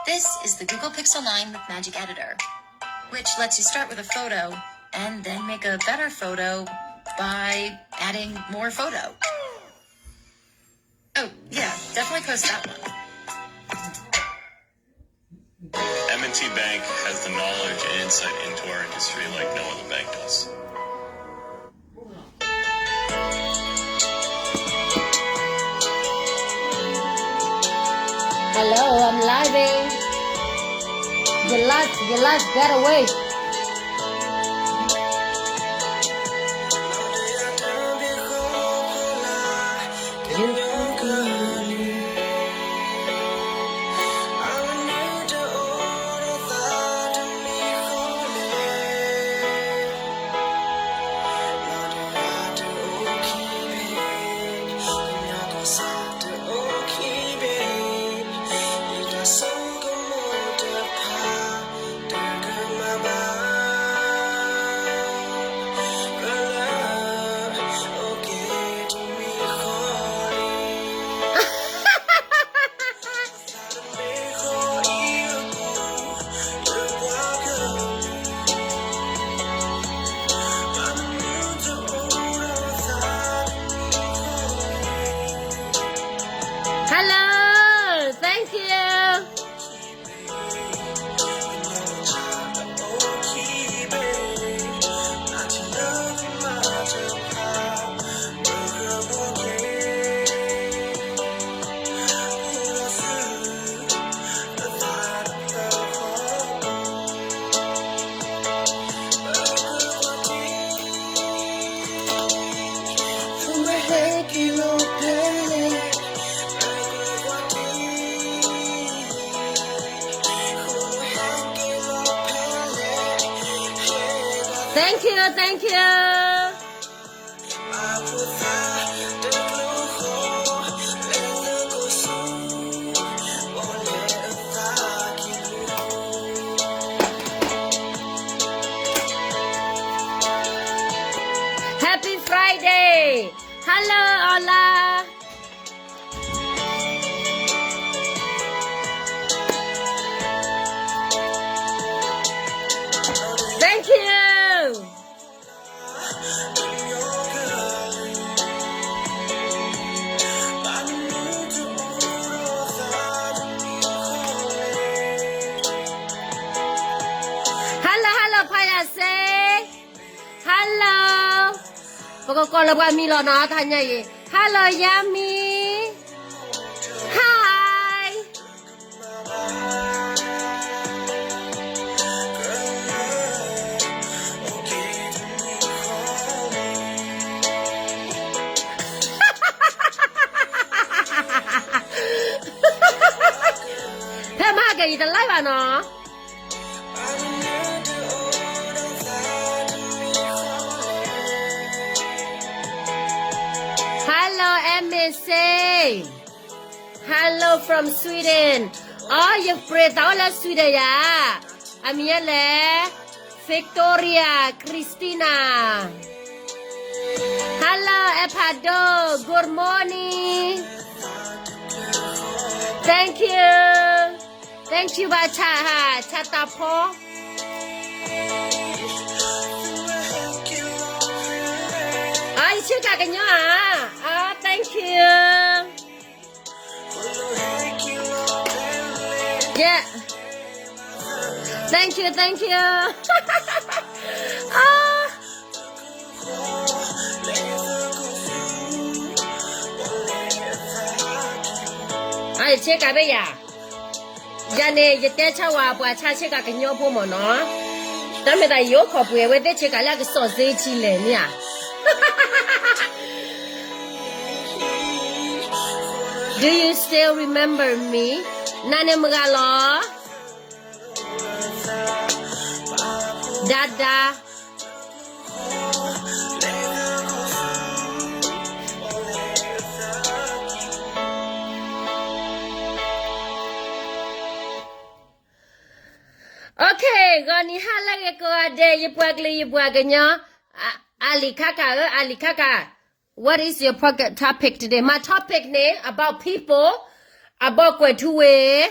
This is the Google Pixel nine with Magic Editor, which lets you start with a photo and then make a better photo by adding more photo. Oh, yeah, definitely post that one. M and T Bank has the knowledge and insight into our industry like no other bank does. Hello, I'm live. Your life, your life got away. Hello, thank you. Thank you, thank you. Happy Friday. Hello, Ola. Thank you. Hello, hello, ဖါယၤစ့. Hello. ပကကိးလၢပှၤမံၤလီၤနီၤ တဟါညါအံၤ. Hello, Yummy. Hi. Hello, M S A. Hello from Sweden. အိ ယပြ့သးအိၣ်လၢ Sweden ယၤ. အမံၤယဲလဲၣ်. Victoria Christina. Hello, Epado. Good morning. Thank you. Thank you ဘၣ်ဆၣ်ဟါ ဆၣ်တၢ်ဖီ. အ ယဆ့ကၤကညီဧါ. အ thank you. Yeah. Thank you, thank you. အ အ ယဆ့ကၤဘၣ်ယၤ. ယၤန့ၣ် ယတဲဆၣ်ဝဲပှၤဆၣ်ဆ့ကၤကညီဖိမ့ၢ်နီၤ. တၢ်မ့ၢ်တၢ်ယိၤခီၣ်ပှဲၤ အဝဲသ့ၣ်ဆ့ကၤလၢအကစီၣ်စ့ထံလဲၣ်န့ၣ်ဧါ. Do you still remember me? နၤန့ၣ်မုၢ်ဂၤလီၤ. ဒါဒါ. Okay, ဂီၤနံၤဟါလၢဂ့ၤကိးဂၤဒဲး ယပှၤကလုာ် ယပှၤကညီ, အလံၤခါခါဧၢ, အလံၤခါခါ, what is your topic today? My topic န့ၣ် about people, about ကွဲးထူဝ့ၣ်.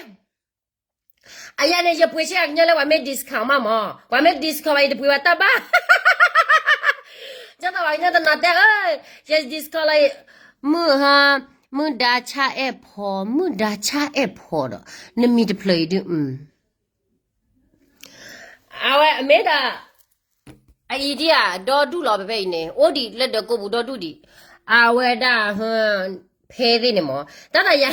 အယၤန့ၣ် ယပှ့ၤဆ့ကညီလၢပှၤမ့ၢ် discount မးမး, ပှၤမ့ၢ် discount ဘၣ် ယတပှ့ၤဘၣ်တၢ်ဘၣ်. ကၢ်သိးပှၤကညီတနီၤတဲဧၢ, ယ discount လီၤ, မုၢ်ဟါ, မုၢ်ဒါဆါအဲၣ်ဖီ, မုၢ်ဒါဆါအဲၣ်ဖီဒီး နမံၤတဖျၢၣ်အံၤဒုး, အဝဲအမ့ၢ်ဒၣ် အအံၤဒံဧါ, ဒီဒူၣ်လီၤ ဖဲဖဲအံၤန့ၣ် အိၣ်ဒံးလၢဒၢးကိးပူၤဒီဒူၣ်ဒံး, အဝဲဒၣ် ဖဲသ့ၣ်န့ၣ်မး, တၢ်သးယၤ,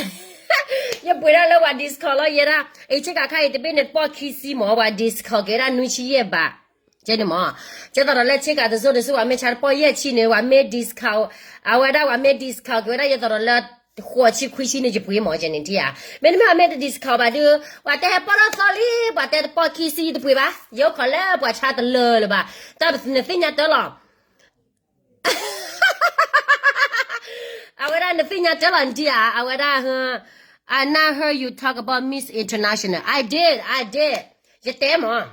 ယပှ့ၤဒၣ်လၢပှၤ discount လီၤ ယဲဒၣ်, အံၤဆ့ကၤခါအံၤတဘ့ၣ်န့ၣ်တပီၢ်ခံဆံမး, ပှၤ discount က့ၤဝဲဒၣ်နွံဆံယဲၢ်ဘး, ကဲန့ၣ်မး, ကဲသိးဒီးလၢဆ့ကၤတစိၢ်တစိၢ် ပှၤမ့ၢ်ဆါတပီၢ်ယဲၢ်ဆံန့ၣ် ပှၤမ့ၢ် discount, အဝဲဒၣ်ပှၤမ့ၢ် discount က့ၤဝဲဒၣ် ယသိးဒီးလၢ ဃိးဆံခွံဆံန့ၣ် ယပှ့ၤမး ကဲန့ၣ်ထံဧါ, မ့တမ့ၢ်ပှၤမ့ၢ်တ discount ဘၣ်ဒုး, ပှၤတဲဟဲပီၢ်ထီၣ်သီလံ, ပှၤတဲတပီၢ်ခံဆံတပှ့ၤဘၣ်, ယအိၣ်ခိးလၢပှၤဆါတလၢာ်လၢၤဘၣ်, တၢ်နသ့ၣ်ညါတၢ်လီၤ အဝဲဒၣ်နသ့ၣ်ညါတၢ်လီၤနထံဧါ, အဝဲဒၣ် I not heard you talk about Miss International. I did, I did. ယတဲမး,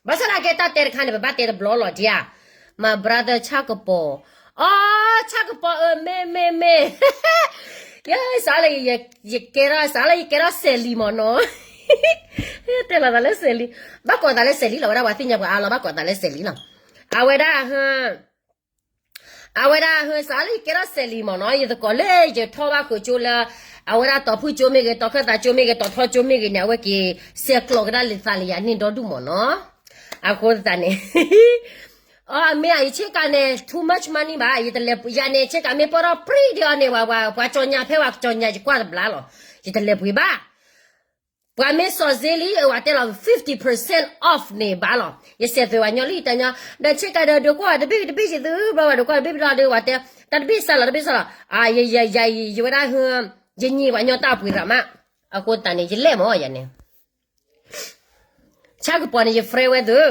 ဘၣ်ဆၣ်သနာ်က့တၢ်တဲတခါန့ၣ် ပဘၣ်တဲတဘျီလီၤဒံဧါ, My brother ဆၣ်ကပီၤ, အိ ဆၣ်ကပီၤဧၢ မ့ၢ်မ့ၢ်မ့ၢ်, ယစးလၢ ယကဲထီၣ် စးလၢယကဲထီၣ်စဲးလံမးနီၤ, တဲလီၤသးလၢစဲးလံ, ဘၣ်ကိးသးလၢစဲးလံလီၤ, ဝဲဒၣ်ပှၤသ့ၣ်ညါပှၤအါလီၤ ဘၣ်ကိးသးလၢစဲးလံလီၤ, အဝဲဒၣ် အဝဲဒၣ် စးလၢယကဲထီၣ်စဲးလံမးနီၤ, ယသကိးလၢယထီၣ်ဘၣ်ဃုာ်ကၠိလၢ အဝဲဒၣ်တီၤဖုၣ်ကၠိမ့ၢ်ဂ့ၤ, တီၤခၢၣ်သးကၠိမ့ၢ်ဂ့ၤ, တီၤထီကၠိမ့ၢ်ဂ့ၤန့ၣ် အဝဲက့ၤဆဲးကျိးကဒါလံာ်သးလၢယၤန့ၣ်ဒီဒူၣ်မးနီၤ, အဃိသတးန့ၣ် အမ့ၢ်ယဆ့ကၤန့ၣ် too much money ဘၣ်, ယတလဲၤပှ့ၤယၤန့ၣ် ဆ့ကၤမ့ၢ်ပီၢ်ထီၣ်ပြံဒံးအီၤန့ၣ် ပှၤ ပှၤကၠီညါ ဖဲပှၤကၠီညါ ယကွၢ်တဘျါလီၤ, ယတလဲၤပှ့ၤဘၣ်, ပှၤမ့ၢ်စီၤစ့လံ အဝဲတဲလီၤ fifty percent off န့ၣ်ဘၣ်လီၤ, ယစဲးသွဲးဝဲညီလံတၢ်ညီ, ဒီးဆ့ကၤဒီးဒုးကွၢ်တဘ့ၣ်တဘ့ၣ်ယသု ဘျီဝဲဒုးကွၢ်တဘ့ၣ်ဘျီဒီး ဝဲတဲ တၢ်တဘ့ၣ်စၢ်လီၤ တဘ့ၣ်စၢ်လီၤ, ယ ယ ယ ယဝဲဒၣ် ယညံးပှၤညီတၢ်ပှ့ၤသးမး, အဃိသတးန့ၣ် ယလဲၢ်မးယၤန့ၣ် ဆၣ်ကပီၤန့ၣ် ယ friend ဝဲသု,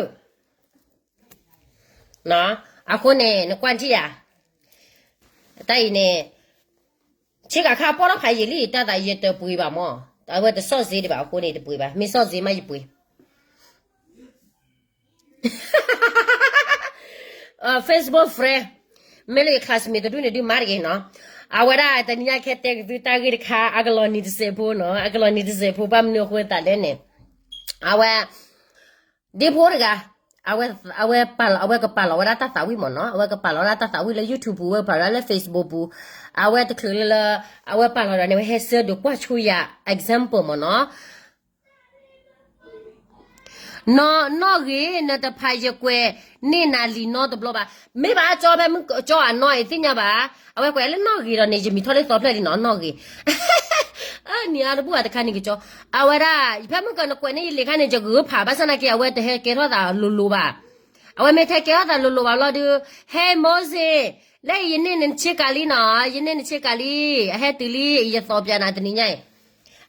အဃိန့ၣ် နကွၢ်ထံၣ်ယၤ, တၢ်အံၤန့ၣ် ဆ့ကၤခါပီၢ်ထီၣ်ဖးယံာ်လံ တၢ်သးယတပှ့ၤဘၣ်မး, အဝဲတစီၣ်စ့ဒံးဘၣ်အဃိန့ၣ် တပှ့ၤဘၣ်, မ့ၢ်စီၣ်စ့မးယပှ့ၤ Facebook friend, မ့ၢ်လၢယ classmate တဒူၣ်န့ၣ်ဒုးမၤတဂ့ၤနီၤ, အဝဲဒၣ်တနံၤညါခဲတဲကသုတၢ်ဂ့ၢ်တခါ အကလီၤနံၤတစဲးဖိနီၤ, အကလီၤနံၤတစဲးဖိ ဘၣ်မနုၤအဃိသတးလဲၣ်န့ၣ်, အဝဲ ဒ့ဖိတဂၤ, အဝဲ အဝဲပာ်လီၤ အဝဲကပာ်လီၤဝဲဒၣ်တၢ်သးဝံၣ်မးနီၤ, အဝဲကပာ်လီၤဝဲဒၣ်တၢ်သးဝံၣ်လၢ YouTube ပူၤ ဝဲပာ်လီၤလၢ Facebook ပူၤ, အဝဲတချုးလၢလၢ အဝဲပာ်လီၤဒီးန့ၣ် ဝဲဟဲဆၢဒိးကွၢ်ဆိယၤ example မးနီၤ, နီၢ်နီၢ်ဂ့ၤ နတဖးယကွဲးန့ၢ်နၤလံာ်နီတဘျီဘၣ်, မ့ၢ်ဘၣ်ကၠီဖဲမုၢ်ကၠီအနီၢ်အံၤသ့ၣ်ညါဘၣ်, အဝဲကွဲးလၢနီၢ်ဂ့ၤဒီးန့ၣ် ယမံၤထီၣ်လၢသီဖျၢၣ်လံနီၤ နီၢ်ဂ့ၤ နံၤအါတဘူၣ်အတခါန့ၣ်ကကၠီ, အဝဲဒၣ် ဖဲမုၢ်ကၠီနကွဲးန့ၢ်ယလံာ်ခါန့ၣ် ယဂုာ်ဖး ဘၣ်ဆၣ်သနာ်က့ အဝဲတဟဲကဲထီၣ်သးလိၤလိၤဘၣ်, အဝဲမ့ၢ်တဟဲကဲထီၣ်သးလိၤလိၤဘၣ်ဘျီဒုး, Hey Moses, လၢယန့ၢ်နဆ့ကၤလံနီၤ, ယန့ၢ်နဆ့ကၤလံ, အဟဲတုၤလံ ယသီပၠးနၤတနံၤညါ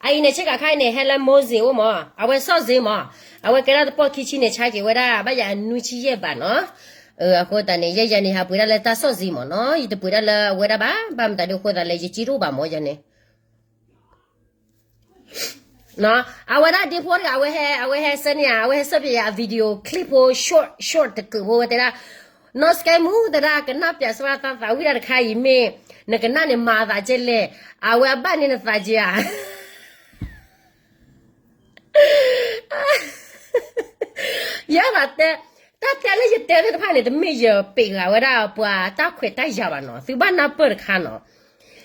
အံၤ, အအံၤန့ၣ်ဆ့ကၤခါအံၤန့ၣ် ဟဲလၢ Moses အိၣ်မး, အဝဲစီၣ်စ့မး, အဝဲကဲထီၣ်တပီၢ်ခံဆံန့ၣ် ဆါက့ၤဝဲဒၣ် ဘၣ်ယၤနွံဆံယဲၢ်ဘးနီၤ, အဃိသတးန့ၣ် ယဲယၤန့ၣ် ဟးပှ့ၤဒၣ်လၢတၢ်စီၣ်စ့မးနီၤ, ယတပှ့ၤဒၣ်လၢအဝဲဒၣ်ဘၣ်, ဘၣ်မတၤဒုးအဃိသတးလဲၣ် ယကံတအိၣ်ဘၣ်မးယၤန့ၣ် အဝဲဒၣ်ဒ့ဖိတဂၤ အဝဲဟဲ အဝဲဟဲဆၢန့ၢ်ယၤ အဝဲဟဲဆၢပၠးယၤအ video clip ဖိ short short တကုာ်ဖိ ဝဲတဲဒၣ်, နီၢ်စကဲမူ တဲဒၣ် ကနၣ်ပၠးစှၤတၢ်သးဝံၣ်တၢ်တခါအံၤမ့ၢ် နကနၣ်န့ၣ်မၤသးကဲလဲၣ်, အဝဲအဘၣ်န့ၣ်နသးကဲဧါ ယဲဒၣ်တဲ, တၢ်တဲလၢယတဲသ့ၣ်တဖၣ်န့ၣ် တမ့ၢ်ယပ့းဂၤဝဲဒၣ်ပှၤတၢ်ခွဲးတၢ်ယာ်ဘၣ်နီၤ, သုဘၣ်နၢ်ပၢၢ်တခါနီၤ,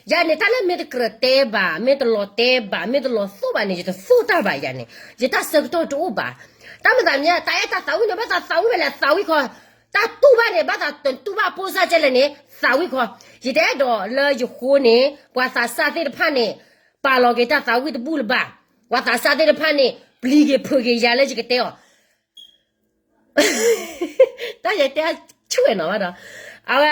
ယၤန့ၣ် တၢ်လၢမ့ၢ်တကြၢးတဲဘၣ်, မ့ၢ်တလီၤတဲဘၣ်, မ့ၢ်တလီၤသိၣ်ဘၣ်န့ၣ် ယတသိၣ်တၢ်ဘၣ်ယၤန့ၣ်, ယတၢ်ဆၢကတီၢ်တအိၣ်ဘၣ်, တၢ်မၤသးမ့ၢ် တၢ်အဲၣ်တၢ်သးဝံၣ်န့ၣ် ဘၣ်သးသးဝံၣ်ဝဲလဲၣ် သးဝံၣ်ခီ, တၢ်တူၢ်ဘၣ်န့ၣ် ဘၣ်သးတူၢ်ဘၣ်ပိၢ်စၢ်ကဲလဲၣ်န့ၣ် သးဝံၣ်ခီ, ယတအဲၣ်ဒိးလၢယဃိန့ၣ် ပှၤသးစၢ်သ့ၣ်တဖၣ်န့ၣ် ပာ်လီၤက့ၤတၢ်သးဝံၣ်တဘူၣ်လၢၤဘၣ်, ပှၤသးစၢ်သ့ၣ်တဖၣ်န့ၣ် ပျံၤက့ၤဖုးက့ၤယၤလၢယကတဲအီၤ တၢ်ယတဲဆူၣ်ဝဲနီၤဘၣ်ဒီး, အဝဲ,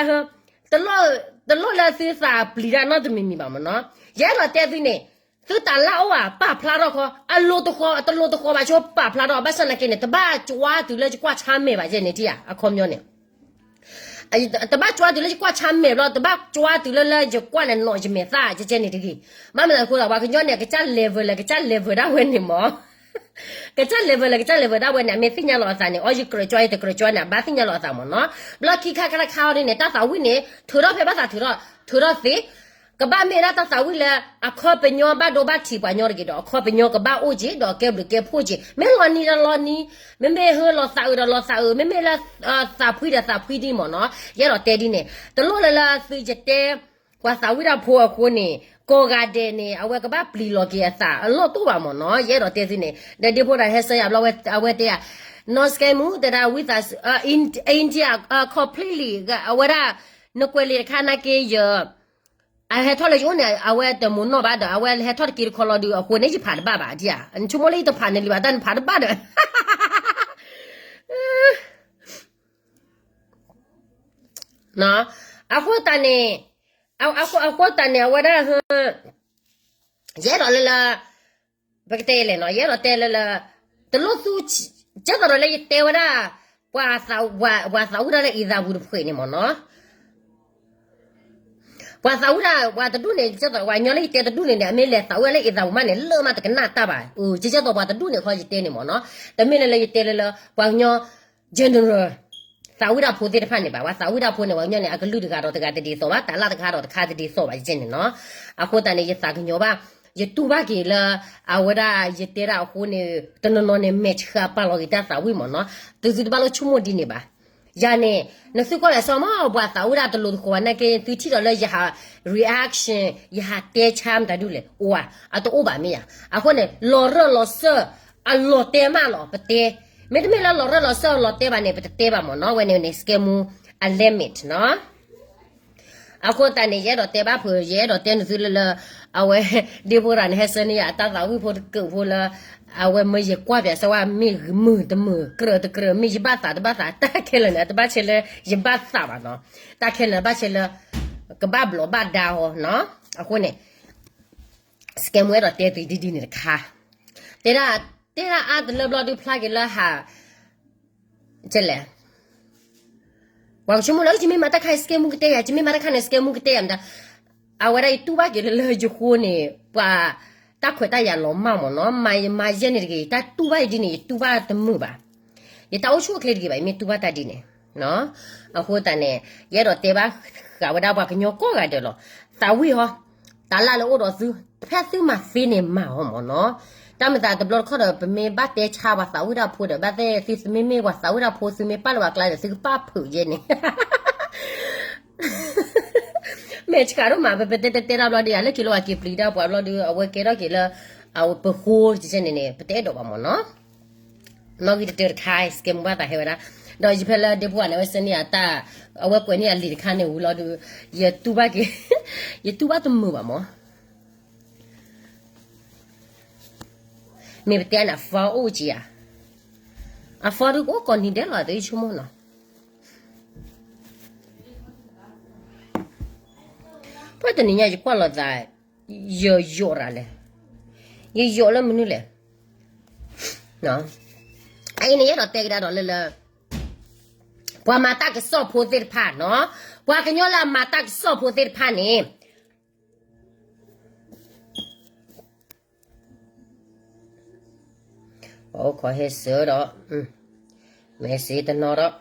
တလိၣ်လၢသုသးပျံၤတၢ်နီတမံၤမံၤဘၣ်မ့ၢ်နီၤ, ယအဲၣ်ဒိးတဲသုန့ၣ်, သုတၢ်လၢအိၣ်ဧါ ပာ်ဖျါထီၣ်ခီ, အလိၤတဃီ တလိၤတဃီဘၣ်ဆိပာ်ဖျါထီၣ် ဘၣ်ဆၣ်သနာ်က့န့ၣ် တဘၣ်ကွၢ်တုၤလၢယကွၢ်ဆါမဲာ်ဘၣ်ယဲန့ၣ်ထံၣ်ဧါ အခီပညီန့ၣ် တဘၣ်ကွၢ်တုၤလၢယကွၢ်ဆါမဲာ်ဘျီ တဘၣ်ကွၢ်တုၤလၢလၢယကွၢ်န့ၣ် နီၢ်ယမဲာ်သၣ်ကဲကဲန့ၣ်တဂ့ၤ, မ့ၢ်မနုၤအဃိဒီး ပှၤကညီန့ၣ် ကစၢ် level လၢကစၢ် level ဒၣ်ဝဲန့ၣ်မ့ၢ် ကစၢ် level လၢကစၢ် level ဒၣ်ဝဲန့ၣ် အမ့ၢ်သ့ၣ်ညါလီၤအသးန့ၣ် အီ ယကြၢးကွၢ် ယတကြၢးကွၢ်န့ၣ် အဘၣ်သ့ၣ်ညါလီၤအသးမ့ၢ်နီၤ, ဘျီခံခါခါတခါအီၤဒ်န့ၣ် တၢ်သးဝံၣ်န့ၣ် ထုးထီၣ်ဖဲဘၣ်သးထုးထီၣ် ထုးထီၣ်သ့ ကဘၣ်မ့ၢ်ဒၣ်တၢ်သးဝံၣ်လၢ အခီပညီဘၣ်ဒိဘၣ်ထံးပှၤညီတဂ့ၤဒီး အခီပညီကဘၣ်အိၣ်က့ၤ ဒီးကဲဘျုးကဲဖှိၣ်က့ၤ မ့ၢ်လီၤနံၤဒီးလီၤနံၤ, မ့မ့ၢ်ဟၢလီၤသးအုးဒီးလီၤသးအုး, မ့မ့ၢ်လၢ သးဖှံဒီးသးဖှံဒ်မ့ၢ်နီၤ, ယအဲၣ်ဒိးတဲဒ်န့ၣ် တလိၣ်လၢလၢသုယတဲ ပှၤသးဝံၣ်တၢ်ဖိအဃိန့ၣ် ကိးဂၤဒဲးန့ၣ် အဝဲကဘၣ်ပျံၤလီၤက့ၤအသးအလီၢ်တိၢ်ဘၣ်မ့ၢ်နီၤ, ယအဲၣ်ဒိးတဲသုန့ၣ် ဒီးဒ့ဖိတၢ်ဟဲဆၢယၤဘျီ အဝဲတဲယၤ နီၢ်စကဲမူ တဲဒၣ် ဝံသးစူၤ India completely အဝဲဒၣ် နကွဲးလံာ်တခါနာ်က့ယ အဟဲထီၣ်လၢယအိၣ်န့ၣ် အဝဲတမူနီၣ်ဘၣ်ဒီး အဝဲဟဲထီၣ်တက့တခီလီၤဒီး အဃိန့ၣ် ယဖးတဘၣ်ဘၣ်ဒ်ဧါ, နဆိကမိၣ်လၢယတဖးန့ၣ်လံဘၣ် တၢ်နဖးတဘၣ်ဒီး အဃိသတးန့ၣ် အဃိသတးန့ၣ် အဝဲဒၣ် ယအဲၣ်ဒိးလၢလၢ ပကတဲလဲၣ်နီၤ ယအဲၣ်ဒိးတဲလၢလၢ တလိၣ်သူ ကဲသိးဒီးလၢယတဲဝဲဒၣ် ပှၤသးဝံၣ်တၢ်လၢအံၤသးပူၤတဖှဲးန့ၣ်မ့ၢ်နီၤ ပှၤသးဝံၣ်ဒၣ် ပှၤတဒူၣ်န့ၣ် ကဲသိးပှၤကညီလၢယတဲတဒူၣ်န့ၣ်န့ၣ် အမ့ၢ်လဲၤသးဝံၣ်လၢအံၤသးပူၤမးန့ၣ် လၢမးတကနၣ်တၢ်ဘၣ်, ကဲသိးပှၤတဒူၣ်န့ၣ်ခီယတဲန့ၣ်မ့ၢ်နီၤ, တမ့ၢ်လၢလၢယတဲလၢလၢ ပှၤကညီ general သးဝံၣ်တၢ်ဖိသ့ၣ်တဖၣ်န့ၣ်ဘၣ်, ပှၤသးဝံၣ်တၢ်ဖိန့ၣ် ပှၤကညီန့ၣ် အကလုၢ်တဂၤဒီးတဂၤတဒ်သိးဘၣ်, တၢ်လၢတခါဒီးတခါတဒ်သိးဘၣ် ယကဲန့ၣ်နီၤ, အဃိသတးန့ၣ် ယသးကညီၤဘၣ်, ယတူၢ်ဘၣ်က့ၤလၢ အဝဲဒၣ်ယတဲဒၣ်အဃိန့ၣ် တနီၤနီၤန့ၣ် မဲာ်ဆှးပာ်လီၤက့ၤတၢ်သးဝံၣ်မ့ၢ်နီၤ, သုသုတဘၣ်လိၣ်ဆိကမိၣ်ဒ်န့ၣ်ဘၣ် ယၤန့ၣ် နသုကွၢ်လဲၤစီမး ပှၤသးဝံၣ်ဒၣ်တလိၤတဃိးဘၣ်နာ်က့ သုထံၣ်ဒီးလၢယဟး reaction ယဟးတဲဆါမတၤဒုလဲၣ် အိၣ်ဧါ, အတအိၣ်ဘၣ်မ့ၢ်ဧါ, အဃိန့ၣ် လီၤရၢၢ်လီၤစၢၢ် အလီၤတဲမးလီၤ ပတဲ, မ့တမ့ၢ်လၢလီၤရၢၢ်လီၤစၢၢ်အလီၤတဲဘၣ်န့ၣ် ပတတဲဘၣ်မ့ၢ်နီၤ, ဝဲန့ၣ်န့ၣ် စကဲမူ အ limit နီၤ အဃိသတးန့ၣ် ယအဲၣ်ဒိးတဲဘၣ်ဖုး ယအဲၣ်ဒိးတဲနသုလၢလၢ အဝဲ ဒ့ဖိရၤန့ၣ် ဟဲဆၢန့ၢ်ယၤအတၢ်သးဝံၣ်ဖိတကၢၢ်ဖိလၢ အဝဲမၢယကွၢ်ပၠးစၢၤဝဲ မ့ၢ်မုာ်တမုာ် ကြၢးတကြၢး မ့ၢ်ယဘၣ်သးတဘၣ်သး တၢ်ခဲလၢာ်န့ၣ် အတဘၣ်ဆဲးလၢယဘၣ်သးဘၣ်နီၤ, တၢ်ခဲလၢာ်န့ၣ် ဘၣ်ဆဲးလၢ ကဘၣ်ဘျီးဘၣ်ဒါအီၤနီၤ, အဃိန့ၣ် စကဲမူအဲၣ်ဒိးတဲသုဒ်ဒ်န့ၣ်တခါ, တဲဒၣ် တဲဒၣ်အါတလၢဘျီဒုးဖျါက့ၤလၢဟး ကလဲၣ်, ပှၤကဆိကမိၣ်လၢ ယမ့ၢ်မၤတၢ်ခါအံၤ စကဲမူကတဲယၤ, ယမ့ၢ်မၤတၢ်ခါန့ၣ် စကဲမူကတဲယၤမတၤ, အဝဲဒၣ်ယတူၢ်ဘၣ်က့ၤလၢလၢယဃိန့ၣ် ပှၤတၢ်ခွဲးတၢ်ယာ်လီၤမၢ်မ့ၢ်နီၤ, မၤယမၤယဲၢ်န့ၣ်တဂ့ၤ, တၢ်တူၢ်ဘၣ်ယဒ်န့ၣ် ယတူၢ်ဘၣ်တမုာ်ဘၣ်, ယတၢ်အိၣ်ဆူၣ်အိၣ်ချ့တဂ့ၤဘၣ် ယမ့ၢ်တူၢ်ဘၣ်တၢ်ဒ်န့ၣ်, အဃိသတးန့ၣ် ယအဲၣ်ဒိးတဲဘၣ်ဃးဝဲဒၣ်ပှၤကညီကိးဂၤဒဲးလီၤ, သးဝံၣ်ဟီ တၢ်လၢလၢအိၣ်ဒီးသု, ဖဲသုမၤသ့န့ၣ်မၤအီၤမ့ၢ်နီၤ, တၢ်မၤသးတဘျီတခီၣ်ဒီး ပမ့ၢ်ဘၣ်တဲဆါပှၤသးဝံၣ်တၢ်ဖိဒီး ဘၣ်သ့ၣ်သုမ့မ့ၢ်ပှၤသးဝံၣ်တၢ်ဖိ သုမ့ၢ်ပာ်လၢပှၤကျါဒီး သုကပာ်ဖုးယဲၢ်န့ၣ် မဲာ်ဆှးဒိၣ်မး ပပတဲတဲတဲတၢ်ဘျီဒုး လၢခံလၢပှၤက့ၤပျံၤတၢ်ပှၤဘျီဒုး အဝဲကဲထီၣ်က့ၤလၢ အဝဲပဃိတကဲန့ၣ်န့ၣ် ပတအဲၣ်ဒိးဘၣ်မ့ၢ်နီၤ, နီၣ်ဂံၢ်တတၢတခါ စကဲမူဘၣ်သးဟဲဝဲဒၣ်, ဒီးယဖဲလၢဒ့ဖိန့ၣ် အဝဲဆၢန့ၢ်အတၢ်, အဝဲကွဲးန့ၢ်အလံာ်တခါန့ၣ်ဝံၤလီၤဒုး, ယတူၢ်ဘၣ်က့ၤ, ယတူၢ်ဘၣ်တမုာ်ဘၣ်မ့ၢ် မ့ၢ်ပတဲန့ၣ် အ phone အိၣ်ကံဧါ, အ phone ဒုးကအိၣ်ကိးနံၤဒဲးလီၤ သုဆိကမိၣ်နီၤ, ဖဲတနံၤညါယကွၢ်လိာ်သး, ယယိးရၤလဲၣ်, ယယိးလၢမနုၤလဲၣ်, အအံၤန့ၣ် ယအဲၣ်ဒိးတဲကဒါဒီးလၢလၢ ပှၤမၤတၢ်ကစီၣ်ဖိသ့ၣ်တဖၣ်နီၤ, ပှၤကညီလၢအမၤတၢ်ကစီၣ်ဖိသ့ၣ်တဖၣ်န့ၣ် ပှၤအိၣ်ခိးဟဲစၢၤဒီး, မဲာ်စ့တနီၤဒီး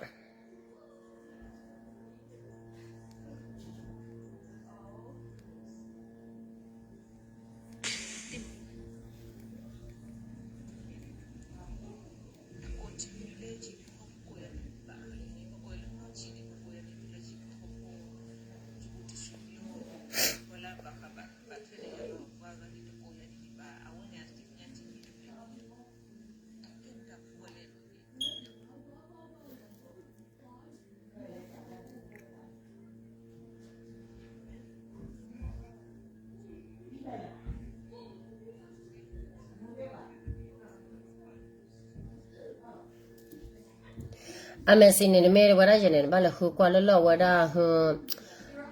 အမဲာ်စ့န့ၣ် နမ့ၢ်ဝဲဒၣ်ယဲန့ၣ် နဘၣ်လဲၤဃုကွၢ်လၢလၢအဝဲဒၣ်,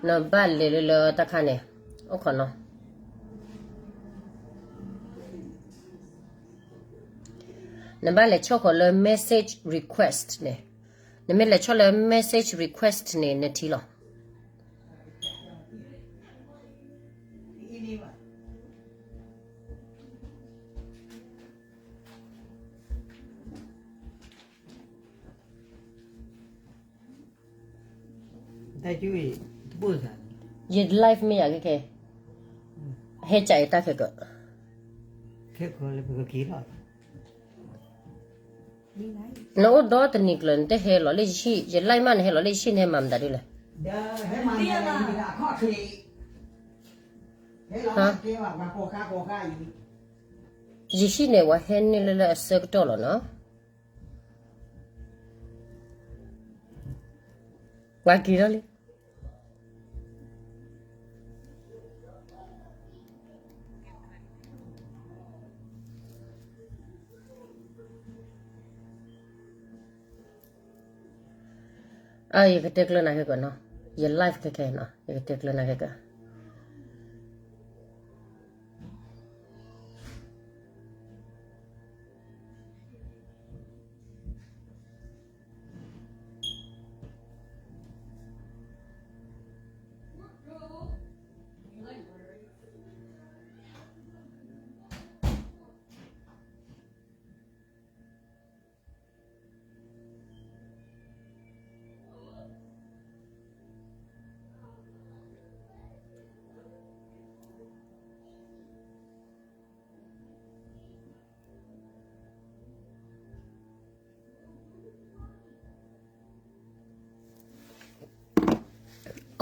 နဘၣ်လဲၤလၢလၢတၢ်ခါန့ၣ်, အိၣ်ခိးနီၤ, နဘၣ်လဲၤဆီၣ်ဃီၤလၢ message request န့ၣ်, နမ့ၢ်လဲၤဆီၣ်လၢ message request န့ၣ် နထံၣ်လီၤ. ယ live မ့ၢ်ယၤကဲခဲ, ဟဲကၠးအံၤတၢ်ခဲကၢၣ်, နအိၣ်ဒီတနံၤကျၢၤ နတဟဲလီၤလၢယဟံၣ်, ယ live မး နဟဲလီၤလၢယဟံၣ် နဟဲမၤမတၤဒ်လဲၣ်. ယဟံၣ်န့ၣ် ဝဲဟဲနုာ်လၢလၢအဆၢကတီၢ်လီၤနီၤ. ပှၤက့ၤထီၣ်လံ. ယကတဲကျၢၤနၤခဲကၢၣ်နီၤ, ယ live ခဲခဲနီၤ, ယကတဲကျၢၤနၤခဲကၢၣ်.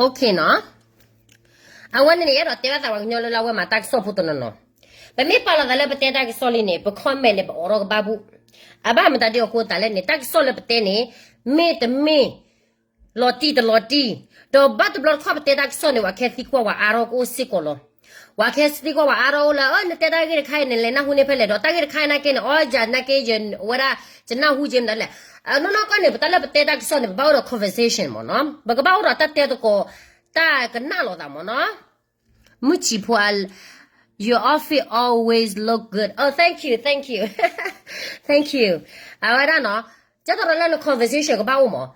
Okay နီၤ. အဝဲန့ၣ်န့ၣ် အဲၣ်ဒိးတဲဘၣ်သးပှၤကညီလၢလၢအဝဲမၤတၢ်ကစီၣ်ဖိတနီၤနီၤ. ပမ့ၢ်ပာ်လီၤသးလၢပတဲတၢ်ကစီၣ်လံန့ၣ် ပ comment န့ၣ် ပအိးထီၣ်ကဘၣ်ဘူၣ်. အဘၣ်မတၤဒ်အဃိသတးလဲၣ်န့ၣ် တၢ်ကစီၣ်လၢပတဲန့ၣ် မ့ၢ်တမ့ၢ် လီၤတံၢ်တလီၤတံၢ်, ဒီးဘၣ်တဘျီတခီၣ်ပတဲတၢ်ကစီၣ်န့ၣ် ပှၤခဲသံကွၢ်ဝဲအါထီၣ်ကအိၣ်စ့ၢ်ကီးလီၤ. ပှၤခဲသံကွၢ်ဝဲအါထီၣ်အိၣ်လၢ အၢ နတဲတၢ်ဂ့ၢ်တခါအံၤန့ၣ် လဲၤနၢ်ဟူန့ၢ်ဖဲလဲၣ်ဒီး တၢ်ဂ့ၢ်တခါအံၤနာ်က့န့ၣ် အီယၤနာ်က့ ယဝဲဒၣ် ယနၢ်ဟူက့မတၤလဲၣ်. နီၢ်နီၢ်ကီၢ်န့ၣ် ပတၢ်လၢပတဲတၢ်ကစီၣ်န့ၣ် ပဘၣ်အိၣ်ဒီး conversation မ့ၢ်နီၤ, ပကဘၣ်အိၣ်ဒီးတၢ်တဲသကိး တၢ်ကနၣ်လိာ်သးမ့ၢ်နီၤ. မုၢ်ဆံးဖိ your outfit always look good. Oh, thank you, thank you, thank you. အဝဲဒၣ်နီၤ, ကဲသိးဒီးလၢန conversation ကဘၣ်အိၣ်မး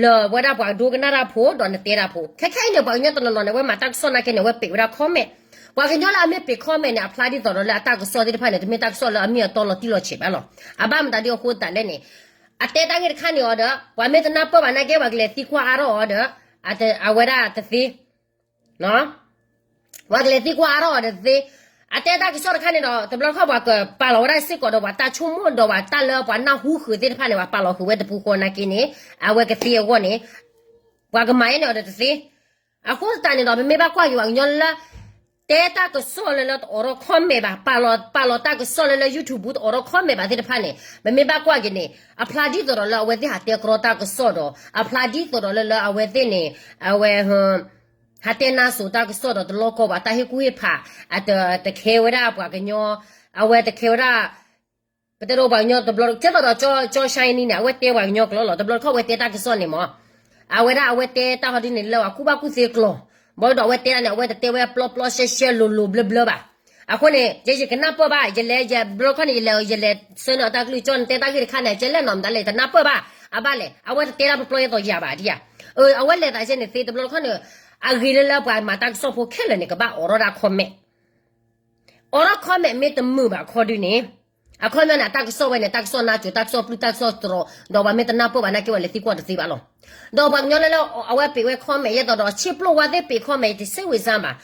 လၢဝဲဒၣ်ပှၤဒိကနၣ်တၢ်ဖိ ဒီးနတဲတၢ်ဖိ. ခဲခဲအံၤန့ၣ် ပှၤကညီတနီၤနီၤန့ၣ် အဝဲမၤတၢ်ကစီၣ်နာ်က့န့ၣ် အဝဲပံးဝဲဒၣ် comment. ပှၤကညီလၢအမ့ၢ်ပံး comment န့ၣ် အဖျါဒ်သိးဒီးလၢအတၢ်ကစီၣ်သ့ၣ်တဖၣ်န့ၣ် တမ့ၢ်တၢ်ကစီၣ်လၢအမ့ၢ်အတီလီၤတံၢ်လီၤဆဲးဘၣ်လီၤ. အဘၣ်မတၤဒ်အဃိသတးလဲၣ်န့ၣ် အတဲတၢ်ဂ့ၢ်တခါန့ၣ်အီၤဒီး ပှၤမ့ၢ်တနၢ်ပၢၢ်ဘၣ်နာ်က့ ပှၤကလဲၤသံကွၢ်အါထီၣ်အီၤဒီး အဝဲဒၣ်တသ့ ပှၤကလဲၤသံကွၢ်အါထီၣ်အီၤဒီးတသ့. အတဲတၢ်ကစီၣ်တခါန့ၣ်ဒီး တဘျီတခီၣ်ပှၤကပာ်လီၤဝဲဒၣ်စ့ၢ်ကီးဒီးပှၤတၢ်ဆိကမိၣ်ဒီးပှၤတၢ်လၢပှၤနၢ်ဟူဃုာ်သ့ၣ်တဖၣ်န့ၣ် ပှၤပာ်လီၤဃုာ်ဝဲတပူၤဃီနာ်က့န့ၣ် အဝဲကသ့အဂီၢ်န့ၣ် ပှၤကမၤယဲန့ၣ်အီၤဒီးတသ့. အဃိသတးန့ၣ်ဒီး ပမ့ၢ်ဘၣ်ကွၢ်က့ၤပှၤကညီလၢ တဲတၢ်ကစီၣ်လၢလၢတအိးထီၣ် comment ဘၣ်, ပာ်လီၤတၢ်ကစီၣ်လၢလၢ YouTube တအိးထီၣ် comment ဘၣ်သ့ၣ်တဖၣ်န့ၣ် ပမ့ၢ်ဘၣ်ကွၢ်က့ၤန့ၣ် အဖျါဒ်သိးဒီးလၢအဝဲသ့ၣ်ဟးတဲကြီတၢ်ကစီၣ်ဒီး အဖျါဒ်သိးဒီးလၢလၢအဝဲသ့ၣ်န့ၣ် အဝဲ ဟးတဲနါစိၤတၢ်ကစီၣ်ဒီးတလီၢ်ကီၢ်ဘၣ် တၢ်ဟ့ၣ်ကူၣ်ဟ့ၣ်ဖး အတ တခဲဝဲဒၣ်ပှၤကညီ အဝဲတခဲဝဲဒၣ် ပတဲဒီးပှၤကညီတဘျီ ကဲသိးဒီးကၠီ ကၠီ Shiny န့ၣ် အဝဲတဲပှၤကညီကျိာ်လီၤ. တဘျီတခီၣ်အဝဲတဲတၢ်ကစီၣ်န့ၣ်မး အဝဲဒၣ်အဝဲတဲတၢ်ဟီဒ်န့ၣ်လၢအကူၣ်ဘၣ်ကူၣ်သ့ကျိာ် ဘၣ်ဒီးအဝဲတဲဒၣ်န့ၣ် အဝဲတတဲဝဲပျီပျီရှဲရှဲလိၤလိၤဘျၢဘျၢဘၣ်. အဃိန့ၣ် ယဲယကနၢ်ပၢၢ်ဘၣ် ယလဲၤ ယဘျီတခီၣ်န့ၣ် ယလဲၤ ယလဲၤဆၢနၢၤအတၢ်ကလုၢ် ကၠီ နတဲတၢ်ဂ့ၢ်တခါန့ၣ် ကဲလဲၣ်နီၤမတၤလဲၣ် တနၢ်ပၢၢ်ဘၣ် အဘၣ်လဲၣ် အဝဲတတဲတၢ်ပျီပျီယဲသိးယၤဘၣ်ဒ်ယၤ အဝဲလဲၤသးယဲန့ၣ်သ့ တဘျီတခီၣ်န့ၣ် အဂ့ၤလၢလၢပှၤမၤတၢ်ကစီၣ်ဖိခဲလၢာ်န့ၣ် ကဘၣ်အိးထီၣ်ဒၣ် comment အိးထီၣ် comment မ့ၢ်တမုာ်ဘၣ်အခီဒုန့ၣ် အခီပညီန့ၣ် အတၢ်ကစီၣ်ဝဲန့ၣ် တၢ်ကစီၣ်နါစိၤ တၢ်ကစီၣ်ပျုၢ် တၢ်ကစီၣ်တြီၤ ဒီးပှၤမ့ၢ်တနၢ်ပၢၢ်ဘၣ်နာ်က့ ပှၤလဲၤသံကွၢ်တသ့ဘၣ်လီၤ. ဒီးပှၤကညီလၢလၢ အဝဲပံးဝဲ comment ယဲသိးဒီး ဆ့ပျိၢ်ဝါသ့ၣ်ပံး comment တစ့ဝံၤစၢ်ဘၣ်.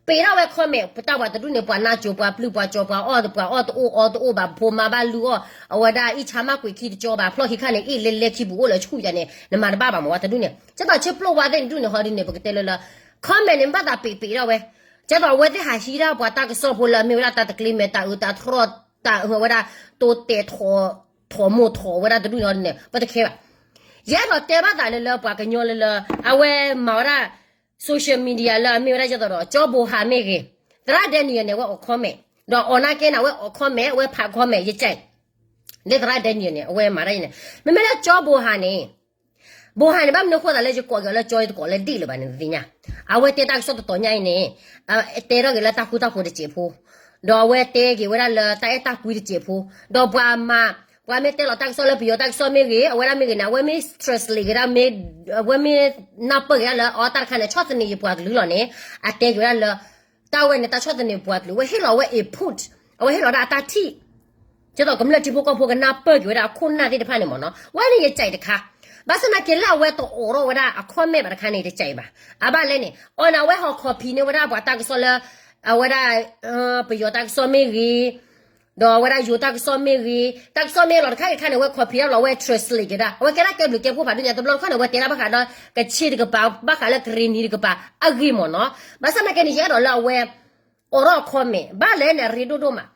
ပံးထီၣ်ဝဲ comment ပတၢ်ပှၤတဒူၣ်န့ၣ် ပှၤနါစိၤ ပှၤပျုၢ် ပှၤကၠီၤ ပှၤအီၣ် ပှၤအီၣ်တအိၣ်အီတအိၣ်ဘၣ် ဖိမါဘၣ်လုၢ်အီၣ် အဝဲဒၣ်အံၣ်ဆါမၢ်ကွံာ်ခံတကၠီဘၣ် ဖျီၣ်ခံခါန့ၣ် အ့ၣ်လဲလဲခံပူၤအိၣ်လၢဆူၣ်ယၤန့ၣ် နမၤတဘၣ်ဘၣ်မး ပှၤတဒူၣ်န့ၣ် ကဲသိးဆ့ပျိၢ်ဝါသ့ၣ်တဒူၣ်န့ၣ် ဟီဒ်န့ၣ် ပကတဲလၢလၢ comment န့ၣ် ဘၣ်သးပံးပံးထီၣ်ဝဲ ကဲသိးအဝဲသ့ၣ်ဟးဟံးဒၣ်ပှၤတၢ်ကစီၣ်ဖိလၢအမ့ၢ်ဝဲဒၣ်တၢ်တကျ့မဲာ် တၢ်အုးတၢ်ထီၣ် တၢ်အဝဲဒၣ် တိတဲာ် ထိးမိၢ်ထိးဝဲဒၣ်တဒူၣ်န့ၣ်ဟီဒ်န့ၣ် ပတခဲဘၣ်. ယအဲၣ်ဒိးတဲဘၣ်သးလၢလၢပှၤကညီလၢလၢ အဝဲမၤဝဲဒၣ် social media လၢအမ့ၢ်ဝဲဒၣ်ကဲသိးဒီး ကၠီဘိဟါမ့ၢ်ဂ့ၤ သရၣ် Daniel န့ၣ် အဝဲအိး comment ဒီးအိးနာ်က့န့ၣ် အဝဲအိး comment အဝဲဖး comment ယကဲ လၢသရၣ် Daniel န့ၣ် အဝဲမၤတၢ်အံၤန့ၣ် မ့မ့ၢ်လၢကၠီဘိဟါန့ၣ် ဘိဟါန့ၣ် ဘၣ်မနုၤအဃိသးလၢယကိးက့ၤအီၤလၢကၠီအံၤတကိးလၢဒ်လၢၤဘၣ်န့ၣ် နသ့ၣ်ညါ အဝဲတဲတၢ်ကစီၣ်တတီၤညါအံၤန့ၣ် တဲထီၣ်က့ၤလၢတၢ်ဃူတၢ်ဖိးတစဲးဖိ ဒီးအဝဲတဲက့ၤဝဲဒၣ်လၢတၢ်အဲၣ်တၢ်ကွံတစဲးဖိ ဒီးပှၤမၤ ပှၤမ့ၢ်တဲလီၤတၢ်ကစီၣ်လၢပယီၤတၢ်ကစီၣ်မ့ၢ်ဂ့ၤ အဝဲဒၣ်မ့ၢ်ဂ့ၤန့ၣ် အဝဲမ့ၢ် translate က့ၤဒၣ် အဝဲမ့ၢ်နၢ်ပၢၢ်က့ၤဒၣ်လၢအီတၢ်တခါန့ၣ် ဆီၣ်သနံးယပှၤကလုာ်လီၤန့ၣ် အတဲက့ၤဝဲဒၣ်လၢ တၢ်ဝဲန့ၣ် တၢ်ဆီၣ်သနံးပှၤကလုာ် အဝဲဟ့ၣ်လီၤအဝဲ input အဝဲဟ့ၣ်လီၤဒၣ်အတၢ်ထံၣ် ကဲသိးကမျၢၢ်ထံဖိကီၢ်ဖိကနၢ်ပၢၢ်က့ၤဝဲဒၣ်အခိၣ်နၢ်သ့ၣ်တဖၣ်န့ၣ်မ့ၢ်နီၤ ဝဲန့ၣ်ယကဲတခါ ဘၣ်ဆၣ်သနာ်က့လၢအဝဲတအိးထီၣ်ဝဲဒၣ်အ comment ဘၣ်တခါန့ၣ် တကဲဘၣ် အဘၣ်လဲၣ်န့ၣ် အီၤန့ၣ် အဝဲဟီၣ် copy န့ၢ်ဝဲဒၣ်ပှၤတၢ်ကစီၣ်လၢ အဝဲဒၣ် ပယီၤတၢ်ကစီၣ်မ့ၢ်ဂ့ၤ, ဒီးအဝဲဒၣ်ယိၤတၢ်ကစီၣ်မ့ၢ်ဂ့ၤ, တၢ်ကစီၣ်မ့ၢ်လီၤတခါဂ့ၤတခါန့ၣ် အဝဲ copy ဒၣ်လီၤ အဝဲ translate က့ၤဒၣ် အဝဲကဲဒၣ်ကဲဘျုးကဲဖှိၣ်ဖးဒိၣ်ညါ တဘျီတခီၣ်န့ၣ် အဝဲတဲဒၣ်ဘၣ်ဃးဒီး ကခ့ၣ်တကပၤ ဘၣ်ဃးလၢကရ့ၣ်နံၤတကပၤ အဂ့ၢ်မ့ၢ်နီၤ, ဘၣ်ဆၣ်သနာ်က့န့ၣ် ယအဲၣ်ဒိးလၢအဝဲ အိးထီၣ် comment ဘၣ်လဲၣ်န့ၣ် အရ့ဒိၣ်ဒိၣ်မး,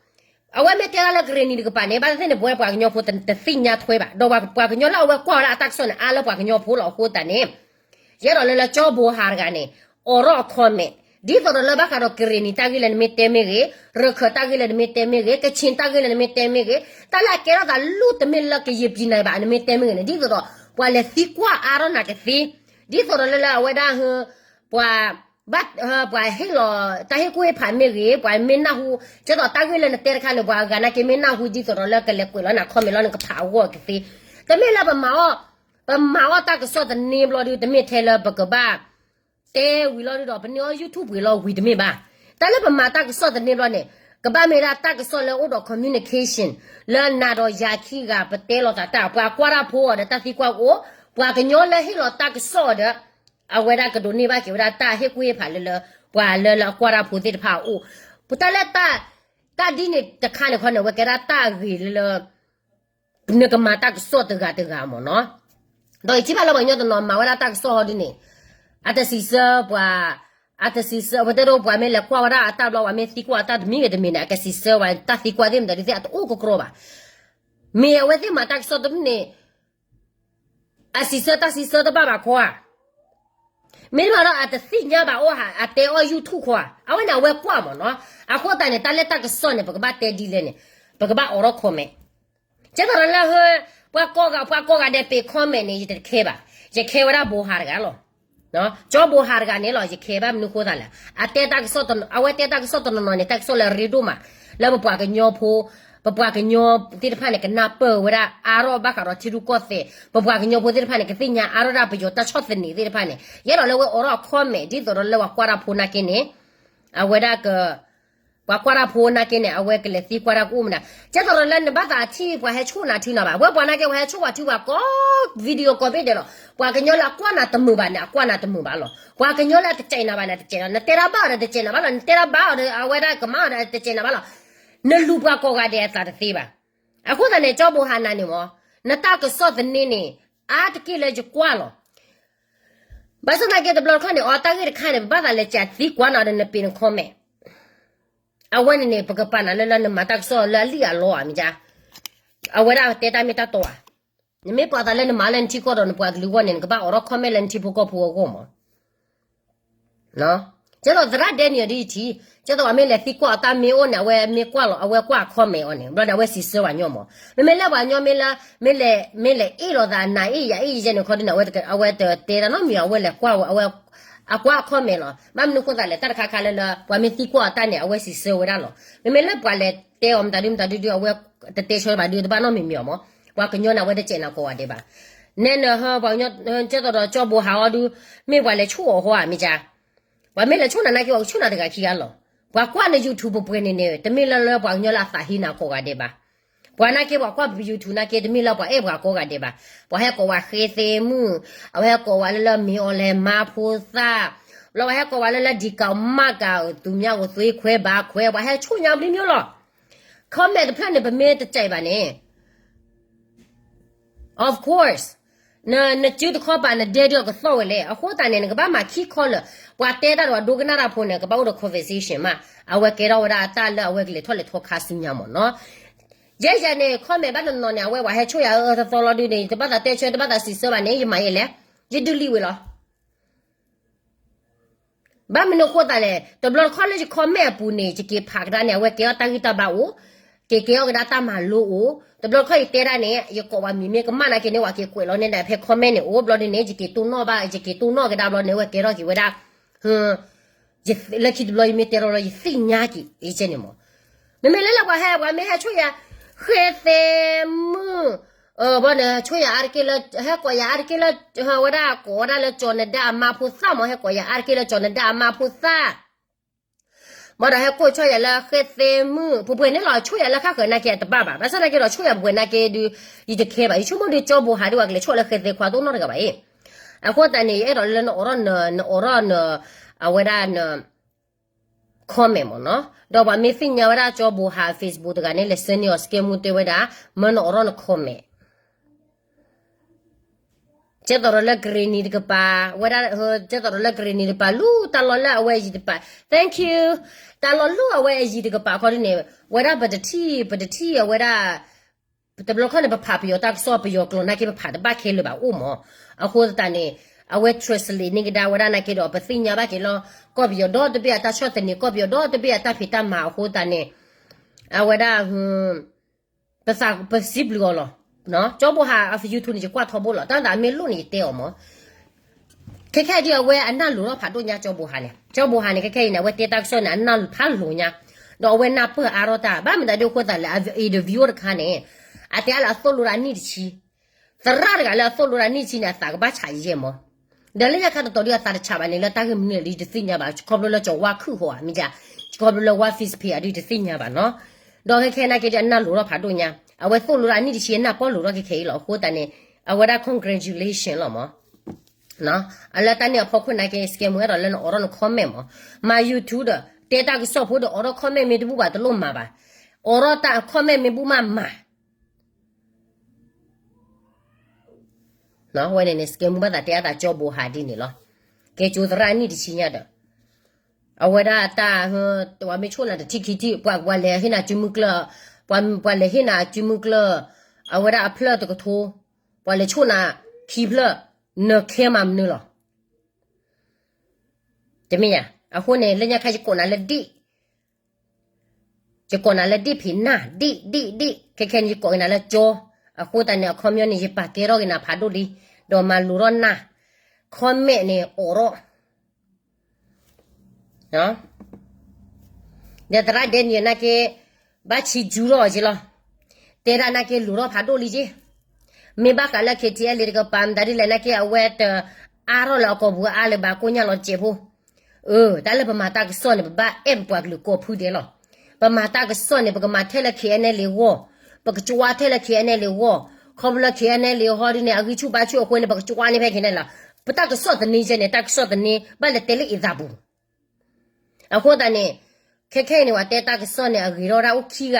အဝဲမ့ၢ်တဲဒၣ်လၢကရ့ၣ်နံၤတကပၤန့ၣ် ဘၣ်သ့ၣ်သ့ၣ်န့ၣ် ပဝဲပှၤကညီဖိတသ့ၣ်ညါထွဲဘၣ်, ဒီးပှၤကညီလၢအဝဲကွၢ်ဝဲဒၣ်အတၢ်ကစီၣ်န့ၣ် အါလၢပှၤကညီဖိလီၤအဃိသတးန့ၣ် ယအဲၣ်ဒိးလၢလၢကၠီဘိဟးတဂၤန့ၣ် အိးထီၣ် comment ဒ်သိးဒီးလၢဘၣ်ဃးဒီးကရ့ၣ်နံၤတၢ်ဂ့ၢ်လၢနမ့ၢ်တဲမ့ၢ်ဂ့ၤ, ရခၢၣ်တၢ်ဂ့ၢ်လၢနမ့ၢ်တဲမ့ၢ်ဂ့ၤ, ကခ့ၣ်တၢ်ဂ့ၢ်လၢနမ့ၢ်တဲမ့ၢ်ဂ့ၤ, တၢ်လၢအကဲထီၣ်သးလၢတမ့ၢ်လၢကယံာ်ပံၤနၤဘၣ် နမ့ၢ်တဲမ့ၢ်ဂ့ၤန့ၣ် ဒ်သိးဒီးပှၤလဲၤသံကွၢ်အါထီၣ်နၤကသ့, ဒ်သိးဒီးလၢလၢအဝဲဒၣ် ပှၤ ဘၣ် ပှၤဟ့ၣ်လီၤတၢ်ဟ့ၣ်ကူၣ်ဟ့ၣ်ဖးမ့ၢ်ဂ့ၤ, ပှၤမ့ၢ်နၢ်ဟူ, ကဲသိးတၢ်ဂ့ၢ်လၢနတဲတခါန့ၣ် ပှၤအဂၤနာ်က့မ့ၢ်နၢ်ဟူ ဒ်သိးဒီးလၢကလဲၤကွဲးလီၤနၤ comment လီၤ နကဖးအဂီၢ်ကသ့, တမ့ၢ်လၢပမၤအီၣ်, ပမၤအီၣ်တၢ်ကစီၣ်တန့ၢ်ဘျီဒု တမ့ၢ်ထဲလၢပကဘၣ် တဲဝံၤလီၤဒုဒီး ပန့ၢ်အီၣ် YouTube ပှ့ၤလီၤဝံၤတမ့ၢ်ဘၣ်, တၢ်လၢပမၤတၢ်ကစီၣ်တန့ၢ်ဘျီန့ၣ် ကဘၣ်မ့ၢ်ဒၣ်တၢ်ကစီၣ်လၢအိၣ်ဒီး communication လၢနၤဒီးယၤခံဂၤ ပတဲလိာ်သးတၢ် ပှၤကွၢ်တၢ်ဖိအီၤဒီးတၢ်သံကွၢ်ကအိၣ်, ပှၤကညီလၢဟ့ၣ်လီၤတၢ်ကစီၣ်ဒီး အဝဲဒၣ်ကဒိးန့ၢ်ဘၣ်က့ၤဝဲဒၣ်တၢ်ဟ့ၣ်ကူၣ်ဟ့ၣ်ဖးလၢလၢ ပှၤလၢလၢအကွၢ်တၢ်ဖိသ့ၣ်တဖၣ်အအိၣ်, ပတၢ်လၢ တၢ်ဒ်န့ၣ်တခါန့ၣ်ခီန့ၣ် အဝဲကဲဒၣ်တၢ်အဂ့ၤလၢလၢ နကမၤတၢ်ကစီၣ်တဂၤတဂၤမ့ၢ်နီၤ, ဒီးယထံၣ်ဘၣ်လၢပှၤကညီတနီၤမၤဝဲဒၣ်တၢ်ကစီၣ်ဟီဒ်န့ၣ်, အတစံးဆၢပှၤ, အတစံးဆၢ ပတဲဒိပှၤမ့ၢ်လဲၤကွၢ်ဝဲဒၣ်အတၢ်ဘျီ ပှၤမ့ၢ်သံကွၢ်အတၢ်တမံၤဂ့ၤတမံၤန့ၣ် အကစံးဆၢဝဲတၢ်သံကွၢ်သ့ၣ်မတၤဒုသ့ၣ် အတအိၣ်ကကြီဘၣ်, မ့ၢ်အဝဲသ့ၣ်မၤတၢ်ကစီၣ်တမ့ၢ်န့ၣ် အစံးဆၢတၢ်စံးဆၢတဘၣ်ဘၣ်ခီဧါ, မ့ၢ်တဘၣ်ဒီးအတသ့ၣ်ညါဘၣ်အိၣ်ဟး အတဲအီၣ် YouTube ခီဧါ, အဝဲန့ၣ်အဝဲကွၢ်မ့ၢ်နီၤ, အဃိသတးန့ၣ် တၢ်လၢတၢ်ကစီၣ်န့ၣ် ပကဘၣ်တဲဒ်လဲၣ်န့ၣ်, ပကဘၣ်အိးထီၣ် comment, ကဲသိးဒီးလၢ ပှၤကိးဂၤ ပှၤကိးဂၤဒဲးပ့ၤ comment န့ၣ် ယတခဲဘၣ်, ယခဲဝဲဒၣ်ဘိဟးတဂၤလီၤ, ကၠီဘိဟးတဂၤန့ၣ်လီၤ ယခဲဘၣ်မနုၤဃိသးလဲၣ်, အတဲတၢ်ကစီၣ် အဝဲတဲတၢ်ကစီၣ်တနီၤနီၤန့ၣ် တၢ်ကစီၣ်လၢအရ့ဒိၣ်မး, လၢပပှၤကညီဖိ ပပှၤကညီသ့ၣ်တဖၣ်န့ၣ် ကနၢ်ပၢၢ်ဝဲဒၣ်အါထီၣ်ဘၣ်ဃးဒီးထံရူၢ်ကီၢ်သဲး, ပပှၤကညီဖိသ့ၣ်တဖၣ်န့ၣ် ကသ့ၣ်ညါအါထီၣ်ဒၣ်ပယီၤတၢ်ဆီၣ်သနံးသ့ၣ်တဖၣ်န့ၣ် ယအဲၣ်ဒိးလၢဝဲအိးထီၣ် comment ဒ်သိးဒီးလၢပှၤကွၢ်တၢ်ဖိနာ်က့န့ၣ်, အဝဲဒၣ်က ပှၤကွၢ်တၢ်ဖိနာ်က့န့ၣ် အဝဲကလဲၤသံကွၢ်တၢ်ကအိၣ်မနုၤ, ကဲသိးဒီးလၢနဘၣ်သးထံၣ်ပှၤဟဲဆိၣ်နၤထုနီၤဘၣ်, ဝဲပှၤနာ်က့ပှၤဟဲဆိၣ်ပှၤထုပှၤကိး video ကိးဘ့ၣ်ဒဲးလီၤ, ပှၤကညီလၢအကွၢ်နၤတမုာ်ဘၣ်န့ၣ် အကွၢ်နၤတမုာ်ဘၣ်လီၤ, ပှၤကညီလၢအတစဲးနၤဘၣ်န့ၣ် အတစဲးနၤ, နတဲတၢ်ဘၣ်အီၤဒီးတစဲးနၤဘၣ်လီၤ, နတဲတၢ်ဘၣ်အီၤဒီးအဝဲဒၣ်ကမၣ်အီၤဒီးတစဲးနၤဘၣ်လီၤ, နလူၤပှၤကိးဂၤဒဲးအသးတသ့ဘၣ်, အဃိသတးန့ၣ် ကၠီဘိဟးနၤန့ၣ်မ့ၢ်, နတၢ်ကစီၣ်သန့န့ၣ် အါတက့ၢ်လၢယကွၢ်လီၤ ဘၣ်ဆၣ်သနာ်က့တဘျီတခီၣ်န့ၣ် အတၢ်ဂ့ၢ်တခါန့ၣ် ပဘၣ်သးလဲၤကးသံကွၢ်နၤဒီးနပ့ၤန comment, အဝဲန့ၣ်န့ၣ် ပကပာ်နၤလၢလၢနမၤတၢ်ကစီၣ်လၢအလံၣ်အလီဧါမ့ၢ်ဧါ, အဝဲဒၣ်တဲတၢ်မ့ၢ်တၢ်တီဧါ, နမ့ၢ်ပာ်သးလၢနမၤလၢနထံကီၢ်ဒီးနပှၤကလုာ်အဂီၢ်န့ၣ် နကဘၣ်အိးထီၣ် comment လၢနထံဖိကီၢ်ဖိအဂီၢ်မ့ၢ် ကဲသိးသရၣ်ဒဲနံၣ်အီၤဒ်ယထံၣ်, ကဲသိးအမ့ၢ်လဲၤသံကွၢ်အတၢ်မ့ၢ်အိၣ်န့ၣ် အဝဲမ့ၢ်ကွၢ်လီၤ အဝဲကွၢ် comment အီၤန့ၣ် ဘျီန့ၣ် အဝဲစံးဆၢပှၤညီမ့ၢ်, မ့မ့ၢ်လၢပှၤညီမ့ၢ်လၢ မ့ၢ်လဲၤ မ့ၢ်လဲၤအ့ၣ်လိာ်သးနၤအ့ၣ်ယၤအ့ၣ်ယဲန့ၣ်ခီဒ်န့ၣ် အဝဲတတဲတၢ်နီတမံၤ အဝဲလဲၤကွၢ်ဝဲ အဝဲ အကွၢ် comment လီၤ. ဘၣ်မနုၤဃိသတးလဲၣ် တၢ်တခါခါလၢလၢ ပှၤမ့ၢ်သံကွၢ်အတၢ်န့ၣ် အဝဲစံးဆၢဝဲဒၣ်လီၤ. မ့မ့ၢ်လၢပှၤလဲၤတဲအီၤမတၤဒုမတၤဒုဒု အဝဲတတဲဆၢဘၣ်ဒု တဘၣ်နီတမံၤမ့ၢ်မ့ၢ်, ပှၤကညီန့ၣ် အဝဲတစဲးနၤကိးဂၤဒဲးဘၣ်. နဲနဟၢ ပှၤကညီ ကဲသိးဒီးကၠီဘိဟးအီၤဒု မ့ၢ်ပှၤလဲၤဆိၣ်အီၤဟီဧါ မ့ၢ်ကါ ပှၤမ့ၢ်လဲၤဆိၣ်နၤနာ်က့ ပှၤကဆိၣ်နၤတဂၤခံဂၤလီၤ. ပှၤကွၢ်န YouTube ပှဲၤန့ၣ်န့ၣ် တမ့ၢ်လၢလၢပှၤကညီလၢအသးဟ့နၤကိးဂၤဒဲးဘၣ်. ပှၤနာ်က့ ပှၤကွၢ် YouTube နာ်က့ တမ့ၢ်လၢပှၤအဲၣ်ပှၤကိးဂၤဒဲးဘၣ်. ပှၤဟဲကိးဝဲဃဲသဲမုၣ်, အဝဲဟဲကိးဝဲလၢလၢမ့ၢ်အီၤလဲၤမါဖိသၣ်, ဘျီပှၤဟဲကိးဝဲလၢလၢဒံးကးမၣ်ကး သူများကိုသွေးခွဲပါခွဲ, ပှၤဟဲဆိၣ်ညါဘျီမ့ၢ်လီၤ. comment တဖျၢၣ်န့ၣ် ပမ့ၢ်တစဲးဘၣ်န့ၣ် of course နစုတခီပၤ နဒဲဒုးအကသီၣ်ဝဲလဲၣ်. အဃိသတးန့ၣ် နကဘၣ်မၤခံခီလၢာ်, ပှၤတဲတၢ်ဒီးပှၤဒိကနၣ်တၢ်ဖိန့ၣ် ကဘၣ်အိၣ်ဒီး conversation မး, အဝဲကဲထီၣ်ဝဲဒၣ်အတၢ်လၢအဝဲကလဲၤထီၣ်လဲၤထီခါဆူညါမ့ၢ်နီၤ. ယဲယၤန့ၣ် comment ဘၣ်တနီၤန့ၣ် အဝဲပှၤဟဲဆိၣ်ယၤအၢအၢသီသီလီၤဒုန့ၣ် ယတဘၣ်သးတဲဆၢ တဘၣ်သးစံးဆၢဘၣ်န့ၣ် ယမၤယဲလဲၣ်, ယ delete ဝံၤလီၤ. ဘၣ်မနုၤအဃိသတးလဲၣ်, တဘျီတခီၣ်လၢယ comment အပူၤန့ၣ် ယက့ၤဖးကဒါန့ၣ် အဝဲကဲထီၣ်တၢ်ဂံၢ်တၢ်ဘါအိၣ်, က့ၤကဲထီၣ်ကဒါတၢ်မၤလိအိၣ်, တဘျီတခီၣ်ယတဲဒၣ်န့ၣ် ယကိးဝဲမံၤမ့ၢ်ကမၣ်နာ်က့န့ၣ် ဝဲက့ၤကွဲးလီၤန့ၣ်ဒီး ဖဲ comment န့ၣ်အိၣ်ဘျီဒုန့ၣ် ယက့ၤတိၢ်နီၣ်ဘၣ် ယက့ၤတိၢ်နီၣ်ကဒါဘျီန့ၣ် အဝဲကဲထီၣ်က့ၤဝဲဒၣ် လၢခံတဘျီယမ့ၢ်တဲထီၣ်လီၤ ယသ့ၣ်ညါက့ၤ ယကဲန့ၣ်မ့ၢ်, မ့မ့ၢ်လၢလၢပှၤဟဲ ပှၤမ့ၢ်ဟဲဆိၣ်ယၤ ဃဲသဲမုၣ်, ဘျီန့ၣ် ဆိၣ်ယၤအါတက့ၢ်လၢ ဟဲကိးယၤအါတက့ၢ်လၢ ဝဲဒၣ်ကိးဝဲဒၣ်လၢကၠီၤနဒါအမါဖိသၣ်မ့ၢ် ဟဲကိးယၤအါတက့ၢ်လၢကၠီၤနဒါအမါဖိသၣ် ဘၣ်ဒီးဟဲကိးဆိၣ်ယၤလၢဃဲသဲမုၣ် ပှဲၤပှဲၤန့ၣ်လီၤ ဆိၣ်ယၤလၢဃၣ်ဃၢၤနာ်က့တဘၣ်ဘၣ် ဘၣ်ဆၣ်သနာ်က့ဒီး ဆိၣ်ယၤပှဲၤပှဲၤနာ်က့ဒုး ယတခဲဘၣ် ယဆိကမိၣ်ဒုးကၠီဘိဟးဒုး ပှၤကလဲၤဆိၣ်လၢဃဲသဲခွါတအိၣ်နီတဂၤဘၣ်အံၤ, အဃိသတးန့ၣ် ယအဲၣ်ဒိးလၢနအိးထီၣ်န နအိးထီၣ်န အဝဲဒၣ်န comment မ့ၢ်နီၤ. ဒီးပှၤမ့ၢ်သ့ၣ်ညါဝဲဒၣ်ကၠီဘိဟး Facebook တဂၤန့ၣ် လဲၤဆှၢန့ၢ်အီၤ scam မူတဲဝဲဒၣ် မၢနအိးထီၣ်န comment ကဲသိးဒီးလၢ Granny တကပၤ, ဝဲဒၣ် ကဲသိးဒီးလၢ Granny တကပၤ လူတၢ်လီၢ်လၢအဝဲအယံၤတကပၤ, thank you, တၢ်လီၢ်လၢအဝဲအယံၤတကပၤခီဒ်န့ၣ်, ဝဲဒၣ်ပတထံၣ် ပတထံၣ်အဝဲဒၣ်, တဘျီခီန့ၣ် ပဖးပယီၤတၢ်ကစီၣ် ပယီၤကျိာ်နာ်က့ ပဖးတဘၣ်ခဲလၢာ်ဘၣ်အိၣ်မး, အဃိသတးန့ၣ်, အဝဲ translate န့ၢ်ကဒါဝဲဒၣ်နာ်က့ဒီး ပသ့ၣ်ညါဘၣ်က့ၤလီၤ, ကီၢ်ပယီၤဒီတဘ့ၣ်အတၢ်ဆီၣ်သနံး ကီၢ်ပယီၤဒီတဘ့ၣ်အတၢ်ဖံးတၢ်မၤအဃိသတးန့ၣ်, အဝဲဒၣ် ပသးပစံးဘျုးအီၤလီၤ. ကၠီဘိဟးအ YouTube န့ၣ် ယကွၢ်ထီဘိလီၤ, တၢ်သးမ့ၢ်လိၣ်န့ၣ် ယတဲအီၤမး, ခဲခဲဒ်အဝဲအနၢ်လိၤထီၣ်ဖးဒိၣ်ညါ ကၠီဘိဟးန့ၣ်, ကၠီဘိဟးန့ၣ် ခဲခဲအံၤန့ၣ် အဝဲတဲတၢ်ကစီၣ်န့ၣ် အနၢ်ဖးလိၤညါ, ဒီးအဝဲနၢ်ပၢၢ်အါထီၣ်တၢ် ဘၣ်မတၤဒ်အဃိသးလဲၣ်, အ interview တခါန့ၣ်, အတဲအါလၢအသိၣ်လိတၢ်အနံၣ်တဆံ, သရၣ်တဂၤလၢအသိၣ်လိတၢ်အနံၣ်တဆံန့ၣ် အသးကဘၣ်ဆးယဲၢ်မး, ဒီးလၢညါခါတတီၤဒ်အသးတဆးဘၣ်န့ၣ် လၢတၢ်ဂ့ၢ်မနုၤလဲၣ်ဒ်ယတသ့ၣ်ညါဘၣ်, ခီဖျိလၢကၠီဝါခုၣ်ဃီဧါမ့ၢ်ဧါ, ခီဖျိလၢဝါ Facebook ဧါဒ်ယတသ့ၣ်ညါဘၣ်နီၤ, ဒီးခဲခဲနာ်က့ဒ်အနၢ်လိၤထီၣ်ဖးဒိၣ်ညါ, အဝဲသိၣ်လိတၢ်အနံၣ်တဆံအနၢ်ပၢၢ်လိၤထီၣ်ခဲခဲအံၤလီၤ, အဃိသတးန့ၣ်, အဝဲဒၣ် congratulation လီၤမး လၢတၢ်န့ၣ်အဖီခိၣ်နာ်က့ scam မူအဲၣ်ဒိးလၢနအိးထီၣ်န comment မး, မၤ YouTube ဒီး တဲတၢ်ကစီၣ်ဖိဒီး အိးထီၣ် comment မ့ၢ်တဘူၣ်ဘၣ်တလိၣ်မၤဘၣ်, အိးထီၣ်တၢ် comment မ့ၢ်ဘူၣ်မးမၤ, ဝဲန့ၣ်န့ၣ် scam မူဘၣ်သးတဲအသးကၠီဘိဟးဒ်န့ၣ်လီၤ, ကဲကၠိသရၣ်နံၣ်တဆံညါဒီး, အဝဲဒၣ်တၢ်, ပှၤမ့ၢ်ဆိၣ်နၤတထံၣ်ခံထံၣ် ပှၤလဲၤဟ့ၣ်နၤစုမုၢ်ကျၢၢ်, ပှၤလဲၤဟ့ၣ်နၤစုမုၢ်ကျၢၢ်, အဝဲဒၣ်အဖျၢၣ်တကထိ, ပှၤလဲၤဆိၣ်နၤခံဖျၢၣ်, န care မၤမနုၤလီၤ, တမ့ၢ်ဧါ, အဃိန့ၣ် လၢညါခါယကိးနၤလၢဒ့ၣ် ယကိးနၤလၢဒ့ၣ်ဖံးနၢ် ဒ့ၣ်ဒ့ၣ်ဒ့ၣ် ခဲခဲန့ၣ် ယကိးက့ၤနၤလၢကၠီ, အဃိသတးန့ၣ် အခီပညီန့ၣ် ယပာ်ကဲထီၣ်က့ၤနၤဖးဒိၣ်လံ, ဒီးမၤလိၤထီၣ်နၢ်, comment န့ၣ်အိးထီၣ်, ဒီးသရၣ်ဒဲနံၣ်နာ်က့, ဘၣ်ဆံးစူထီၣ်အီၤက့လီၤ, တဲဒၣ်နာ်က့လိၤထီၣ်ဖးဒိၣ်လံက့, မ့ၢ်ဘၣ်ဃးလၢ KTLA တကပၤမတၤဒ်လဲၣ်နာ်က့ အဝဲတအါထီၣ်လၢအကိာ်ပူၤအါလၢၤဘၣ် ကိညၣ်လီၤစဲးဖိ အၢ တၢ်လၢပမၤတၢ်ကစီၣ်န့ၣ် ပဘၣ်အဲၣ်ပပှၤကလုာ်ကိးဖုဒဲးလီၤ. ပမၤတၢ်ကစီၣ်န့ၣ် ပကမၤထဲလၢ K N L A ဂီၢ်, ပကကွၢ်ထဲလၢ K N L A ဂီၢ်, ခီဖျိလၢ K N L A ဟီဒ်န့ၣ် အဂံၢ်ဆူၣ်ဘါဆူၣ်အဃိန့ၣ် ပကကွၢ်န့ၢ်ဖဲ K N L A လီၤ. ပတၢ်ကစီၣ်သန့ယဲန့ၣ် တၢ်ကစီၣ်သန့ဘၣ်လဲၤတဲလၢအသးပူၤ အဃိသတးန့ၣ် ခဲခဲအံၤန့ၣ် ပှၤတဲတၢ်ကစီၣ်န့ၣ် အဂ့ၤထီၣ်ဒၣ်အိၣ်ခံဂၤ,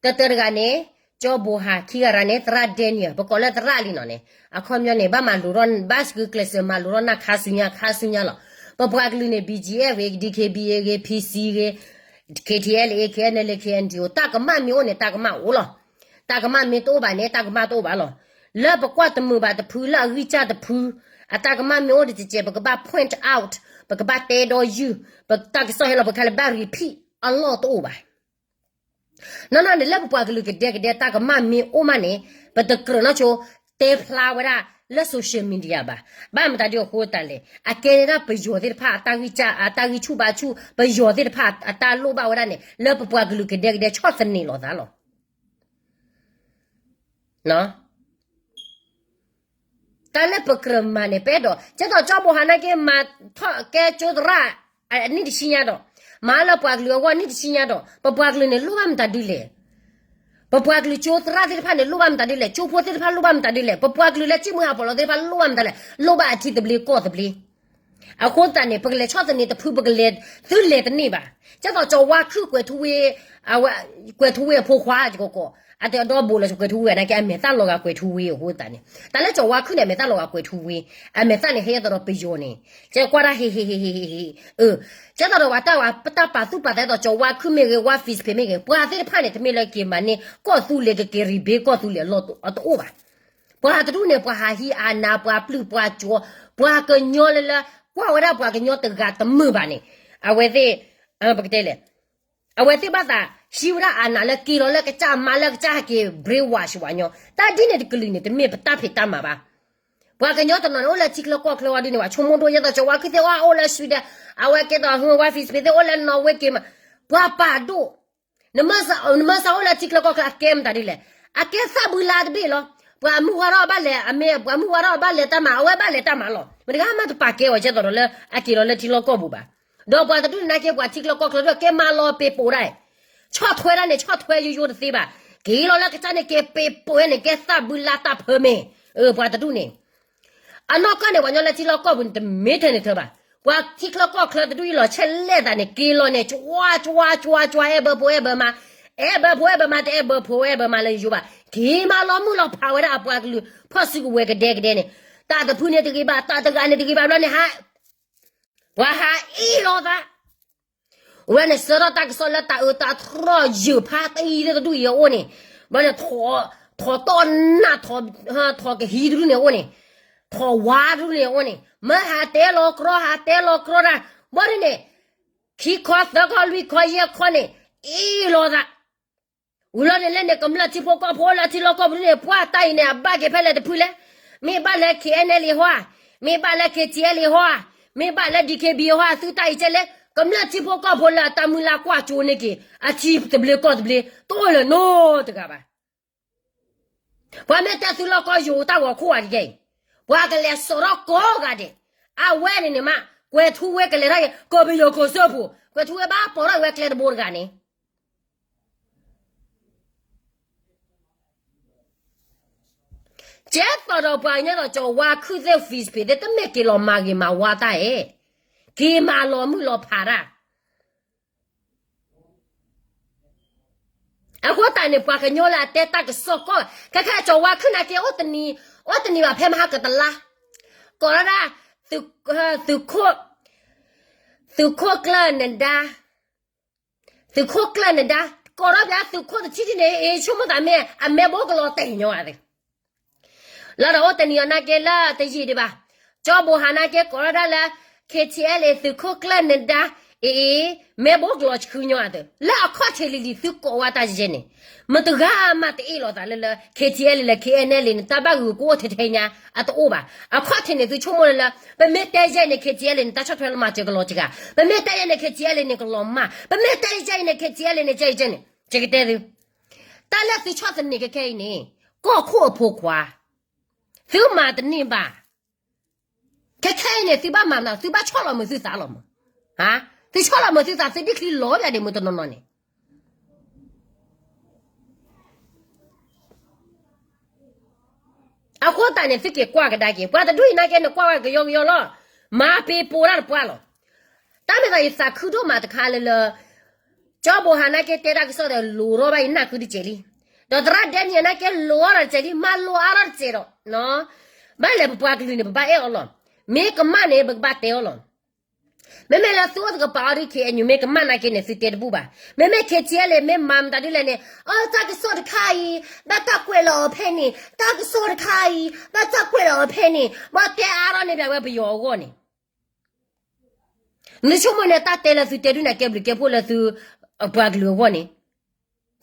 တၢတၢတဂၤန့ၣ် ကၠီဘိဟး ခံဂၤတဂၤန့ၣ် သရၣ်ဒဲနံၣ် ပကိးလၢသရၣ်လံနီၤန့ၣ် အခီပညီန့ၣ် ဘၣ်မၤလိၤထီၣ် ဘၣ်စကုကျဲးစၢးမၤလိၤထီၣ်နၢ်ခါဆူညါ ခါဆူညါလီၤ. ပပှၤကလုာ်န့ၣ် B G F ဂ့ၤ D K B A ဂ့ၤ P C ဂ့ၤ K T L A K N L A K N D O တၢ်ကမၣ်မ့ၢ်အိၣ်န့ၣ် တၢ်ကမၣ်အိၣ်လီၤ. တၢ်ကမၣ်မ့ၢ်တအိၣ်ဘၣ်န့ၣ် တၢ်ကမၣ်တအိၣ်ဘၣ်လီၤ. လၢပကွၢ်တမုာ်ဘၣ်တဖု လၢအဂံၢ်စၢ်တဖု အတၢ်ကမၣ်မ့ၢ်အိၣ်တစဲးစဲး ပကဘၣ် point out ပကဘၣ်တဲဒီးယုၢ် ပတၢ်ကစီၣ်ဟဲလီၤ ပခါလၢဘၣ် repeat အလီၢ်တအိၣ်ဘၣ်. နီၢ်နီၢ်န့ၣ် လၢပပှၤကလုာ်ကဒဲကဒဲတၢ်ကမၣ်မ့ၢ်အိၣ်မးန့ၣ် ပတကြၢးနီၢ်ဆိ တဲဖျါဝဲဒၣ်လၢ social media ဘၣ်. ဘၣ်မတၤဒ်အဃိသတးလဲၣ် အကဲန့ၣ်ဒၣ်ပယီၤသ့ၣ်တဖၣ်အတၢ်ဂံၢ်စၢ် အတၢ်ဂံၢ်ဆူၣ်ဘါဆူၣ် ပယီၤသ့ၣ်တဖၣ်အတၢ်လိၣ်ဘၣ်ဝဲဒၣ်န့ၣ် လၢပပှၤကလုာ်ကဒဲကဒဲဆီၣ်သနံးလိာ်သးလီၤ. တၢ်လၢပကြၢးမၤန့ၣ် ပအဲၣ်ဒိး ကဲသိးကၠီဘိဟးနာ်က့ မၤထီၣ်ကဲကၠိသရၣ် အနံၣ်တဆံညါဒီး မၤလၢပှၤကလုာ်အဂီၢ်နံၣ်တဆံညါဒီး ပပှၤကလုာ်န့ၣ်လိၣ်ဘၣ်မတၤဒ်လဲၣ်. ပပှၤကလုာ်ကၠိသရၣ်သ့ၣ်တဖၣ်န့ၣ် လိၣ်ဘၣ်မတၤဒ်လဲၣ်, ကၠိဖိသ့ၣ်တဖၣ်လိၣ်ဘၣ်မတၤဒ်လဲၣ်, ပပှၤကလုာ်လၢကံၣ်မုၢ်ဟးဖျိးလီၤသ့ၣ်တဖၣ်လိၣ်ဘၣ်မတၤလဲၣ်, လိၣ်ဘၣ်အထံသဘျ့ကီၢ်သဘျ့ အဃိသတးန့ၣ် ပကလဲၤဆီၣ်သနံးတဖု ပကလဲၤသုလဲၤတန့ၢ်ဘၣ်. ကဲသိးကၠီဝါခုၣ်ကွဲၤထူဝ့, ကွဲၤထူဝ့အဖိခွါကကိးကိး အတဲအဒီဘိးလၢကွဲၤထူဝ့နာ်က့ အမဲာ်သၣ်လီၤဂာ်ကွဲၤထူဝ့အဃိသတးန့ၣ် တၢ်လၢကၠီဝါခုၣ်န့ၣ် အမဲာ်သၣ်လီၤဂာ်ကွဲၤထူဝ့, အမဲာ်သၣ်န့ၣ် ဟဲယဲသိးဒီးပယီၤန့ၣ် ကဲကွၢ်တၢ်ဟ့ၣ်ဟ့ၣ်ဟ့ၣ်ဟ့ၣ်ဟ့ၣ်ဟ့ၣ်, အၢ, ကဲသိးဒီးပှၤတၢ်ဝဲ ပတၢ်ပာ်သူၣ်ပာ်သးသိးကၠီဝါခုၣ်မ့ၢ်ဂ့ၤ ဝါ Facebook မ့ၢ်ဂ့ၤ ပှၤသ့ၣ်တဖၣ်န့ၣ် တမ့ၢ်လၢက့ၤမၤန့ၢ်ကီၢ်သူလ့ၤ ကက့ၤ rebuild ကီၢ်သူလ့ၤအလီၢ်တအိၣ်ဘၣ်. ပှၤတဒူၣ်န့ၣ် ပှၤဟးဟံးအနး ပှၤပျုၢ်ပှၤကၠီ, ပှၤကညီလၢလၢ ကွၢ်ဝဲဒၣ်ပှၤကညီတဂၤတမုာ်ဘၣ်န့ၣ် အဝဲသ့ၣ် ပကတဲလဲၣ်, အဝဲသ့ၣ်ဘၣ်သး ဟံးဝဲဒၣ်အနးလၢက့ၤလီၤလၢကစၢ်မၤလၢကစၢ် ဟဲက့ၤ brainwash ပှၤကညီ တၢ်ဒ်န့ၣ်တကလုာ်န့ၣ် တမ့ၢ်ပတၢ်ဖံးတၢ်မၤဘၣ်. ပှၤကညီတနီၤန့ၣ် အိၣ်လၢထံချၢကီၢ်ချၢဝဲဒ်န့ၣ် ပှၤဆိကမိၣ်ဒိၣ်ယဲသိးကၠီဝါခုၣ်သ့ၣ်အိၣ် အိၣ်လၢ Sweden, အဝဲကဲသိး ဝါ Facebook သ့ၣ်အိၣ်လၢနီၣ်ဝ့က့ၤမး, ပှၤပာ်ဒိၣ် နမ့ၢ်စးအိၣ်လၢထံချၢကီၢ်ချၢအကဲမတၤဒ်လဲၣ်, အကဲသၣ်ဘုလါတဘ့ၣ်လီၤ. ပှၤမုၢ်ဝါထီၣ်ဘၣ်လဲၤ အမ့ၢ်ပှၤမုၢ်ဝါထီၣ်ဘၣ်လဲၤတၢ်မၤ အဝဲဘၣ်လဲၤတၢ်မၤလီၤ. မတဂၤမးတပာ်ကဲအီၤကဲသိးဒီးလၢ အက့ၤလီၤလၢထံလီၢ်ကီၢ်ပူၤဘၣ်. ဒီးပှၤတဒူၣ်န့ၣ်က့ ပှၤထံချၢကီၢ်ချၢဒၣ်ကဲမၤလီၤပ့ၤပိာ်ဒၣ်, ဆီၣ်ထွဲဒၣ်န့ၣ် ဆီၣ်ထွဲယိယိတသ့ဘၣ်. က့ၤလီၤလၢကစၢ်န့ၣ် က့ၤပ့ၤပိာ်န့ၣ် ကဲသၣ်ဘုလါတၢ်ဖၢမ့ၢ်, ပှၤတဒူၣ်န့ၣ် အနီၢ်ကီၢ်န့ၣ် ပှၤကညီလၢထံလီၢ်ကီၢ်ပူၤန့ၣ် တမ့ၢ်ထဲန့ၣ်ထဲဘၣ်. ပှၤထံချၢကီၢ်ချၢတဒူၣ်အံၤလီၤ ဆဲးလဲၣ်သးန့ၣ် က့ၤလီၤန့ၣ် ကွၢ်ကွၢ်ကွၢ်ကွၢ် အဲၣ်ဘၢဖိအဲၣ်ဘၢမါ, အဲၣ်ဘၢဖိအဲၣ်ဘၢမါ တအဲၣ်ဘၢဖိအဲၣ်ဘၢမါလၢယိၤဘၣ်, က့ၤမၤလီၤမုၢ်လီၤဖးဝဲဒၣ်အပှၤကလုာ် ဖီၣ်စုကဝဲၤကဒဲကဒဲန့ၣ်, တၢ်တဖုန့ၣ်တဂ့ၤဘၣ် တၢ်တဂၤန့ၣ်တဂ့ၤဘၣ်ဘျီန့ၣ် ဟး ပှၤဟးအ့ၣ်လိာ်သး ဝဲန့ၣ်စၢထီၣ်တၢ်ကစီၣ်လၢတၢ်အၢတၢ်သြီယုာ်ဖးတယံၤသ့ၣ်တဒူၣ်အံၤအအိၣ်န့ၣ်, ဘျီန့ၣ် ထိးတီၢ်နၢ် ထိးကဟံးတဒူၣ်န့ၣ်အအိၣ်န့ၣ်, ထိးဝါတဒူၣ်န့ၣ်အအိၣ်န့ၣ် မၢဟးတဲလီၤကြီ ဟးတဲလီၤကြီတၢ်, ဘျီန့ၣ်န့ၣ် ခံခီသၢခီလွံၢ်ခီယဲၢ်ခီန့ၣ် အ့ၣ်လိာ်သး ဝံၤလီၤန့ၣ်လၢန့ၣ် ကမျၢၢ်ထံဖိကီၢ်ဖိလၢထံလီၢ်ကီၢ်ပူၤန့ၣ် ပှၤတၢ်အံၤန့ၣ် အဘၣ်က့ၤဖဲလဲၣ်တဖုလဲၣ်, မ့ၢ်ဘၣ်လၢ K N L A ဟီဧါ, မ့ၢ်ဘၣ်လၢ K T L A ဟီဧါ, မ့ၢ်ဘၣ်လၢ D K B A ဟီဧါ, သုတၢ်အံၤကဲလဲၣ်, ကမျၢၢ်ထံဖိကီၢ်ဖိလၢအတၢ်မုၢ်လၢ်ကွၢ်ကၠိန့ၢ်က့ၤ အထံသဘျ့ကီၢ်သဘျ့ တအိၣ်လၢၤနီတဂၤဘၣ်. ပှၤမ့ၢ်တဲသုလီၢ်ကီၢ်ယိၤတၢ်ဂီၤခိၣ်ဂၤကကဲအံၤ, ပှၤကလဲၤစိာ်ထီၣ်ကိးဂၤဒဲး, အဝဲန့ၣ်န့ၣ်မး ကွဲၤထူဝ့ကလဲၤထီၣ်က့ၤ ကီၢ်ပယီၤကီၢ်စၢဖှိၣ် ကွဲၤထူဝ့ဘၣ်ပိာ်ထီၣ်ဝဲကျဲတဘိတဂၤန့ၣ် ကဲသိးဒီးပှၤကညီဒီးကၠီၤဝါခုၣ်သ့ၣ် Facebook သ့ၣ် တမ့ၢ်က့ၤလီၤမၤဂ့ၤမၤဝါတၢ်ဧဲ, က့ၤမၤလီၤမုၢ်လီၤဖးတၢ်. အဃိသတးန့ၣ် ပှၤကညီလၢအတဲတၢ်ကစီၣ်ကီၢ် ခဲခဲကၠီၤဝါခုၣ်နာ်က့ အိၣ်တနံၤ အိၣ်တနံၤဘၣ်ဖဲမဟါကတလါ ကိးထီၣ်ဒၣ် သုးခိၣ်ကျၢၢ်နဒါ သုးခိၣ်ကျၢၢ်နဒါ ကိးထီၣ်ပျးသုးခိၣ်တထံၣ်ထံၣ်န့ၣ် အ့ ဆိကမိၣ်သးမ့ၢ် အမဲဘိကလီၤတဲာ်ညီအသး လၢဒီးအိၣ်တနံၤအီၤနာ်က့လၢတယံာ်ဒံးဘၣ်, ကၠီဘိဟးနာ်က့ကိးထီၣ်ဒၣ်လၢ K T L A သုးခိၣ်ကျၢၢ်နဒါ အ့ မဲဘိကလီၤဆှုညီအသး လၢအခီၣ်ထံးလံၤလံၤ သုကိးဝဲတၢ်ယဲန့ၣ် မတဂၤမးတအ့ၣ်လိာ်သးလၢလၢ K T L A လၢ K N L A န့ၣ် တၢ်ဘၣ်ဂုာ်ကအိၣ်ထဲထဲညါ အတအိၣ်ဘၣ်. အခီၣ်ထံးန့ၣ် သုဆိကမိၣ်လၢလၢ ပမ့ၢ်တဲယဲန့ၣ် K T L A န့ၣ် တၢ်ဆီၣ်ထွဲလၢမၤစၢၤကလီၤစှၤ, ပမ့ၢ်တဲယဲန့ၣ် K T L A န့ၣ် ကလီၤမၢ်, ပမ့ၢ်တဲယဲအံၤန့ၣ် K T L A န့ၣ် ကဲအံၤကဲန့ၣ် ယကတဲသု တၢ်လၢသုဆီၣ်သနံးခဲခဲအံၤန့ၣ် ကီၢ်ခိၣ်အဖိခွါ, သုမၤတန့ၢ်ဘၣ်. ခဲခဲအံၤန့ၣ် သုဘၣ်မၤမနုၤ သုဘၣ်ဆီၣ်လီၤမုာ်သုသးလီၤမး, သုဆီၣ်လီၤမုာ်သုသး သုဒ်ချံလီၤပျၢ်ဒံးမုာ်တနီၤနီၤန့ၣ် အဃိသတးန့ၣ် သုက့ၤကွၢ်ကဒါက့ၤ ပှၤတဒူၣ်အံၤနာ်က့ နကွၢ်ဝဲကယီကယီလီၤ. မၤပ့ၤပိာ်တၢ်တပှၢ်လီၤ. တၢ်မ့ၢ်သးယသးခုဒိၣ်မးတခါလၢလၢ ကၠီဘိဟးနာ်က့တဲတၢ်ကစီၣ်ဒီး လိၤထီၣ်ဘၣ်ယနၢ်ဃုတစဲးလံ. ဒီးသရၣ်ဒဲနံၣ်အနာ်က့လိၤအါထီၣ်တစဲးလံ မၤလိၤအါထီၣ်တစဲးဒီး ဘၣ်လဲၣ်ပပှၤကလုာ်န့ၣ် ပဘၣ်အဲၣ်အီၤလီၤ. မ့ၢ်ကမၣ်န့ၣ် ပကဘၣ်တဲအီၤလီၤ. မ့မ့ၢ်လၢသုအိၣ်သကပၤအီၤဒ် K N U မ့ၢ်ကမၣ်နာ်က့န့ၣ် သုတဲတဘူၣ်ဘၣ်. မ့မ့ၢ် K T L A မ့ၢ်မၤမတၤဒ်လဲၣ်န့ၣ် အတၢ်ကစီၣ်တခါအံၤ ဘၣ်တၢ်ကွဲးလီၤအီၤဖဲန့ၣ် တၢ်ကစီၣ်တခါအံၤ ဘၣ်တၢ်ကွဲးလီၤအီၤဖဲန့ၣ် ဘၣ်တဲအါထီၣ်န့ၢ်ပှၤဝဲပယီၤအဂီၢ်န့ၣ် နဆိကမိၣ်န့ၣ် တၢ်တဲလၢသုတဲဒုၣ်န့ၣ် ကဲဘျုးကဲဖှိၣ်လၢသု ပှၤကလုာ်အဂီၢ်န့ၣ်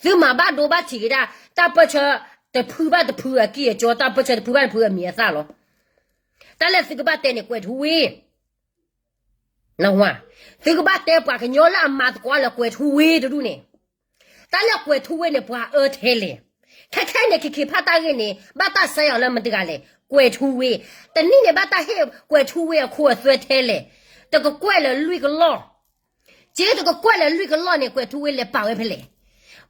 သုမၤဘၣ်ဒိဘၣ်ထံးက့ၤဒၣ် တၢ်ပၢၢ်ဆၢတဖုဘၣ်တဖုအကံၢ်အကီ တၢ်ပၢၢ်ဆၢတဖုဘၣ်တဖုအမံၤအသၣ်လီၤ. တၢ်လၢသုကဘၣ်တဲန့ၣ် ကွဲးထူဝ့ သုကဘၣ်တဲပှၤကညီလၢအမၤသကိးလၢကွဲးထူဝ့တဒူၣ်န့ၣ် တၢ်လၢကွဲးထူဝ့န့ၣ် ပှၤအၢထဲလဲၣ်. ခဲခဲအံၤန့ၣ် ခ့ခ့ဖးတၢ်ဂ့ၢ်န့ၣ် ဘၣ်တၢ်စဲအီၤလၢမတၤတဂၤလဲၣ် ကွဲးထူဝ့. တနံၣ်န့ၣ် ဘၣ်တၢ်ဟ့ၣ်ကွဲးထူဝ့အခိၣ်အသွဲထဲလဲၣ်. တကကွဲၢ်လၢလွံၢ်ကလီၢ် က့တကကွဲၢ်လၢလွံၢ်ကလီၢ်န့ၣ် ကွဲးထူဝ့လဲၤပာ်ဝဲဖဲလဲၣ်.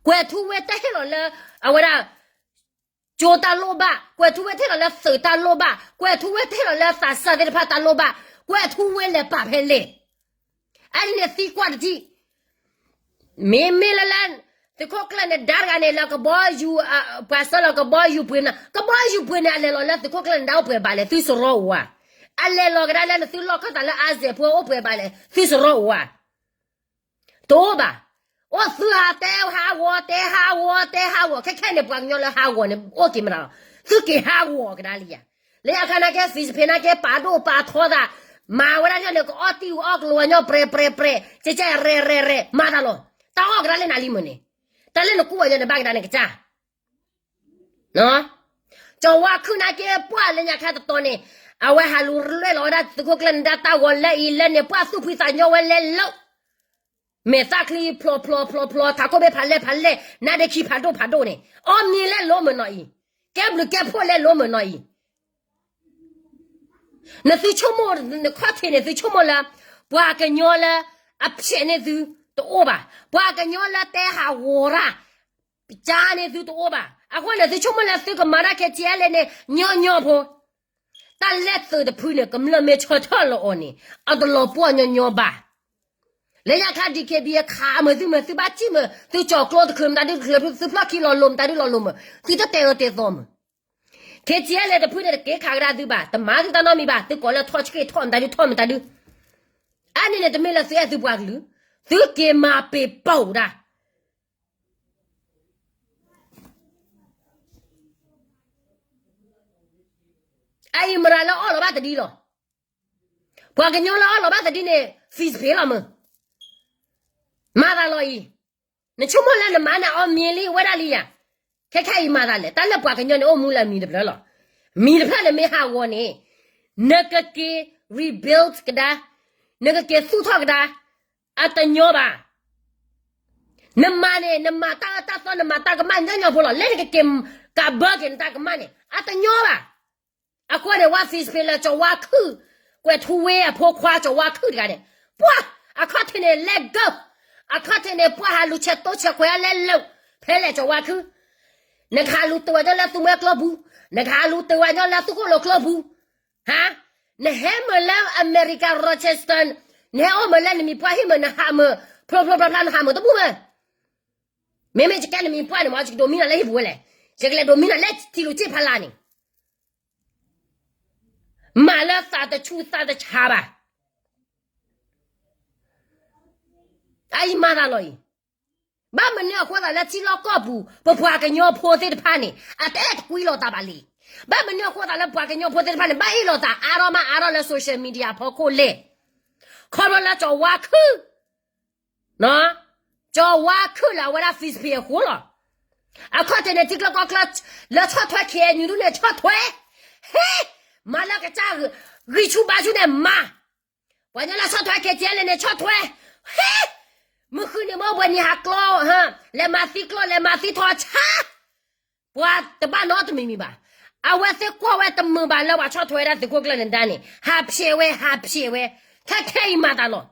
ကွဲးထူဝ့တဟ့ၣ်လီၤလၢ အဝဲဒၣ် ကၠိတၢ်လိၣ်ဘၣ်, ကွဲးထူဝ့တဟ့ၣ်လီၤလၢသုးတၢ်လိၣ်ဘၣ်, ကွဲးထူဝ့တဟ့ၣ်လီၤလၢသးစၢ်သ့ၣ်တဖၣ်တၢ်လိၣ်ဘၣ်, ကွဲးထူဝ့လဲၤပာ်ဖဲလဲၣ်. အန့ၣ်န့ၣ်သံကွၢ်တထံၣ် မ့မ့ၢ်လၢလၢ သုးခိၣ်ကျၢၢ်နဒါတဂၤန့ၣ် လၢကဘီယူၤ ပှၤဆှၢလီၤကဘီယူၤပှ့ၤနၤ, ကဘီယူၤပှ့ၤန့ၣ် အလဲၤလီၤလၢသုးခိၣ်ကျၢၢ်နဒါအိၣ်ပှဲၤဘၣ်လဲၣ် သုစရီအအိၣ်ဧါ. အလဲၤလီၤကဒါလၢနသုလီၢ်ခၢၣ်သးလၢအါစဲးဖိအိၣ်ပှဲၤဘၣ်လဲၣ် သုစရီအအိၣ်ဧါ. တအိၣ်ဘၣ်. အိၣ်သုဟးတဲဟးဂီၤ တဲဟးဂီၤ တဲဟးဂီၤ ခဲခဲန့ၣ် ပှၤကညီလၢဟးဂီၤန့ၣ် အိၣ်က့ၤမတၤလီၤ. သုက့ၤဟးဂီၤကဒါလံဧါ. လၢညါခါနာ်က့ Facebook နာ်က့ ပာ်ဒိၣ်ပာ်ထီသး, မၤဝဲဒၣ်န့ၣ် ကအီၣ်တံၢ်အီၣ်ကလိာ်အညီ ပြဲၤပြဲၤပြဲၤ ကဲကဲရဲၣ်ရဲၣ်ရဲၣ် မၤတၢ်လီၤ. တၢ်အီၣ်ကဒါလၢနၤလံမုၢ်န့ၣ်, တၢ်လၢနကူၣ်ဝဲညါန့ၣ် ဘၣ်ကဒါန့ၣ်ကစၢ် ကၠီၤဝါခုၣ်နာ်က့ ပှၢ်လၢညါခါတတီၤန့ၣ်, အဝဲဟးလူၤရဲၣ်လီၤဝဲဒၣ်သုးခိၣ်ကျၢၢ်နဒါတၢ်ဂီၤလၢအံၤလၢန့ၣ် ပှၢ်သူၣ်ဖှံသးညီဝဲလဲၤလိာ်, မဲာ်သၣ်ချံဖျိဖျိဖျိဖျိ ထးခိၣ်ဘ့ၣ်ဖးလဲၢ်ဖးလဲၢ် နါဒ့ခံဖးဒိၣ်ဖးဒိၣ်န့ၣ်, အီၣ်မ့ၤလဲၤလိာ်မုၢ်နီၤအံၤ, ကဲဘျုးကဲဖှိၣ်လဲၤလိာ်မုၢ်နီၤအံၤ နသုဆိကမိၣ် နခီၣ်ထံးန့ၣ် သုဆိကမိၣ်လၢ ပှၤကညီလၢအဖျဲးန့ၢ်သုတအိၣ်ဘၣ်. ပှၤကညီလၢတဲဟးဂီၤတၢ် ကၢန့ၢ်သုတအိၣ်ဘၣ်. အဃိန့ၣ် သုဆိကမိၣ်လၢသုကမၤတၢ် K T L A န့ၣ် ညီညီဖိ, တၢ်လဲၤသုးတဖုန့ၣ် ကမျၢၢ်မ့ၢ်ဆၢထၢၣ်လီၤအီၤန့ၣ် အတလီၤပှီၢ်ညီညီဘၣ်. လၢညါခါ DKBA ခးမုာ်သုမုာ် သုဘၣ်စံၣ်မုာ် သုကၠီၤကျိတချုးမတၤဒုတချုး သုဖျီၣ်ခံလီၤလိၤမတၤဒုလီၤလိၤမုာ် သုတတဲအၢတဲသီမုာ်. KTLA တဖုန့ၣ်တက့ၤခးကဒါသုဘၣ် တမၤသုတၢ်နီတမံၤဘၣ် သုကိးလၢထီၣ်ဆှ့ၣ်ထီၣ်မတၤဒုထီၣ်မတၤဒု. အါန့ၣ်န့ၣ် တမ့ၢ်လၢသုအဲၣ်သုပှၤကလုာ် သုက့ၤမၤပ့ၤပိာ်ဒၣ် အအံၤမရၤလၢအီၣ်လီၤဘၣ်သဒံလီၤ. ပှၤကညီလၢအီၣ်လီၤဘၣ်သဒံန့ၣ် fees ပ့ၤလီၤမုၢ်. မၤသးလီၤအံၤ, နဆိကမိၣ်လၢနမၤန့ၣ်အီၣ်မံၤလံဝဲဒၣ်လံယၤ, ခဲခဲအံၤမၤသးလဲၣ်, တၢ်လၢပှၤကညီန့ၣ်အိၣ်မူလၢအမံၤတဖျၢၣ်လီၤ. မံၤတဖျၢၣ်န့ၣ်မ့ၢ်ဟးဂီၤန့ၣ်, နကက့ၤ rebuild ကဒါ, နကက့ၤသူၣ်ထီၣ်ကဒါ, အတညီဘၣ်. နမၤန့ၣ် နမၤတၢ်အၢတၢ်သီ နမၤတၢ်ကမၣ်ညီညီဖိလီၤ. လၢနကက့ၤကးဘၢက့ၤနတၢ်ကမၣ်န့ၣ် အတညီဘၣ်. အဃိန့ၣ် ဝါ fees ပ့ၤလၢကၠီၤဝါခုၣ်, ကွဲးထူဝ့အဖိခွါကၠီၤဝါခုၣ်တဂၤန့ၣ်, ပှၤ, အခီၣ်ထံးန့ၣ် လဲၤကၢၢ်, အခီၣ်ထံးန့ၣ် ပှၤဟးလူၤဆဲးတိဆဲးခွဲးအလဲၤလၢာ်, ဖဲလဲၣ်ကၠီၤဝါခုၣ်, နကဟးလူၤတ့ၢ်ဝဲညီလၢသူမှဲကျိပူၤ, နကဟးလူၤတ့ၢ်ဝဲညီလၢသူခိၣ်လိာ်ကျိပူၤ, ဟါ, နဟဲမုာ်လၢ America Rochester, နဟဲအိၣ်မုာ်လၢနမံၤပှၢ်ဟံၣ်မုာ် နဟးမုာ်, ဖျိဖျိဖျါဖျါနဟးမုာ်တဘူၣ်မး. မ့မ့ၢ်ယကဲနမံၤပှၢ်န့ၣ်မ့ၢ် ယကဒိးမံနၤလၢဟံၣ်ပူၤဝဲလဲၣ်, ယကလဲၤဒိးမံနၤလၢထံလူၤက့ၢ်ဖးလၢ်န့ၣ် မၤလၢသးတဆူၣ်သးတဆါဘၣ်. အအံၤမၤသးလီၤအံၤ, ဘၣ်မနုၤအဃိသးလၢထံလီၢ်ကီၢ်ပူၤ ပပှၤကညီဖိသ့ၣ်တဖၣ်န့ၣ် အတအဲၣ်တကွံလိာ်သးဘၣ်လံ. ဘၣ်မနုၤအဃိသးလၢပှၤကညီဖိသ့ၣ်တဖၣ်န့ၣ် ဘၣ်အ့ၣ်လိာ်သးအါထီၣ်မးအါထီၣ်လၢ social media ဖီခိၣ်လဲၣ်. ခီဖျိလၢကၠီၤဝါခုၣ် ကၠီၤဝါခုၣ်လၢအဝဲဒၣ် fees ပ့ၤအဃိလီၤ. အခီၣ်ထံးန့ၣ် ထံကျိကီၢ်ချၢ လၢဆီၣ်ထွဲ KNU ဒုန့ၣ် ဆီၣ်ထွဲ, ဟ့, မၤလၢကစၢ်ဂံၢ်ဆူၣ်ဘါဆူၣ်န့ၣ်မၤ, ပှၤကညီလၢဆီၣ်ထွဲ KTLA န့ၣ် ဆီၣ်ထွဲ, ဟ့, မုၢ်ဃုန့ၣ်မ့ၢ်ပှဲၤနံၤဟးကျီ, လဲၤမၤသံကျိ လဲၤမၤသံထီၣ်ဆါ ပှၤတဘၣ်နီတမံၤမံၤဘၣ်. အဝဲသ့ၣ်ကွၢ်ဝဲတမုာ်ဘၣ်လၢပှၤဆီၣ်ထွဲဝဲဒၣ်သုးခိၣ်ကျၢၢ်နဒါန့ၣ် ဟးဖျဲးဝဲ ဟးဖျဲးဝဲ, ခဲခဲအံၤမၤသးလီၤ.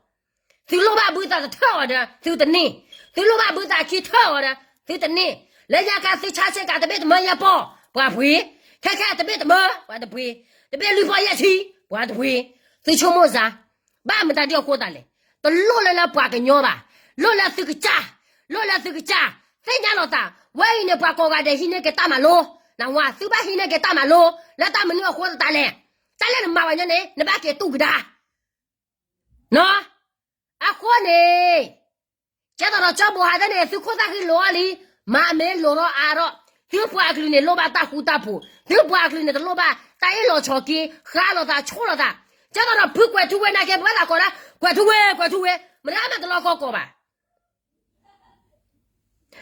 သုလိၣ်ဘၣ်ဘုသးတထၢၣ်အီၤဒီး သုတန့ၢ်, သုလိၣ်ဘၣ်ဘုသးခံထၢၣ်အီၤဒီး သုတန့ၢ်, လၢညါခါသုဆါဆ့ကၤတဘ့ၣ်တမၢယဲၢ်ပီၢ်, ပှၤပှ့ၤ, ခဲခဲတဘ့ၣ်တမၢ, ပှၤတပှ့ၤ, တဘ့ၣ်လွံၢ်ပီၢ်ယဲၢ်ဆံ, ပှၤတပှ့ၤ, သုဆိကမိၣ်စါ ဘၣ်မတၤဒ်အဃိသးလဲၣ်, တလိၣ်လၢလၢပှၤကညီဘၣ်, လိၣ်လၢသုကစၢ်, လိၣ်လၢသုကစၢ်, သ့ၣ်ညါလီၤသး, ဝဲအံၤန့ၣ် ပှၤကိးဂၤဒဲးဟံးန့ၢ်က့ၤတၢ်မၤလိ, နဝၤ သုဘၣ်ဟံးန့ၢ်က့ၤတၢ်မၤလိ, လၢတၢ်မနုၤအဃိသတးလဲၣ်, တၢ်လၢနမၤဝဲညီန့ၣ် နဘၣ်က့ၤတူၢ်ကဒါ အဃိန့ၣ်, ကဲသးဒီးကၠီဘိးဟးသ့ၣ်န့ၣ် သုခိၣ်သၣ်ဃံလိာ်အီၤလံ, မၤအမ့ၢ်လိာ်ထီၣ်အါထီၣ်, သုပှၤအကလုာ်န့ၣ် လိၣ်ဘၣ်တၢ်ဃူတၢ်ဖိး, သုပှၤအကလုာ်န့ၣ် တလိၣ်ဘၣ်တၢ်အ့ၣ်လိာ်ဆိးက့, ဃါလိာ်သးဆိၣ်လိာ်သး, ကဲသးဒီးဖုကွဲးထူဝ့နာ်က့ ပဝဲသးကိးဒၣ်, ကွဲးထူဝ့, ကွဲးထူဝ့, မတၤမ့ၢ်တလီၤကီကီးဘၣ်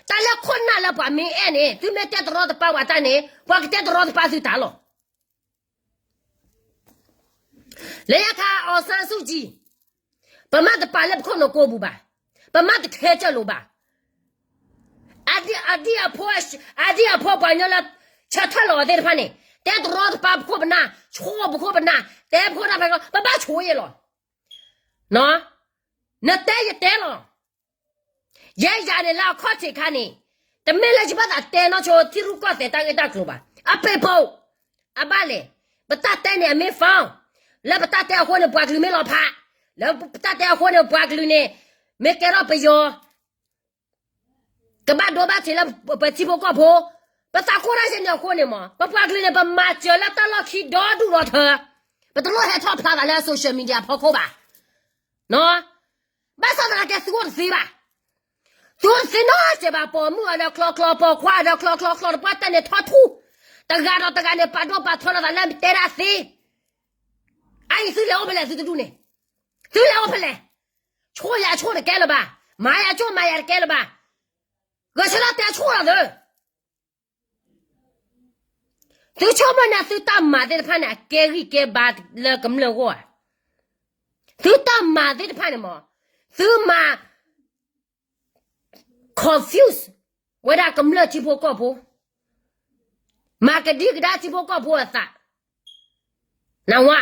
တၢ်လၢခိၣ်နၢ်လၢပှၤမ့ၢ်အဲၣ်န့ၣ် သုမ့ၢ်တဲတရီတပါပှၤတၢ်န့ၣ် ပှၤကတဲတရီတပါသုတၢ်လီၤ. လၢညါခါ အောင်ဆန်းစုကြည်, ပမ့ၢ်တပာ်လၢပခိၣ်နူာ်ကိးပူၤဘၣ်, ပမ့ၢ်တခဲကၢၢ်လိာ်ဘၣ်, အဒံၣ်အဖိ, အဒံၣ်အဖိပှၤကညီလၢ ဆၢထၢၣ်လီၤအီၤသ့ၣ်တဖၣ်န့ၣ် တဲတရီတပါပခိၣ်ပနၢ်, ဆိၣ်ပခိၣ်ပနၢ်, တဲပခိၣ်တၢ်ဖဲကီး ပဘၣ်ဆိၣ်ယဲၢ်လီၤ. နတဲယတဲလီၤ. ယဲယၤန့ၣ်လၢအခီၣ်ထံးခါန့ၣ်, တမ့ၢ်လၢယဘၣ်သးတဲနီၢ်ဆိထံရူၢ်ကီၢ်သဲးတၢ်ဂ့ၢ်တၢ်ကျိၤဘၣ်. အပ့ၤပိာ်, အဘၣ်လဲၣ်, ပတၢ်တဲန့ၣ်အမ့ၢ် found, လၢပတၢ်တဲအဃိန့ၣ် ပှၤကလုာ်မ့ၢ်လီၤဖး, လၢပတၢ်တဲအဃိန့ၣ် ပှၤကလုာ်န့ၣ် မ့ၢ်ကဲထီၣ်ပယီၤ ကဘၣ်ဒိဘၣ်ထံးလၢပထံဖိကီၢ်ဖိ, ပသးကိၢ်တၢ်စ့ၢ်န့ၣ်အဃိန့ၣ်မး ပပှၤကလုာ်န့ၣ် ပမၤစၢၤလၢတၢ်လီၢ်ခံဒီဒူၣ်ဒီထၢ, ပတလိၣ်ဟဲထီၣ်ဖျါသးလၢ social media ဖီခိၣ်ဘၣ်. ဘၣ်ဆၣ်သနာ်က့ သုအိၣ်တသ့ဘၣ်. သုအိၣ်တသ့နီတစဲးဘၣ်, ပိာ်မုၣ်အဒၢးချီချီ, ပိာ်ခွါအဒၢးချီချီချီ, တပှၢ်တၢၢ်န့ၣ်ထီၣ်ထူ, တဂၤဒီးတဂၤန့ၣ် ပာ်ဒိၣ်ပာ်ထီလီၤသးလၢတဲဒၣ်သ့. အအံၤသုလဲၤအိၣ်ဖဲလဲၣ် သုတဒူၣ်န့ၣ်, သုလဲၤအိၣ်ဖဲလဲၣ်, ဆိၣ်ယၤဆိၣ်တကဲလၢၤဘၣ်, မၤယၤဆိၣ်မၤယၤတကဲလၢၤဘၣ်, ဂဲၤဆၢထၢၣ်တဲဆိၣ်လီၤသု သုဆိကမိၣ်န့ၣ် သုတၢ်မၤသ့ၣ်တဖၣ်န့ၣ် အကဲဂံၢ်ကဲဘါလၢကမျၢၢ်အဂီၢ်ဧါ. သုတၢ်မၤသ့ၣ်တဖၣ်န့ၣ်မး, သုမၤ confuse ဝဲဒၣ်ကမျၢၢ်ထံဖိကီၢ်ဖိ, မၤကဒံကဒါထံဖိကီၢ်ဖိအသး, နဝါ,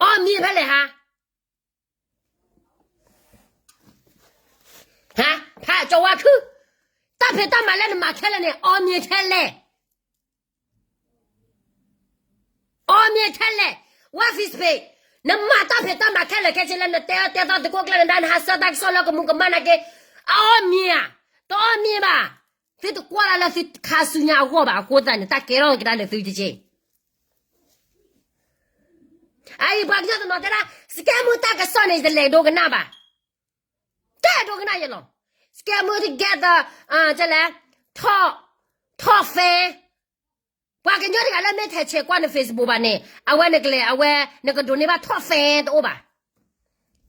အီၣ်မံၤဖဲလဲၣ်ဟါ ဟါ, ဖးကၠီၤဝါခုၣ်, တၢ်ဖံးတၢ်မၤလၢနမၤခဲလၢာ်န့ၣ် အီၣ်မံၤခဲလၢာ်. အီၣ်မ့ၤထဲလဲၣ်, ဝါ Facebook, နမၤတၢ်ဖံးတၢ်မၤခဲလၢာ်ခဲဆ့လၢနတဲအၢတဲသီသုးခိၣ်ကျၢၢ်နဒါ နဟးဆှၢတၢ်ကစီၣ်လၢကမူၤကမၣ်နာ်က့, အအီၣ်မ့ၤဧါ, တအီၣ်မ့ၤဘၣ်, သုတကွၢ်တၢ်လၢသုခါဆူညါအဂီၢ်ဘၣ်အဃိသတးန့ၣ် တၢ်ကဲထီၣ်ကဒါလၢသုတက့ၢ်. အအံၤပှၤကညီတနီၤတဲဒၣ် စကဲမူတၢ်ကစီၣ်န့ၣ် ယတလဲၤဒိကနၣ်ဘၣ်, တအဲၣ်ဒိကနၣ်ယဲလီၤ, စကဲမူ together, လဲၣ်, ထီၣ်, ထီၣ် fan, ပှၤကညီတဂၤလၢမ့ၢ်ထဲးဆဲးကွၢ်န Facebook ဘၣ်န့ၣ် အဝဲနကလဲၤ အဝဲ နကဒိးန့ၢ်ဘၣ်ထီၣ် fan တအိၣ်ဘၣ်.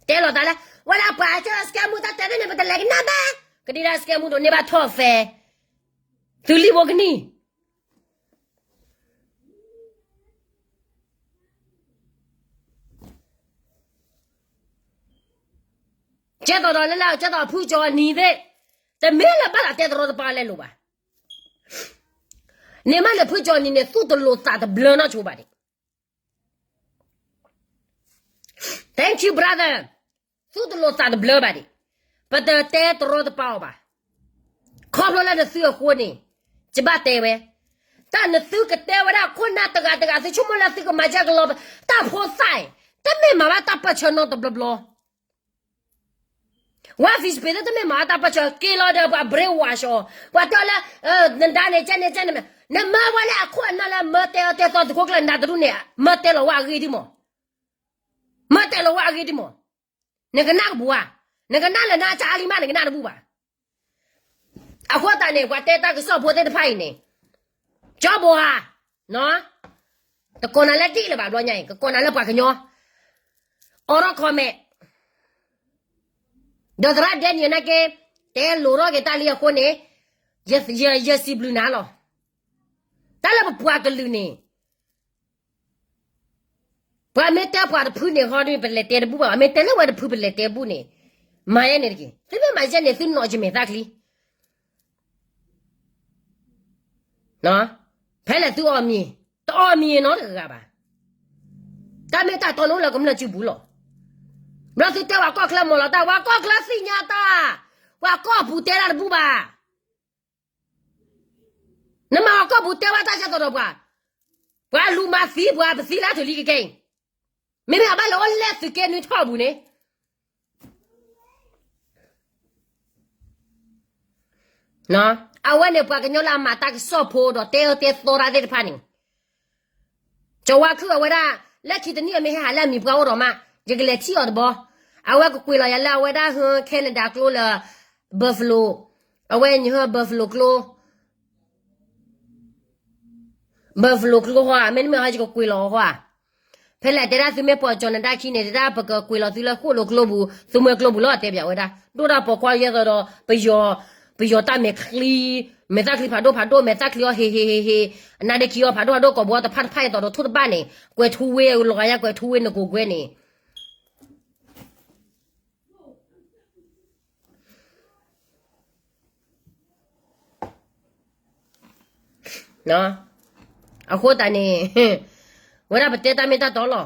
တဲလီၤသးလၢ ဝဲဒၣ်ပှၤကညီစကဲမူတၢ်တဲသ့ၣ်န့ၣ် ပတလဲၤကနၣ်ဘၣ်, ကဒံဒၣ်စကဲမူဒိးန့ၢ်ဘၣ်ထီၣ် fan, သုလံၤဖိကနံၣ် ကဲသိးဒီးလၢလၢ ကဲသိးဖုကၠီနံၤသ့ၣ်, တမ့ၢ်လၢဘၣ်သးတဲတရီတပါလဲလိာ်ဘၣ်. န့ၣ်မးန့ၣ် ဖုကၠီနံၤန့ၣ် သူၣ်တလိာ်သးတဘျၢနီတဂၤဘၣ်ဒံး. Thank you brother, သူၣ်တလိာ်သးတဘျၢဘၣ်ဒံး, ပတတဲတရီတပါအီၤဘၣ်. ခီဖျိလၢနသုအဃိန့ၣ်, ယဘၣ်တဲဝဲ, တၢ်နသုကတဲဝဲဒၣ်ခိၣ်နၢ်တဂၤတဂၤ သုဆိကမိၣ်လၢသုကမၤကဲကလီၤ, တၢ်ဖိသၣ်အံၤ တမ့ၢ်မၤဘၣ်တၢ်ပၢၢ်ဆၢနီတဘျီဘျီ ဝါ Facebook သ့ၣ်တမ့ၢ်မၤတၢ်ပၢၢ်ဆၢ က့ၤလီၤဒီးပှၤ brainwash အီၤ, ပှၤတဲလၢ နဒါန့ၣ်ကဲန့ၣ်ကဲန့ၣ်, နမၢဝဲလၢအခိၣ်အနၢ်လၢမၢတဲအီၤတဲသီသုးခိၣ်ကျၢၢ်နဒါတဒူၣ်န့ၣ်, မၢတဲလီၤဝဲအဂ့ၢ်ဒ်မး, မၢတဲလီၤဝဲအဂ့ၢ်ဒ်မး, နကနၣ်ကဘူၣ်ဧါ, နကနၣ်လၢနအါကၢ်အါလံမး နကနၣ်တဘူၣ်ဘၣ်. အဃိသတးန့ၣ် ပှၤတဲတၢ်ကစီၣ်ဖိသ့ၣ်တဖၣ်အံၤန့ၣ်, ကၠီဘိဧါ, တကိးနၤလၢဒ်လၢၤဘၣ်ဘျီညါအံၤ ကကိးနၤလၢပှၤကညီ, အိးထီၣ် comment, ဒီးသရၣ်ဒဲနံၣ်နာ်က့, တဲလိၤထီၣ်က့ၤတၢ်လံအဃိန့ၣ်, ယစံးဘျုးနၤလီၤ. တၢ်လၢပပှၤကလုာ်န့ၣ် ပှၤမ့ၢ်တဲပှၤတဖုန့ၣ်ဟီဒ် ပလဲၤတဲတဘူၣ်ဘၣ်, မ့ၢ်တဲလၢဝဲတဖုပလဲၤတဲဘူၣ်န့ၣ်, မၤယဲန့ၣ်တက့ၢ်. သုမ့ၢ်မၤယဲန့ၣ် သုနီၢ်ယမဲာ်သၣ်ချံ ဖဲလဲၣ်သုအီၣ်မ့ၤ, တအီၣ်မ့ၤနီတဂၤဘၣ်. တၢ်မ့ၢ်တၢ်တီန့ၣ်အိၣ်လၢကမျၢၢ်စုပူၤလီၤ. ဘျီသုတဲပှၤကီၢ်ချၢမီၤလီၤတၢ်, ပှၤကီၢ်ချၢသ့ၣ်ညါတၢ်, ပှၤကီၢ်ပူၤတဲတၢ်တဘူၣ်ဘၣ်. နမၤပှၤကီၢ်ပူၤတဲဝဲတၢ်ကဲသိးဒီးပှၤ, ပှၤလူၤမၤသံပှၤ ပသံလၢအထုးလံကကဲအံၤ, မ့မ့ၢ်အဘၣ်လၢအိၣ်လဲၣ်သုးက့နွံထီၣ်အပူၤန့ၣ် အဝဲန့ၣ်ပှၤကညီလၢအမၤတၢ်ကစီၣ်ဖိဒီးတဲအၢတဲသီတၢ်သ့ၣ်တဖၣ်န့ၣ်, ကၠီဝါခုၣ်အဝဲဒၣ်, လၢခံတနံၣ်အမ့ၢ်ဟဲဟးလၢအမံၤပှၢ်အိၣ်ဒီးမး, ယကလဲၤထံၣ်အီၤတဘျီ, အဝဲကကွံာ်လီၤယၤလၢအဝဲဒၣ်ဟၢ Canada ကျိလၢ Buffalo, အဝဲညဟၢ Buffalo ကျိ Buffalo ကျိဃီဧါ, မ့တမ့ၢ်ဟီ ယကကွံာ်လီၤအီၤဃီဧါ. ဖဲလဲၣ်တဲဒၣ်သုမ့ၢ်ပိာ်ကၠီၤနဒါခံန့ၣ် တဲဒၣ်ပကကွံာ်လီၤသုလၢဃိၣ်လိာ်ကျိပူၤ, သုမွဲကျိပူၤလီၤ တဲပၠးဝဲဒၣ်, ဒိၣ်တၢ်ပိာ်ခွါယဲသိးဒီး ပယီၤတၢ်မဲာ်ချံ, မဲာ်သၣ်ချံဖးဒိၣ်ဖးဒိၣ်, မဲာ်သၣ်ချံအီၤဟ့ၣ်ဟ့ၣ်ဟ့ၣ်ဟ့ၣ်, အနါဒ့ခံအီၤဖးဒိၣ်ဖးဒိၣ်, ကိာ်ဘီတဖၣ်တဖၣ်အသိးဒီးထိၣ်တဘၣ်န့ၣ်, ကွဲၤထူဝ့လီၤဂာ်ညါ ကွဲၤထူဝ့နကိာ်ကွဲန့ၣ် အဃိသတးန့ၣ်, ဝဲဒၣ်ပတဲတၢ်မ့ၢ်တၢ်တီလီၤ.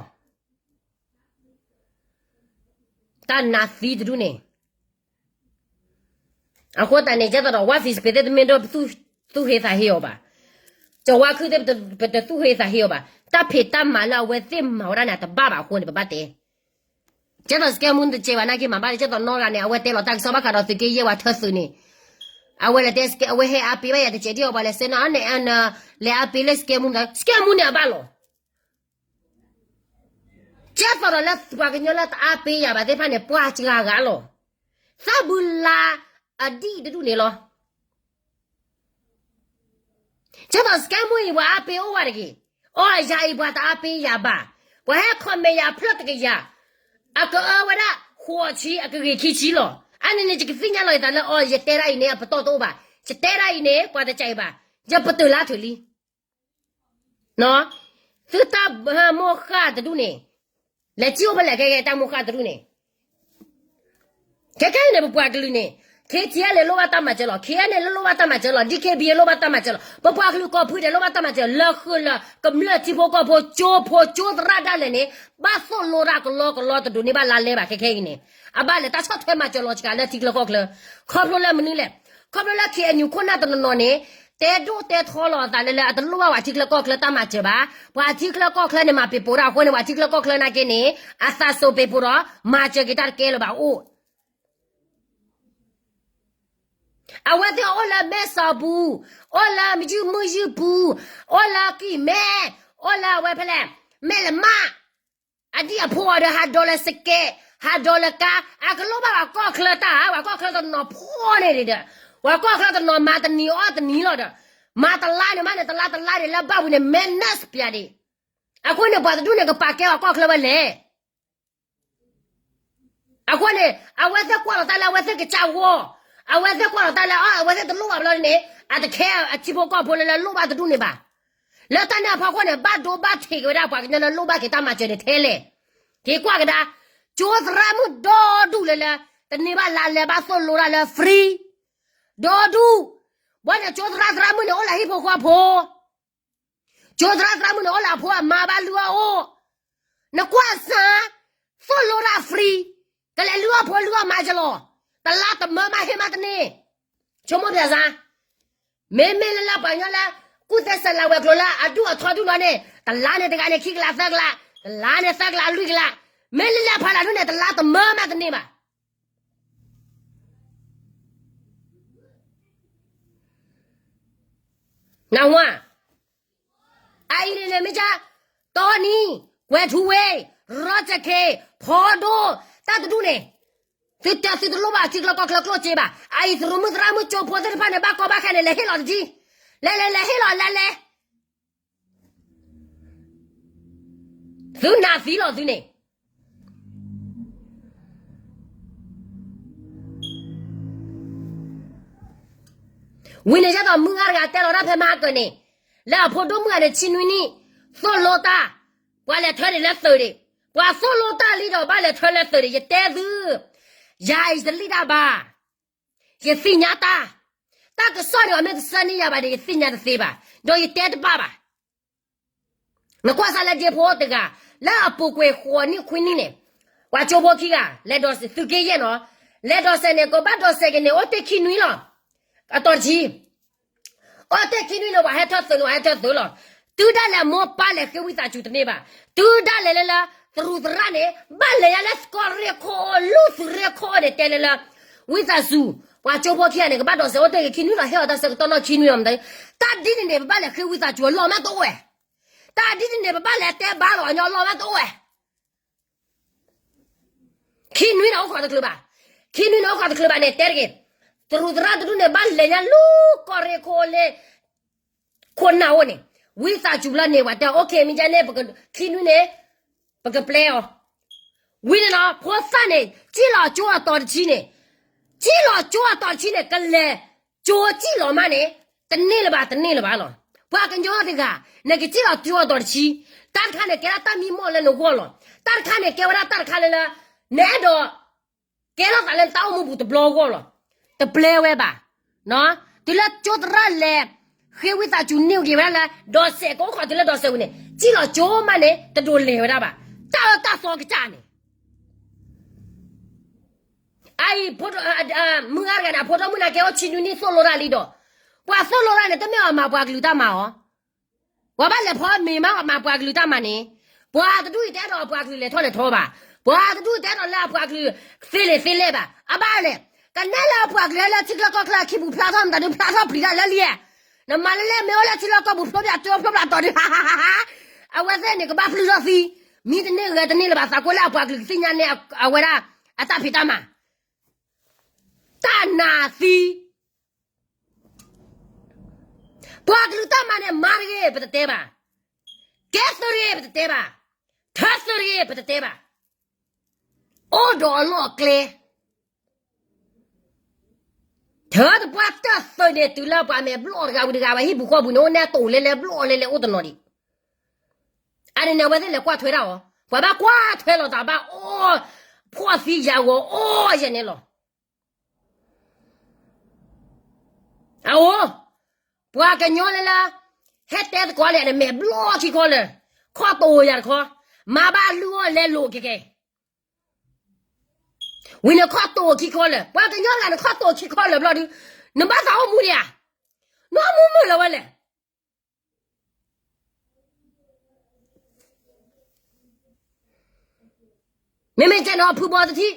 တၢ်နးသံတဒူၣ်န့ၣ်, အဃိသတးန့ၣ် ကဲသိးဒီး ဝါ Facebook သ့ၣ်တမ့ၢ်ဒိၣ်ပသူၣ်ဟ့သးဟ့အီၤဘၣ်, ကၠီၤဝါခုၣ်သ့ၣ်ပတသူၣ်ဟ့သးဟ့အီၤဘၣ်, တၢ်ဖံးတၢ်မၤလၢအဝဲသ့ၣ်မၤဝဲဒၣ်န့ၣ် တဘၣ်ဘၣ်အဃိန့ၣ် ပဘၣ်တဲ ကဲသိးစကဲမူတစဲးဘၣ်နာ်က့မၤဘၣ်လၢ ကဲသိးနီၢ်ဂၤန့ၣ် အဝဲတဲလီၤတၢ်ကစီၣ်ဘၣ်ဃးဒီးသုးက့ယဲၢ်ဝဲထၢသုးန့ၣ်, အဝဲလဲၤတဲစကဲ အဝဲဟဲအါပ့ၤဘၣ်ယၤတစဲးဒ်အီၤ ပှၤလဲၤစဲနီၣ်န့ၣ် လဲၤအါပ့ၤလၢစကဲမူ, စကဲမူန့ၣ်အဘၣ်လီၤ. ကဲသိးဒီးလၢပှၤကညီလၢတအါပ့ၤယၤဘၣ်သ့ၣ်တဖၣ်န့ၣ် ပှၤစှၤဂၤလီၤ. သးဘုလါအဒံၣ်တဒူၣ်န့ၣ်လီၤ. ကဲသိးစကဲမူအံၤ ပှၤအါပ့ၤအိၣ်ဝဲတဂ့ၤ, အီယၤအံၤပှၤတအါပ့ၤယၤဘၣ်, ပှၤဟဲ comment ယၤအဖျၢၣ်တကယၤ, အကအၢဝဲဒၣ်ဃိးဆံ အကဂ့ၤခံဆံလီၤ. အန့ၣ်န့ၣ် ယကသ့ၣ်ညါလီၤယသးလၢအီၤ ယတဲဒၣ်အံၤန့ၣ် အပတီၢ်တအိၣ်ဘၣ်, ယတဲဒၣ်အံၤန့ၣ် ပှၤတကးအံၤဘၣ်, ယပတုာ်လၢအထုးလံ သုတၢ်မိၢ်ဃၢ်တဒူၣ်န့ၣ်, လဲၤစံၣ်အိၣ်ဖဲလဲၣ်ခဲကဲတၢ်မိၢ်ဃၢ်တဒူၣ်န့ၣ်, ခဲခဲအံၤန့ၣ် ပပှၤကလုာ်န့ၣ်, KTLA လိၣ်ဘၣ်တၢ်မၤစၢၤလီၤ, KNLA လိၣ်ဘၣ်တၢ်မၤစၢၤလီၤ, DKBA လိၣ်ဘၣ်တၢ်မၤစၢၤလီၤ, ပပှၤကလုာ်ကိးဖုဒဲးလိၣ်ဘၣ်တၢ်မၤစၢၤ, လၢဃုာ်လၢကမျၢၢ်ထံဖိကီၢ်ဖိကၠိဖိကၠိသရၣ်ဒၣ်လဲာ်န့ၣ်, ဘၣ်သိၣ်လိတၢ်ကလီကလီတဒိးန့ၢ်ဘၣ်လါလဲဘၣ်ခဲခဲအံၤန့ၣ်, အဘၣ်လဲၤတၢ်ဆီၣ်ထွဲမၤစၢၤလီၤစှၤလၢထံချၢကီၢ်ချၢ, ခီဖျိလၢမနုၤလဲၣ်, ခီဖျိလၢ KNU ခိၣ်နၢ်တနီၤနီၤန့ၣ်, တဲဒိၣ်တဲထီလီၤအသးလၢလၢအတလိၣ်ဘၣ်ပှၤထံချၢကီၢ်ချၢတၢ်မၤစၢၤဘၣ်. ပှၤထံချၢကီၢ်ချၢန့ၣ် မၤပ့ၤပိာ်တၢ်အဃိန့ၣ် ပှၤထံချၢကီၢ်ချၢနာ်က့န့ၣ် အသးစိၤပ့ၤပိာ်ဒီး မၤစၢၤက့ၤတၢ်တကဲလၢၤဘၣ်အိၣ်. အဝဲသ့ၣ်အိၣ်လၢမဲၢ်စီၤပူၤ, အိၣ်လၢမုၢ်ယုၢ်ပူၤ, အိၣ်လၢကံၢ်မဲ, အိၣ်လၢအဝဲဖဲလဲၣ်, မဲၢ်လမၢ်, အဒံၣ်အဖိအီၤဒီး ဟးဒိးလၢစကဲး, ဟးဒိးလၢကါ, အကလိၣ်ဘၣ်ပှၤကီၢ်ချၢတၢ်ဧါ, ပှၤကီၢ်ချၢတနီၤဖှီၣ်န့ၣ်ဒီး, ပှၤကီၢ်ချၢတနီၤမၤတနံၤအီၣ်တနံၤလီၤဒီး, မၤတလါန့ၣ်မးန့ၣ် တလါတလါန့ၣ် လၢဘၣ်ဝံၤန့ၣ် မဲနၢ်စပျးဒံး. အဃိန့ၣ် ပှၤတဒူၣ်န့ၣ် ကပာ်ကဲပှၤကီၢ်ချၢဝဲလဲၣ်. အဃိန့ၣ် အဝဲသ့ၣ်ကွၢ်လီၤတၢ်လၢအဝဲသ့ၣ်ကစၢ်ဂီၢ်, အဝဲသ့ၣ်ကွၢ်လီၤတၢ်လၢအဝဲသ့ၣ်တလိၣ်ဘၣ်ဘျီန့ၣ် အတခဲအထံဖိကီၢ်ဖိလၢလၢလိၣ်ဘၣ်တဒူၣ်န့ၣ်ဘၣ်. လၢတၢ်န့ၣ်အဖီခိၣ်န့ၣ် ဘၣ်ဒိဘၣ်ထံးက့ၤဝဲဒၣ်ပှၤကညီလၢလိၣ်ဘၣ်က့ၤတၢ်မၤစၢၤန့ၣ်ထဲလဲၣ်. က့ၤကွၢ်ကဒါ, ကၠိသရၣ်မုၣ်ဒီဒူၣ်လၢလၢ တန့ၢ်ဘၣ်လါလဲဘၣ်သိၣ်လိတၢ်လၢ free ဒီဒူၣ်, ဘီန့ၣ် ကၠိသရၣ်သရၣ်မုၣ်န့ၣ် အိၣ်လၢဟံၣ်ဖိဃီဖိ ကၠိသရၣ်သရၣ်မုၣ်န့ၣ် အိၣ်လၢအဖိအမါဘၣ်လုၢ်အီၣ်အိၣ်, နကွၢ်စၢ်, သိၣ်လိတၢ် free, ကလဲၤလုၢ်အီၣ်ဖိလုၢ်အီၣ်မါကလီၤ, တလါတမၢမးဟ့ၣ်မးတန့ၢ်, ဆိကမိၣ်ပျဲစၢ်, မ့မ့ၢ်လၢလၢပှၤကညီလၢ ကူၣ်သဲစဲးလၤဝဲၤကျိၤလၢအဒူၣ်အထီဒူၣ်လီၤန့ၣ် တလါန့ၣ်တဂၤန့ၣ် ခံကလးသၢကလး, တလါန့ၣ်သၢကလးလွံၢ်ကလး, မ့ၢ်လၢလၢဖးလၢဒူၣ်န့ၣ် တလါတမၢမးတန့ၢ်ဘၣ်. နၢ်ဟူဧါ, အအံၤန့ၣ်န့ၣ်မ့ၢ်က, တီနံၤ, ကွဲၤထူဝ့, ရီစခ့, ဖီဒိၣ်, တၢ်တဒူၣ်န့ၣ်, သုတဲသုတလိၣ်ဘၣ်ထံကျိကီၢ်ချၢကျိၣ်စ့ဘၣ်. အအံၤသရူးမုၣ်သရၣ်မုၣ်ကၠိဖိသ့ၣ်တဖၣ်န့ၣ် ဘၣ်ကီဘၣ်ခဲန့ၣ် လဲၤဟ့ၣ်လီၤတက့ၢ်, လဲၤလဲၤလဲၤဟ့ၣ်လီၤလဲၤလဲၤ သုနာ်သံလီၤသုန့ၣ်. ဝံၤန့ၣ်ယဲသိးမုၢ်ဂၤတဂၤတဲလီၤတၢ်ဖဲမဟါကၢၤန့ၣ်, လၢအဖိဒိၣ်မုၣ်ဂၤန့ၣ် ဆံနွံနံၣ်, သိၣ်လိတၢ်, ပှၤလဲၤထၢန့ၣ်လၢသုးဒံး, ပှၤသိၣ်လိတၢ်လံဒီးဘၣ်လဲၤထၢလၢသုးဒံး ယတဲသု, ယၤအံၤတလံၣ်တၢ်ဘၣ်, ယသ့ၣ်ညါတၢ်, တၢ်ကစီၣ်န့ၣ် အမ့ၢ်တဆၢန့ၢ်ယၤဘၣ်ဒီး ယသ့ၣ်ညါတသ့ဘၣ်, ဒီးယတဲတဘၣ်ဘၣ်. နကွၢ်စၢ်လၢဒ့ဖိတဂၤ, လၢအပူၤကွံာ်ဃိးနံၣ်ခွံနံၣ်န့ၣ်, ပှၤကၠိဖိခံဂၤ, လဲၤဒိးစဲးသုးက့ယဲၢ်နီၤ, လဲၤဒိးစဲးန့ၣ် ကဘၣ်ဒိးစဲးက့ၤန့ၣ် အိၣ်တ့ၢ်ခံနွံလီၤ, အတီၤတဆံ, အိၣ်တ့ၢ်ခံနွံန့ၣ် ပှၤဟဲထၢသုးန့ၣ် ပှၤဟဲထၢသုးလီၤ. တုၤဒၣ်လဲာ်မိၢ်ပၢ်လဲၤဃ့ဝံသးစူၤတန့ၢ်ဘၣ်, တုၤဒၣ်လဲာ်လၢလၢ သရူးသရၣ်န့ၣ် ဘၣ်လဲၤညါလၢကီၢ်ရ့ၣ်ခိၣ် လူၢ်သုးရ့ၣ်ခိၣ်န့ၣ် တဲလၢလၢ ဝံသးစူၤ, ပှၤကၠိဖိခံဂၤန့ၣ် ကဘၣ်ဒိးစဲးအိၣ်တ့ၢ်က့ၤခံနွံလီၤ ဟ့ၣ်အီၤတၢ်ဆၢကတီၢ်နီၢ်ခံနွံလီၤ. တၢ်ဒ်န့ၣ်န့ၣ် ပဘၣ်လဲၤဃ့ဝံသးစူၤအလီၢ်မးတအိၣ်ဝဲ, တၢ်ဒ်န့ၣ်န့ၣ် ပဘၣ်လဲၤတဲဘါလီၤအညီအလီၢ်မးတအိၣ်ဝဲ. ခံနွံန့ၣ်အိၣ်ခိးတချုးဘၣ်, ခံနွံန့ၣ်အိၣ်ခိးတချုးဘၣ်န့ၣ် တဲတဂ့ၤ, သရူးသရၣ်တဒူၣ်န့ၣ် ဘၣ်လဲၤညါလၢကီၢ်ရ့ၣ်ခိၣ်လၢ ခိၣ်နၢ်အိၣ်န့ၣ်, ဝံသးစူၤလၢန့ၣ် ပှၤတဲ OK မ့ၢ်ကဲန့ၣ် ခံနွံန့ၣ် ပကပျဲအီၤ. ဝံၤန့ၣ်နီၤ ဖိသၣ်န့ၣ် စံၣ်လီၤကၠိအတီၤတဆံန့ၣ်, စံၣ်လီၤကၠိအတီၤတဆံန့ၣ် ကလဲၤကၠိစံၣ်လီၤမးန့ၣ် တန့ၢ်လၢၤဘၣ် တန့ၢ်လၢၤဘၣ်လီၤ. ပှၤကညီတဂၤ နကစံၣ်လီၤကၠိအတီၤတဆံ, တၢ်တခါန့ၣ် ကဲဒၣ်တၢ်မံမီၢ်လၢနဂီၢ်လီၤ. တၢ်တခါန့ၣ် ကဲဝဲဒၣ်တၢ်တခါလၢလၢ နအဲၣ်ဒိး ကဲထီၣ်သးလၢနတၢ်အိၣ်မူပူၤတဘျီဂီၢ်လီၤ. တပျဲဝဲဘၣ်. တုၤလၢကၠိသရၣ်လဲၤ ဃ့ဝံသးစူၤန့ၢ်က့ၤဝဲဒၣ်လၢ ဒိးစဲးကအိၣ်ခိးတုၤလၢဒိးစဲးဝံၤန့ၣ် စံၣ်လီၤကၠိမးန့ၣ် တဒိးလဲၤဝဲဒၣ်ဘၣ်. တၢ်အၢတၢ်သီကစၢ်န့ၣ် အအံၤ မုၢ်ဂၤတဂၤန့ၣ် အဖိဒိၣ်မုၣ်န့ၣ် ကဲအိၣ်ဆံနွံနံၣ် သိၣ်လိတၢ်လံဒီး ပှၤသိၣ်လိတၢ်န့ၣ် တမ့ၢ်အီၤမၤပှၤကလုာ်တၢ်မၤအီၤ, ပှၤဘၣ်လဲၤဖီမ့ၤမး အီၤမၤပှၤကလုာ်တၢ်မၤန့ၣ်, ပှၤတဒူၣ်အံၤတအဲၣ်ဒိးအပှၤကလုာ်လဲၤထီၣ်လဲၤထီဘၣ်, ပှၤတဒူၣ်အံၤတအဲၣ်ဒိးလၢအပှၤကလုာ်သ့လဲၤသ့လဲၣ်ဘၣ်. အဘၣ်လဲၣ်, ကနဲလၢအပှၤကလုာ်ဟဲလၢထံချၢကီၢ်ချၢအခံပူၤ ဖျါထီၣ်မတၤဒုး ဖျါထီၣ်ပျံၤတၢ်လၢလံဧါ. နမၤလၢလဲၣ် မ့ၢ်အိၣ်လၢထံလီၢ်ကီၢ်ပူၤ ဖျိပျၢ်ကၠိဖျိပျၢ်တီၤဒုး အဝဲသ့ၣ်န့ၣ် ကဘၣ်ပျုၢ်ထီၣ်သံ, မံတန့ၢ်ဂဲၤတန့ၢ်လၢၤဘၣ် သးကိးလၢအပှၤကလုာ်ကသ့ၣ်ညါန့ၢ်အဝဲဒၣ် အတၢ်ဖံးတၢ်မၤ တၢ်နာ်သံ, ပှၤကလုာ်တၢ်မၤန့ၣ် မၤတဂ့ၤ ပတတဲဘၣ်, ကဲသုးတဂ့ၤ ပတတဲဘၣ်, ထၢသုးတဂ့ၤ ပတတဲဘၣ်, အိၣ်ဒီးအလီၢ်အကျဲ, ထၢတပှၢ်တၢၢ်သုးန့ၣ် တုၤလၢပှၤမဲာ်ဘျီၣ်တဂၤဝံၤတဂၤ ပှၤဟံၣ်ပူၤဃီပူၤန့ၣ် အိၣ်နဲတိၤလဲလဲဘျီၣ်လဲလဲအိၣ်တနီၤဒံး, အန့ၣ်န့ၣ် အဝဲသ့ၣ်လဲၤကွၢ်ထွဲတၢ်အီၤ, ပှၤဘၣ်ကွၢ်ထွဲလီၤသးဘၣ်အီၣ်, ဖှီၣ်သံယၤဂီၤအီၣ်ယဲၢ်န့ၣ်လီၤ. အအိၣ်, ပှၤကညီလၢလၢ ဟဲတဲသကိးလဲၣ်န့ၣ် မဲာ်ဘျီၣ်ခံခီလၢာ်, ခီၣ်တိၤယၤတခီ, မၤဘၣ်လုၢ်အီၣ်လဲလိာ်ကဲကဲ, ဝံၤန့ၣ်ခီၣ်တိၤခံခီလၢာ်, ပှၤကညီဂၤန့ၣ် ခီၣ်တိၤခံခီလၢာ်ဘျီဒုး, နဘၣ်သးအိၣ်မူဒံးဧါ. နီၢ်မုၢ်မုၢ်လၢၤဝဲလဲၣ်. မ့မ့ၢ်ကဲနီၤ ဖုဘီတထံၣ်,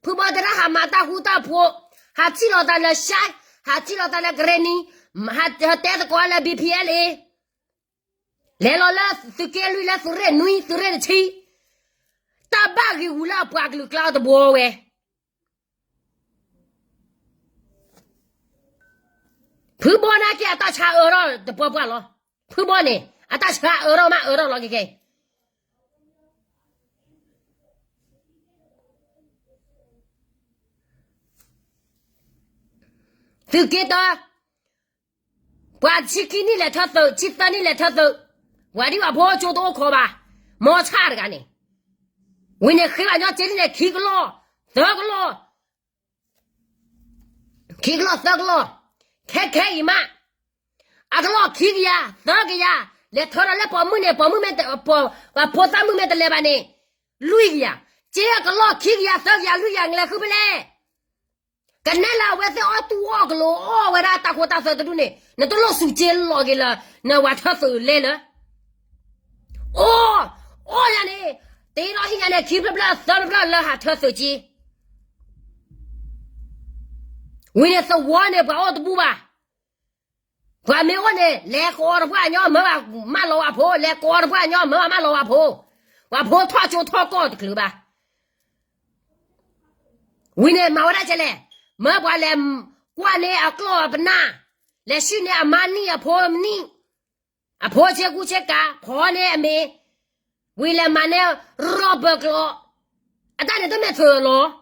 ဖုဘီတဲဒၣ်ဟးမၤတၢ်ဃူတၢ်ဖိး, ဟးထံၣ်လီၤသးလၢ ရှဲ, ဟးထံၣ်လီၤသးလၢ ကရ့ၣ်နံ, ဟးတဲသကိးလၢ ဘံၣ်ဖံၣ်အဲလ်အ့, လဲၤလီၤလၢသုးက့လွံၢ်လၢသုးရ့ၣ်နွံ သုးရ့ၣ်တဆံ, တၢ်ဘၣ်ဂ့ၤဂူာ်လၢအပှၤကလုာ်ကျါအီၤတဘိဝဲ ဖုဘီနာ်က့အတၢ်ဆါအၢထီၣ်တပှၢ်ပှၢ်လီၤ. ဖုဘီန့ၣ် အတၢ်ဆါအၢထီၣ်မးအၢထီၣ်လီၤက့ၤခဲအံၤ. သုးက့တၢ, ပှၤဆံခံနံၣ်လဲၤထၢသုး, ဆံသၢနံၣ်လဲၤထၢသုး, ပှၤဒံးဘၣ်ဖိကၠိတအိၣ်ခိးဘၣ်, မီၤဆၣ်တဂၤန့ၣ်, ဝံၤန့ၣ်ဃ့ဘၣ်ညီစ့လံန့ၣ် ခံကလီၢ်, သၢကလီၢ် ခံကလီၢ်သၢကလီၢ်, ခဲခဲအံၤမး, အကလီၢ်ခံကယၤ, သၢကယၤ, လဲၤထၢဒီးလၢပိာ်မုၣ်န့ၣ်, ပိာ်မုၣ်မ့ၢ်, ပှၤဖိသၣ်မုၣ်မ့ၢ်တလဲၤဘၣ်န့ၣ်, လွံၢ်ကယၤ, က့အကလီၢ်ခံကယၤ, သၢကယၤ, လွံၢ်ကယၤ, နလဲၤဃုဖဲလဲၣ်. ကနဲလၢအဝဲသ့ၣ်အီၣ်တူၢ်အီၣ်ကလိၤ အီၣ်ဝဲဒၣ်တၢ်ခိတၢ်သွဲတဒူၣ်န့ၣ်, နတလိၣ်စူးက့လီၤက့ၤလၢ နဝၤထၢသုးလဲလၢ အိၣ်, အိၣ်ယၤန့ၣ်, တ့ထီၣ်ဟံၣ်ညါန့ၣ် ခံဖျၢၣ်ဖျၢၣ်သၢဖျၢၣ်ဖျၢၣ်လၢဟးထၢသုးက့, ဝံၤန့ၣ်သဝီန့ၣ် ပှၤအီၣ်တဘူၣ်ဘၣ်, ပှၤမ့ၢ်အိၣ်န့ၣ် လဲၤကိးတပှၢ်ညီ မၢဘၣ်မၢလီၤဝဲဖိ, လဲၤကိးတပှၢ်ညီ မၢဘၣ်မၢလီၤဝဲဖိ, ပှၤဖိထီၣ်ကၠိထီၣ်ကီၢ်တချုးဘၣ်. ဝံၤန့ၣ်မၤဝဲဒၣ်ကဲလဲၣ်, မၢပှၤလဲၤကွၢ်န့ၢ်အကျီၢ်အပနၢ်, လဲၤဆှံန့ၢ်အမါနံၣ်အဖိနံၣ်, အဖိဆ့ကူဆ့ကၤ, ဖီန့ၢ်အမ့ၤ, ဝံၤလဲၤမၤန့ၢ်ရီၣ်ဘၢၣ်ကျိာ်, အတၢ်န့ၣ်တမ့ၢ်သုးလီၤ.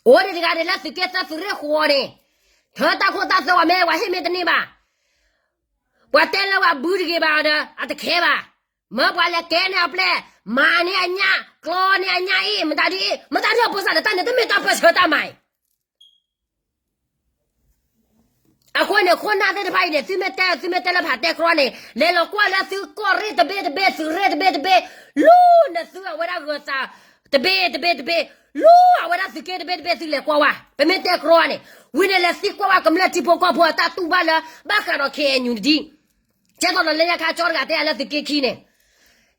အိၣ်ဒံးတဂၤဒံးလၢသုးက့သၢသုးရ့ၣ်ဃိးန့ၣ်, ထၢတၢ်ခိတၢ်သွဲဝဲမ့ၢ် ပှၤဟ့ၣ်မ့ၢ်တန့ၢ်ဘၣ်, ပှၤတဲလၢပှၤဘုတဂ့ၤဘၣ်ဒီး အတခဲဘၣ်, မၢပှၤလဲၤကဲန့ၢ်အပျဲၢ်, မၤန့ၢ်အညၣ်, ကျီန့ၢ်အညၣ်အံၤ, မတၤဒ်အံၤ, မတၤဒ်အဖိစၢ်ဒီးတၢ်န့ၣ် တမ့ၢ်တၢ်ပၢၢ်ဆၢတၢ်မၤအံၤ အဃိန့ၣ် ခိၣ်နၢ်သ့ၣ်တဖၣ်အံၤန့ၣ် သုမ့ၢ်တဲ သုမ့ၢ်တဲလၢဖးတဲကြီန့ၣ် လဲၤလီၤကွၢ်လၢသုကီၢ်ရ့ၣ်တဘ့ၣ်တဘ့ၣ် သုးရ့ၣ်တဘ့ၣ်တဘ့ၣ်, လူၤနသုအဝဲဒၣ်ဂၢၤသးတဘ့ၣ်တဘ့ၣ်တဘ့ၣ်, လူၤအဝဲဒၣ်သုးက့တဘ့ၣ်တဘ့ၣ် သုလဲၤကွၢ်ဝဲ, ပမ့ၢ်တဲကြီန့ၣ်, ဝံၤန့ၣ်လဲၤသံကွၢ်ဝဲကမျၢၢ်ထံဖိကီၢ်ဖိအတၢ်တူၢ်ဘၣ်လၢ ဘၣ်ဃးဒီး ခ့ၣ်အဲၣ်ယူၣ်နဒံး ကဲသိးဒီးလၢညါခါကၠီတဂၤတဲအလၢသုးက့ခံန့ၣ်,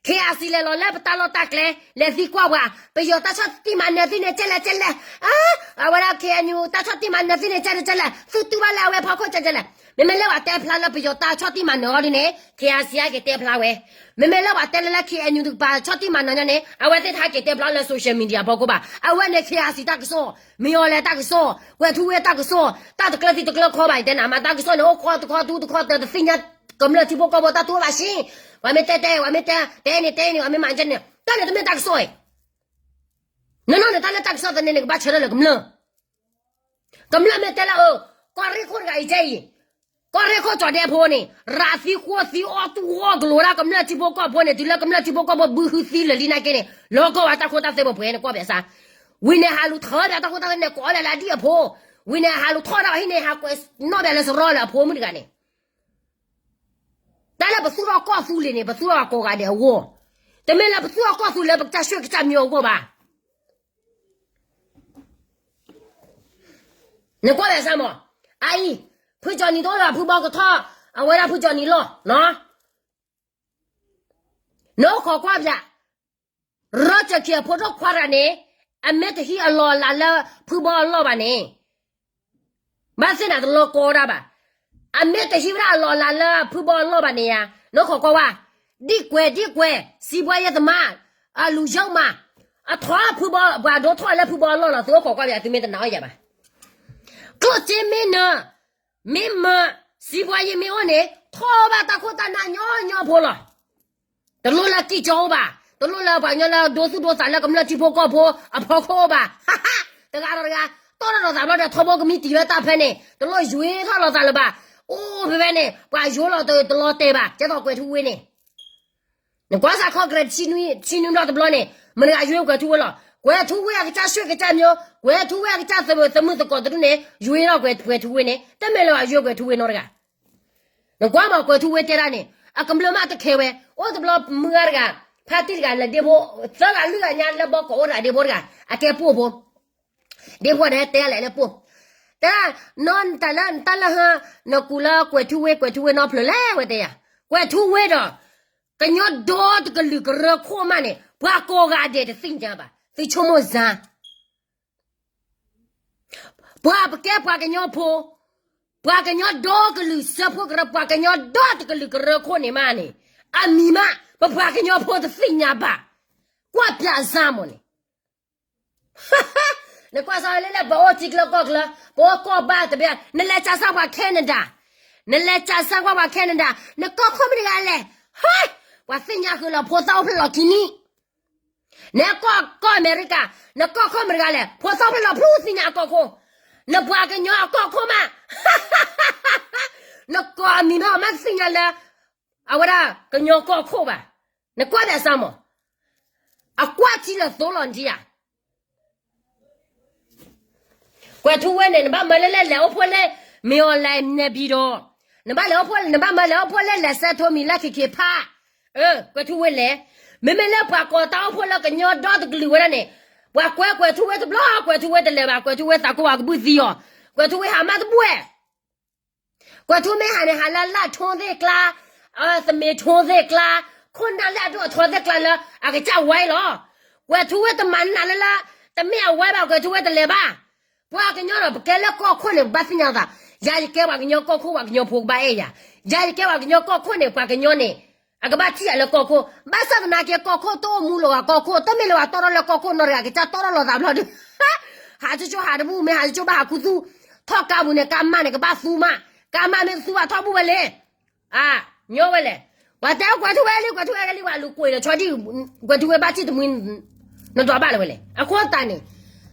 ခ့ၣ်အၣ်စံလဲၤလီၤလၢပတၢ်လီၢ်တၢ်ကျဲ, လဲၤသံကွၢ်ပှၤ, ပယီၤတၢ်ဆီၣ်တံၢ်မၤနၢၤသုန့ၣ် ကဲလဲၣ်ကဲလဲၣ်, အဝဲဒၣ် ခ့ၣ်အဲၣ်ယူၣ် တၢ်ဆီၣ်တံၢ်မၤနၢၤသုန့ၣ် ကဲလဲၣ်ကဲလဲၣ်, သုတူၢ်ဘၣ်လၢအဝဲဖီခိၣ်ကဲလဲၣ်. မ့မ့ၢ်လၢပှၤတဲဖျါလၢပယီၤတၢ်ဆီၣ်တံၢ်မၤနၢၤအီၤဒ်န့ၣ် ခ့ၣ်အၣ်စံဟဲက့ၤတဲဖျါဝဲ, မ့မ့ၢ်လၢပှၤတဲလၢလၢ ခ့ၣ်အဲၣ်ယူၣ် တကပၤဆီၣ်တံၢ်မၤနၢၤညါန့ၣ် အဝဲသ့ၣ်တဟဲက့ၤတဲဖျါလၢ social media အဖီခိၣ်ဘၣ်. အဝဲန့ၣ် ခ့ၣ်အၣ်စံတၢ်ကစီၣ်, မ့ၢ်အီၤလဲၤတၢ်ကစီၣ်, ကွဲၤထူဝ့တၢ်ကစီၣ်, တၢ်တကျၢၤသံတကျၢၤခီဘၣ် ယတဲနၤ, မၤတၢ်ကစီၣ်န့ၣ် အိၣ်ခီတခီတူတခီတၢ တသ့ၣ်ညါကမျၢၢ်ထံဖိကီၢ်ဖိတၢ်တူၢ်ဘၣ်ဆ့, ပှၤမ့ၢ်တဲတဲ ပှၤမ့ၢ်တဲ တဲန့ၣ်တဲန့ၣ် ပှၤမ့ၢ်မၤကဲန့ၣ် တၢ်န့ၣ်တမ့ၢ်တၢ်ကစီၣ်အံၤ, နီၢ်နီၢ်န့ၣ် တၢ်လၢတၢ်ကစီၣ်သန့န့ၣ် ကဘၣ်ဆၢထၢၣ်လၢကမျၢၢ် ကမျၢၢ်မ့ၢ်တဲလၢအ ကီၢ်ရ့ၣ်ခိၣ်တဂၤအံၤကဲအံၤ, ကီၢ်ရ့ၣ်ခိၣ်ကၠီၤဒဲဖိန့ၣ် ရၤသံဃိသံအီၣ်တူၢ်အီၣ်ကလိၤဒၣ်ကမျၢၢ်ထံဖိကီၢ်ဖိန့ၣ် တုၤလၢကမျၢၢ်ထံဖိကီၢ်ဖိဘုဟုသံလၢာ်လံနာ်က့န့ၣ် လီၤကီၢ်ဝဲတၢ်ခိတၢ်သွဲပှဲၤပှဲၤန့ၣ်ကွၢ်ဖဲစါ, ဝံၤန့ၣ်ဟးလူၤထၢဘၣ်တၢ်ခိတၢ်သွဲန့ၣ် ကိးလၢလၢဒ်အဖိ, ဝံၤန့ၣ်ဟးလူၤထီၣ်ဒၣ်ဟံၣ်န့ၣ် ဟးကွဲးနီၣ်ဘၣ်လၢစရီလၢအဖိမုၣ်တဂၤန့ၣ် တၢ်လၢပသူၣ်ထီၣ်ကီၢ်သူလ့ၤန့ၣ် ပသူၣ်ထီၣ်ကိးဂၤဒဲးအဂီၢ်, တမ့ၢ်လၢပသူၣ်ထီၣ်ကီၢ်သူလ့ၤလၢပကစၢ်ဆှဲကစၢ်မံၤအဂီၢ်ဘၣ်. နကွၢ်ဘၣ်စၢ်မး, အအံၤ, ဖုကၠီၤနံၤတအိၣ်ဒီးဖုဘီကထီၣ်, အဝဲဒၣ်ဖုကၠီၤနံၤလီၢ်, နအိၣ်ခိးကွၢ်ပၠး, ရီၢ်စၢၢ်ခံအဖိဒိၣ်ခွါတဂၤန့ၣ်, အမ့ၢ်တဟံးအလီၢ်အလၤလၢဖုဘီအလီၢ်ဘၣ်န့ၣ် ဘၣ်သ့ၣ်နၤတလီၤကီဒၣ်ဘၣ်. အမ့ၢ်တဟံးဝဲဒၣ်အလီၢ်အလၤလၢဖုဘီအလီၢ်ဘၣ်န့ၣ်ယါ, နအိၣ်ခိးကွၢ်ဝဲ, ဒ်ကွဲး ဒ်ကွဲး, စံးဘှါယဲၢ်သမါ, အလူၤယီမး, အထီၣ်ဖုဘီ ပှၤဒိၣ်ထီၣ်လၢဖုဘီအလီၢ်လီၤ သုအိၣ်ခိးကွၢ်ပၠး သုမ့ၢ်တနာ်အီၣ်ယၤဘၣ်. ကျိၣ်စ့မ့ၢ်နၢၤ, မ့ၢ်မၢ, စံးဘှါယဲၢ်မ့ၢ်အိၣ်န့ၣ် ထီၣ်ဘၣ်တၢ်ခိၣ်တၢ်နၢ်ညီညီဖိလီၤ. တလိၣ်လၢကံၢ်ကၠီအိၣ်ဘၣ်, တလိၣ်လၢပှၤကညီလၢဒိသူၣ်ဒိသးလၢကမျၢၢ်ထံဖိကီၢ်ဖိအဖီခိၣ်အိၣ်ဘၣ်, ဟးဟး, တဂၤဒီးတဂၤ, တီၢ်ထီၣ်လိာ်သးဘျီဒီးထီဘိကမံတံာ်ဝဲတၢ်ဖဲန့ၣ် တလိၣ်ယွၤထီၣ်လိာ်သးလၢၤဘၣ်, အိၣ်ဖဲဖဲန့ၣ် ပှၤယိၤလီၤတလီၤတဲာ်ဘၣ်, ကဲသိးကွဲၤထူဝ့န့ၣ် နကွၢ်စးခီကရဲး ဆံနွံဘျီတဘျီန့ၣ် မတၤတဂၤယွၤကွဲၤထူဝ့လီၤ, ကွဲၤထူဝ့အကစၢ်ဆှဲကစၢ်မံၤ, ကွဲၤထူဝ့အကစၢ်သမုာ်သကိးတဒူၣ်န့ၣ် ယွၤထီၣ်ကွဲၤထူဝ့န့ၣ် တမ့ၢ်လၢအယွၤကွဲၤထူဝ့နီတဂၤ နကွၢ်မးကွဲၤထူဝ့တဲဒၣ်န့ၣ် အကမျၢၢ်မးတခဲဝဲ, အိၣ်တဘျီမုၢ်ဂၤတဂၤ, ဖါတံၢ်တဂၤလၢဒ့ဖိ, သၢဂၤလွံၢ်ဂၤညါလၢဘီကိးအိၣ်တဂၤဒ့ဖိတဂၤ, အကဲပိၢ်ဖိ, ဒ့ဖိဒီးဟဲတဲလဲၣ်လၢပှိၢ်, တဲ, နီၢ်တၢ်လၢနတၢ်လၢဟၢ, နကူးလၢကွဲၤထူဝ့ ကွဲၤထူဝ့နီဖျၢၣ်လဲၣ်ဝဲတဲယၤ, ကွဲၤထူဝ့ဒီး ကညီဒီတကလုာ်ကရၢခိၣ်မးန့ၣ် ပှၤကိးဂၤဒဲးတသ့ၣ်ညါဘၣ်, သုဆိကမိၣ်စၢ် ပှၤပကဲပှၤကညီဖိ, ပှၤကညီဒီကလုာ်စၢဖှိၣ်ကရၢ, ပှၤကညီဒီတကလုာ်ကရၢခိၣ်န့ၣ်မးန့ၣ်, အမံၤမး ပပှၤကညီဖိတသ့ၣ်ညါဘၣ်, ကွၢ်ပၠးစၢ်မးန့ၣ်, နကွၢ်စၢ်လၢလၢပအိၣ်ထံချၢကီၢ်ချၢ, ပအိၣ်ကီၢ်ဘၣ်တဘ့ၣ်, နလဲၤစးစၢ်ပှၤ Canada, နလဲၤစးစၢ်ကွၢ်ပှၤ Canada, နကီၢ်ခိၣ်မ့ၢ်တဂၤလဲၣ်, ဟဲ, ပှၤသ့ၣ်ညါဃုာ်လီၤဖိသၣ်အိၣ်ဖျဲၣ်လီၤခံနံၣ် နကီၢ်ကီၢ်အမဲရကၤ, နကီၢ်ခိၣ်မတၤတဂၤလဲၣ်, ဖိသၣ်ဖျၢၣ်လီၤဖျူသ့ၣ်ညါအကီၢ်ခိၣ်, နပှၤကညီအကီၢ်ခိၣ်မး, နကိးအမံၤမးအီၤမးတသ့ၣ်ညါလၢ အဝဲဒၣ်ကညီကီၢ်ခိၣ်ဘၣ်, နကွၢ်ဒၣ်စၢ်မး, အကွၢ်ထံလၢာ်သိလီၤနထံၣ်ဧါ ကွဲၤထူဝ့န့ၣ် နဘၣ်မၢလၢလဲၣ်လဲၤအိၣ်ဖှိၣ်လၢ မ့ၢ်အီၤလဲၣ်နဲၣ်ဘံၣ်ဒီး, နဘၣ်လဲၤအိၣ်ဖှိၣ် နဘၣ်မၢလဲၤအိၣ်ဖှိၣ်လၢလဲၤစဲးထိမံၤလၢခံခံဖး, ကွဲၤထူဝ့လဲၣ်, မ့မ့ၢ်လၢပှၤကိးတၢ်အိၣ်ဖှိၣ်လၢကညီဒီတကလုာ်ဝဲဒၣ်န့ၣ်, ပှၤကွဲကွဲၤထူဝ့တဘျီ ကွဲၤထူဝ့တလဲၤဘၣ်, ကွဲၤထူဝ့သးကိးဝဲကဘုၣ်သံအီၤ, ကွဲၤထူဝ့ဟးမၢ်တဘှဲၣ် ကွဲၤထူဝ့မ့ၢ်ဟးန့ၣ် ဟးလၢလၢထိသ့ၣ်ကျါ, သမ့ထိသ့ၣ်ကျါ, ခိၣ်နၢ်လၢအဒိၣ်အထီသ့ၣ်ကျါလၢ အကစၢ်ဝဲလီၤ. ကွဲၤထူဝ့တမၤနးလၢလၢ တမ့ၢ်အဝဲဘၣ် ကွဲၤထူဝ့တလဲၤဘၣ်. ပှၤကညီဒီး ပကဲလၢကီၢ်ခိၣ်န့ၣ် ပဘၣ်သ့ၣ်ညါသး, ယၤယကဲပှၤကညီကီၢ်ခိၣ် ပှၤကညီဖိကဘၣ်အဲၣ်ယၤ, ယၤယကဲပှၤကညီကီၢ်ခိၣ်န့ၣ် ပှၤကညီန့ၣ် အကဘၣ်ထံၣ်ယၤလၢကီၢ်ခိၣ်, ဘၣ်ဆၣ်သနာ်က့ ကီၢ်ခိၣ်တအိၣ်မူလၢၤဝဲကီၢ်ခိၣ်, တမ့ၢ်လၢၤဝဲတီထီၣ်လၢကီၢ်ခိၣ်နီတဂၤ ကစၢ်တီထီၣ်လီၤသးဘျီဒီး ဟးကၠိကၠိဟးတဘူၣ် မ့ၢ်ဟးကၠိကၠိဘၣ်ဟးခူသူၣ်, ထီၣ်ကါပူၤန့ၣ် ကါမၢ်န့ၣ် ကဘၣ်သူမး, ကါမၢ်မ့ၢ်တသူဘၣ်ထီၣ်ဘူၣ်ဝဲလဲၣ်, အါ, ညီဝဲလဲၣ်, ပှၤတဲကွဲၤထူဝ့လံ ကွဲၤထူဝ့ကလံ ပှၤလူၤကွံာ်ဒီးဆီဒံၣ်, ကွဲၤထူဝ့ဘၣ်ထံၣ်တမှံ နဒွးဘၣ်လၢၤဝဲလဲၣ်. အဃိသတးန့ၣ်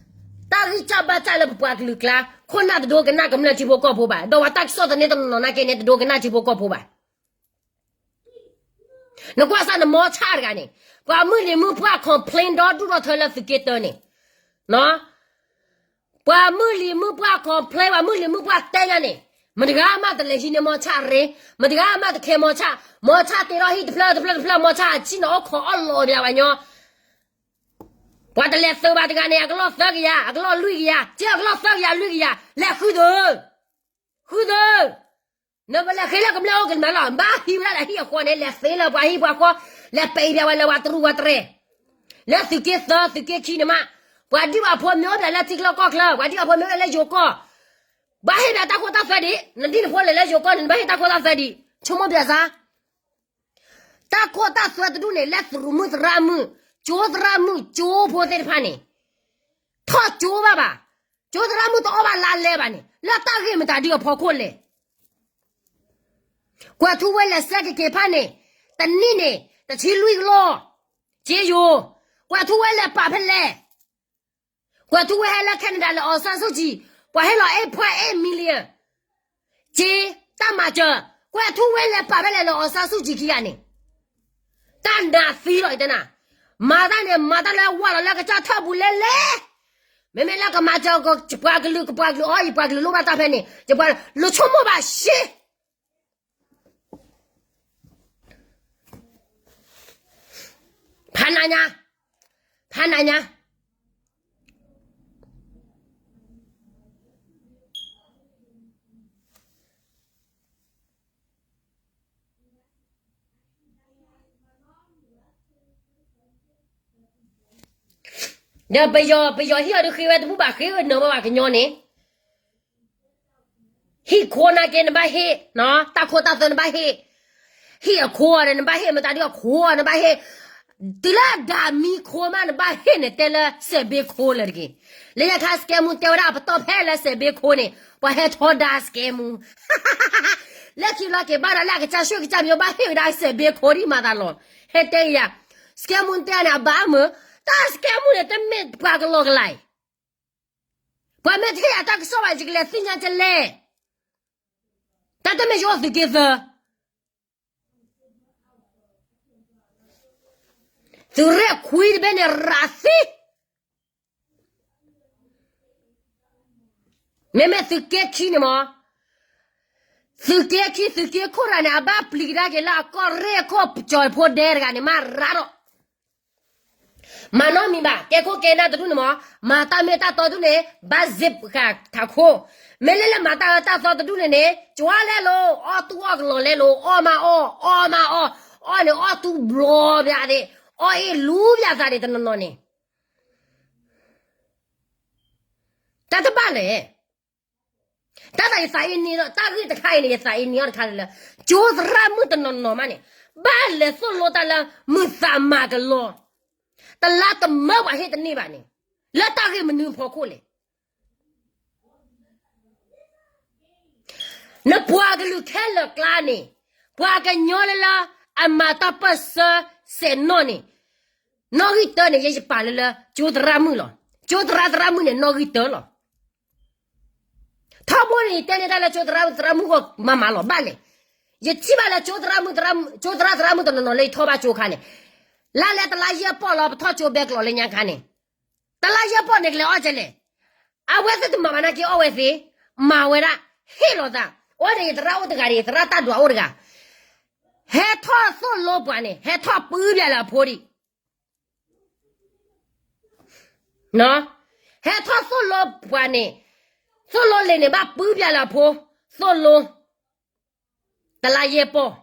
တၢ်ဂံၢ်စၢ်ဘါစၢ်လၢပပှၤကလုာ်ကျါ ခိၣ်နၢ်တဒိကနၣ်ကမျၢၢ်ထံဖိကီၢ်ဖိဘၣ်, ဒီးပှၤတၢ်ကစီၣ်သန့တနီၤနီၤနာ်က့န့ၣ် တဒိကနၣ်ထံဖိကီၢ်ဖိဘၣ်. နကွၢ်စၢ်နမီၤဆၣ်တဂၤန့ၣ်, ပှၤမုၢ်လံၤမုၢ်ပှၢ် complain ဒီဒူၣ်ဒီထၢလၢသုးက့တၢန့ၣ်, ပှၤမုၢ်လံၤမုၢ်ပှၢ် complain ပှၤမုၢ်လံၤမုၢ်ပှၢ်တဲညါန့ၣ်, မတဂၤမးတလဲၤဟံးန့ၢ်မီၤဆၣ်ရ့, မတဂၤမးတခဲမီၤဆၣ်, မီၤဆၣ်တ့ထီၣ်ဟံၣ်တဖျၢၣ်တဖျၢၣ်တဖျၢၣ် မီၤဆၣ်အဆံၣ်န့ၣ်အိၣ်ခိးအီၣ်လီၤဘၣ်ပှၤညီ, ပှၤတလဲၤသုးဘၣ်တဂၤန့ၣ် အကလီၢ်သၢကယၤ အကလီၢ်လွံၢ်ကယၤ ကဲအကလီၢ်သၢကယၤလွံၢ်ကယၤ လဲၤဃုသၢ, ဃုသၢ နပလဲၤဃ့လၢကမျၢၢ်အိၣ်ကမၤလီၤ ဘၣ်ဟံးဝဲဒၣ်လၢဟံၣ်အဃီန့ၣ် လဲၤသ့လၢပှၤဟံၣ်ပှၤဃီ, လဲၤပဲာ်ဘၣ်ဝဲလၢပှၤတရူးပှၤတရဲၣ်, လၢသုးက့သၢ သုးက့ခံန့ၣ်မး, ပှၤဒံးဘၣ်ဖိမ့ၢ်အိၣ်ဘၣ်လၢထံချၢကီၢ်ချၢ ပှၤဒံးဘၣ်ဖိမ့ၢ်အိၣ်ဘၣ်လၢယိၤကီၢ်, ဘၣ်ဟ့ၣ်ဘၣ်တၢ်ခိတၢ်သွဲဒံး, နဒ်နဖိလဲၤလၢယိၤကီၢ်န့ၣ် နဘၣ်ဟ့ၣ်တၢ်ခိတၢ်သွဲဒံး, ဆိကမိၣ်ပျဲစါ တၢ်ခိတၢ်သွဲတဒူၣ်န့ၣ် လၢသရူးမုၣ်သရၣ်မုၣ်, ကၠိသရၣ်မုၣ် ကၠိဖိသ့ၣ်တဖၣ်န့ၣ်, ထီၣ်ကၠိဘၣ်ဘၣ်, ကၠိသရၣ်မုၣ်တအီၣ်ဘၣ်လါလဲဘၣ်န့ၣ် လၢတၢ်ဂ့ၢ်မတၤဒုအဖီခိၣ်လဲၣ်. ကွဲၤထူဝ့လဲၤစဲးကက့ၤဖၣ်န့ၣ်, တနံၣ်န့ၣ် တဆံလွံၢ်ကလီၢ်, က့ယိၤ, ကွဲၤထူဝ့လဲၤပာ်ဖဲလဲၣ် ကွဲၤထူဝ့ဟဲလၢ Canada လၢ အောင်ဆန်းစုကြည်, ပှၤဟ့ၣ်လီၤ eight point eight million, က့, တၢ်မၤစၢၤ, ကွဲၤထူဝ့လဲၤပာ်ဖဲလဲၣ်လၢ အောင်ဆန်းစုကြည်ခံဂၤန့ၣ်, တၢ်နးသံလီၤတဲနၤ, မၤတၢ်န့ၣ် မၤတၢ်လၢဝါလီၤလၢကစၢ်ထၢၣ်ပူၤလဲလဲၣ်, မ့မ့ၢ်လၢကမၤစၢၤ ပှၤကလုာ် ကပှၤကလုာ်အီၤ ယပှၤကလုာ်လိၣ်ဘၣ်တၢ်ဖဲန့ၣ် ယပှၤလိၣ်ဆိကမိၣ်ဘၣ်ရှ့ ဖးနးညါ, ဖးနးညါ, ဒီးပယီၤ ပယီၤဟ့ၣ်အီၤဒုး ဃ့ဝဲတဘူၣ်ဘၣ် ဃ့ဝဲနၢၤဘၣ်ပှၤကညီန့ၣ် ဟံၣ်ခိၣ်နာ်က့နဘၣ်ဟ့ၣ်, တၢ်ခိတၢ်သွဲနဘၣ်ဟ့ၣ်, ဟံၣ်အခိၣ်ဒီးနဘၣ်ဟ့ၣ် မတၤဒုးအခိၣ်နဘၣ်ဟ့ၣ်, တုၤလၢဒၣ်မံခိၣ်မးနဘၣ်ဟ့ၣ်န့ၣ် တဲလၢစဲးဘ့ခိၣ်လၢတက့ၢ်. လၢညါခါ စကဲမူတဲဝဲဒၣ် ပတီၢ်ဖဲလၢစဲးဘ့ခိၣ်န့ၣ် ပှၤဟဲထီဒါစကဲမူ လၢခံလီၤက့ၤဘၣ်ဒီးလၢအကစၢ်ဆှၢကစၢ်မံၤဘၣ်ဟ့ၣ်ဝဲဒၣ်စဲးဘ့ခိၣ်ဒ်မၤသးလီၤ. ဟဲတဲယၤ စကဲမူတဲန့ၣ် အဘၣ်မုာ်, တၢ်စကဲမူန့ၣ် တမ့ၢ်ပှၤကလီကလါအံၤ ပှၤမ့ၢ်တဟ့ၣ်ယၤတၢ်ကစီၣ်ဘၣ် ယကလဲၤသ့ၣ်ညါကလဲၣ်. တၢ်တမ့ၢ်ယအိၣ်သုးက့သၢ သုးရ့ၣ်ခွံတဘ့ၣ်န့ၣ် ရၤသံ, မ့မ့ၢ်သုးက့ခံန့ၣ်မး, သုးက့ခံ သုးက့ခိၣ်ရၤန့ၣ် အဘၣ်ပျံၤကဒါက့ၤလၢအကီၢ်ရ့ၣ်အခိၣ် ပကၠီၤဖိဒဲတဂၤန့ၣ် မၤရၤဒီး မၤနီတမံၤဘၣ်, ကဲခိၣ်ကဲနၢ်တဒူၣ်န့ၣ်မး, မၤတၢ်မ့ၢ်တၢ်တီတဒူၣ်န့ၣ် ဘၣ် zip ဃာ်ထးခိၣ်, မ့ၢ်လၢလၢမၤတၢ်အၢတၢ်သီတဒူၣ်န့ၣ်န့ၣ် ကၠွါလဲလိာ်, အီၣ်တူၢ်အီၣ်ကလီၤလဲလိာ်, အီၣ်မးအီၣ်, အီၣ်မးအီၣ်, အီၣ်န့ၣ်အီၣ်တူၢ်ဘျီဘျးသ့ၣ်, အီၣ်အ့ၣ်လူဘျးသးဒ့ၣ်တနီၤနီၤန့ၣ် တၢ်တဘၣ်လဲၣ်. တၢ်သးယသးအ့န့ၢ်ဒီး တၢ်ဂ့ၢ်တခါအံၤန့ၣ် ယသးအ့န့ၢ်အီၤတခါလၢ ကၠိသရၣ်မုၣ်တနီၤနီၤမးန့ၣ် ဘၣ်လဲၤသိၣ်လိတၢ်လၢမုာ်သးမၤကလီ, တလါတမၢပှၤဟ့ၣ်တန့ၢ်ဘၣ်န့ၣ် လၢတၢ်ဂ့ၢ်မနုၤဖီခိၣ်လဲၣ်. နပှၤကလုာ်ခဲလၢာ်ကျါန့ၣ် ပှၤကညီလၢလၢ အမၤတၢ်ပၢၢ်ဆၢစဲးနီၣ်န့ၣ် နီၣ်ဂံၢ်တၢန့ၣ် ယဲယပာ်လၢလၢ ကၠိသရၣ်မုၣ်လီၤ. ကၠိသရၣ်သရၣ်မုၣ်န့ၣ် နီၣ်ဂံၢ်တၢလီၤ. ထီဘိန့ၣ် ယတဲန့ၢ်တၢ်လၢကၠိသရၣ်သရၣ်မုၣ်ဂီၢ်မၤမၤလီၤဘၣ်လဲၣ်. ယထံၣ်ဘၣ်လၢကၠိသရၣ်မုၣ်, ကၠိသရၣ်သရၣ်မုၣ်တနီၤနီၤလၢယထီၣ်ဘၣ်ကၠိခါန့ၣ် လါလဲတလါယဲၢ်ပီၢ်လီၤ ပထီၣ်ကၠိဘဲကျိးလၢညါခါန့ၣ် တလါယဲၢ်ပီၢ်န့ၣ် ကလဲၤအီၣ်ကလဲၣ်. အဝဲသ့ၣ်တမၤဘၣ်နာ်က့အီၣ်ဝဲသ့, မၤဝဲဒၣ်, ဟ့ၣ်လီၤသး, အိၣ်န့ၣ် ယသရၣ်အိၣ်တဂၤဒီး ယသရၣ်တၢ်ဒွးအိၣ်တဂၤ, ဟဲထီၣ်သိၣ်လိပှၤန့ၣ် ဟဲထီၣ်ပုၢ်ပၠးလၢအဖိဒံး ဟဲထီၣ်သိၣ်လိပှၤန့ၣ်, သိၣ်လိလံာ်န့ၣ် ဘၣ်ပုၢ်ပၠးလၢအဖိ, သိၣ်လိ, တလါယဲၢ်ပီၢ်,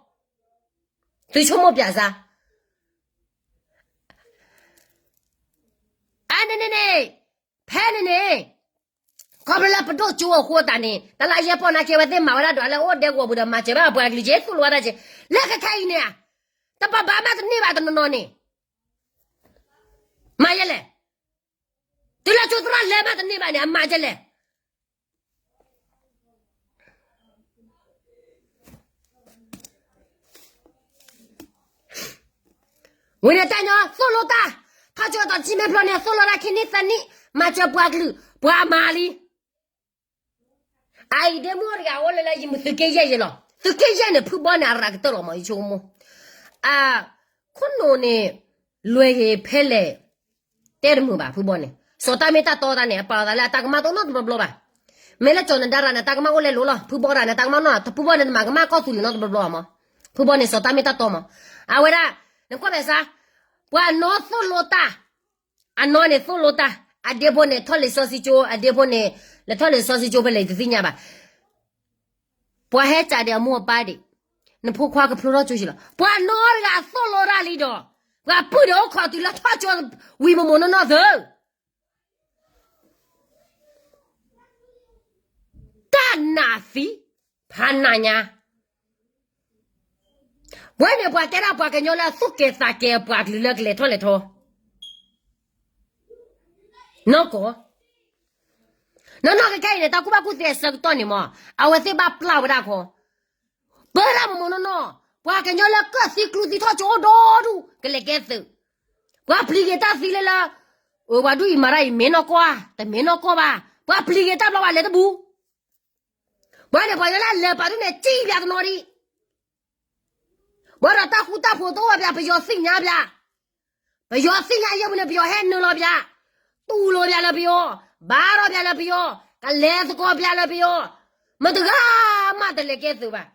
သုဆိကမိၣ်ပၠးစါ, အန့ၣ်န့ၣ်န့ၣ်, ဖဲန့ၣ်န့ၣ်, ခီဖျိလၢပဒိၣ်ကၠိအဃိသတးန့ၣ် တလါယဲၢ်ပီၢ်နာ်က့ အဝဲသ့ၣ်မၤဝဲဒၣ်ဒွးလၢအိၣ်ဒဲကဝီၤပူၤဒီး မၤစၢၤဘၣ်အပှၤကလုာ်က့ သိၣ်လိဝဲဒၣ်က့, လၢခဲခဲအံၤန့ၣ်ဧါ, တဘၣ်ဘၣ်မးတန့ၢ်ဘၣ်တနီၤနီၤန့ၣ် မၤယဲလဲၣ်. တုၤလၢကၠိသရၣ်လဲၤမးတန့ၢ်ဘၣ်န့ၣ် အမၤယဲလဲၣ်. ဝံၤန့ၣ်တၢ်ညီ သိၣ်လိတၢ်, ထီၣ်ကၠိတီၤတဆံမ့ၢ်ဖျိန့ၣ် သိၣ်လိတၢ်ခံနံၣ်သၢနံၣ် မၤစၢၤပှၤကလုာ် ပှၤမၤလံ အအံၤဒ့မုၣ်တဂၤအိၣ်လၢလၢယမုၢ်သုးက့ယဲၢ်ယဲၢ်လီၤ. သုးက့ယဲၢ်န့ၣ် ဖုဘီန့ၣ် အရၤကတၢၢ်လီၤမး ယဆိကမိၣ်. အ, ခိၣ်နူာ်န့ၣ် လွဲၤဂ့ၤဖဲလဲၣ် တဲတမုာ်ဘၣ် ဖုဘီန့ၣ် စီၤတၢ်မ့ၢ်တၢ်တီတၢ်န့ၣ် အပာ်လီၤသးလၢအတၢ်ကမၣ်တအိၣ်နီတဘျီဘျီဘၣ်. မ့ၢ်လၢကၠီၤနဒါရၤန့ၣ် တၢ်ကမၣ်အိၣ်လဲလိာ်လီၤ. ဖုဘီရၤန့ၣ် တၢ်ကမၣ်နီၢ် ဖုဘီန့ၣ် တမၤကမၣ်ကီၢ်သူလ့ၤနီတဘျီဘျီမး. ဖုဘီန့ၣ် စီၤတၢ်မ့ၢ်တၢ်တီမး. အဝဲဒၣ် နကွၢ်မဲာ်ဆှး ပှၤနီၢ်သိၣ်လိတၢ် အနီၢ်န့ၣ်သိၣ်လိတၢ်, အဒ့ဖိန့ၣ် ထီၣ်လံာ်စီဆှံကၠိ, အဒ့ဖိန့ၣ် လဲၤထီၣ်လံာ်စီဆှံကၠိဖဲလဲၣ် ယတသ့ၣ်ညါဘၣ်. ပှၤဟဲစးဒီးအမိၢ်အပၢ်ဒံး, နဖိခွါကဖျိထီၣ်ကၠိယံၤလီၤ. ပှၤနီၢ်တဂၤသိၣ်လိတၢ်လံဒီး, ပှၤပုၢ်ဒီးအိၣ်ခိးတုၤလၢထီၣ်ကၠိဝံၤမိၢ်မိၢ်နီၢ်နီၢ်သု တၢ်နးသံ, ဖးနးညါ. ဝဲန့ၣ်ပှၤတဲဒၣ်ပှၤကညီလၢအသူၣ်ကဲၤသးကဲၤအပှၤကလုာ်လၢကလဲၤထီၣ်လဲၤထီ နီၢ်ကီၢ်, နီၢ်နီၢ်ကဲခဲအံၤန့ၣ် တၢ်ကူၣ်ဘၣ်ကူၣ်သ့အဆၢကတီၢ်န့ၣ်မး, အဝဲသ့ၣ်ဘၣ်ပျၢ်ဝဲဒၣ်ခီ, ပၢဒၣ်မိၢ်မိၢ်နီၢ်နီၢ်, ပှၤကညီလၢကၢၣ်သံကျူသံထီၣ်ကၠိအိၣ်ဒီဒူၣ် ကလဲၤကဲသုး, ပှၤပျံၤက့ၤတၢ်သံလၢလၢ, ပှၤဒူၣ်အံၤမၤတၢ်အံၤမ့ၢ်နီၢ်ကီၢ်ဧါ, တမ့ၢ်နီၢ်ကီၢ်ဘၣ်, ပှၤပျံၤက့ၤတၢ်ဘျီဘၣ်လဲၤတဘူး ပှၤန့ၣ်ပှၤကညီလၢအလဲၤပာ်ဒ်န့ၣ် စံၣ်ပၠးတနီၤဒံး, ပှၤဒီးတၢ်ဃူတၢ်ဖိးတအိၣ်ဘၣ်ပၠး ပယီၤသ့ၣ်ညါပၠး, ပယီၤသ့ၣ်ညါယဲၢ်ပူၤန့ၣ် ပယီၤဟဲနုာ်လီၤပၠး, တူၢ်လိာ်ပၠးလၢပယီၤ, ဘါထီၣ်ပၠးလၢပယီၤ, ကလဲၤသကိးပၠးလၢပယီၤ, မတဂၤမးတလဲၤကဲသုးဘၣ်.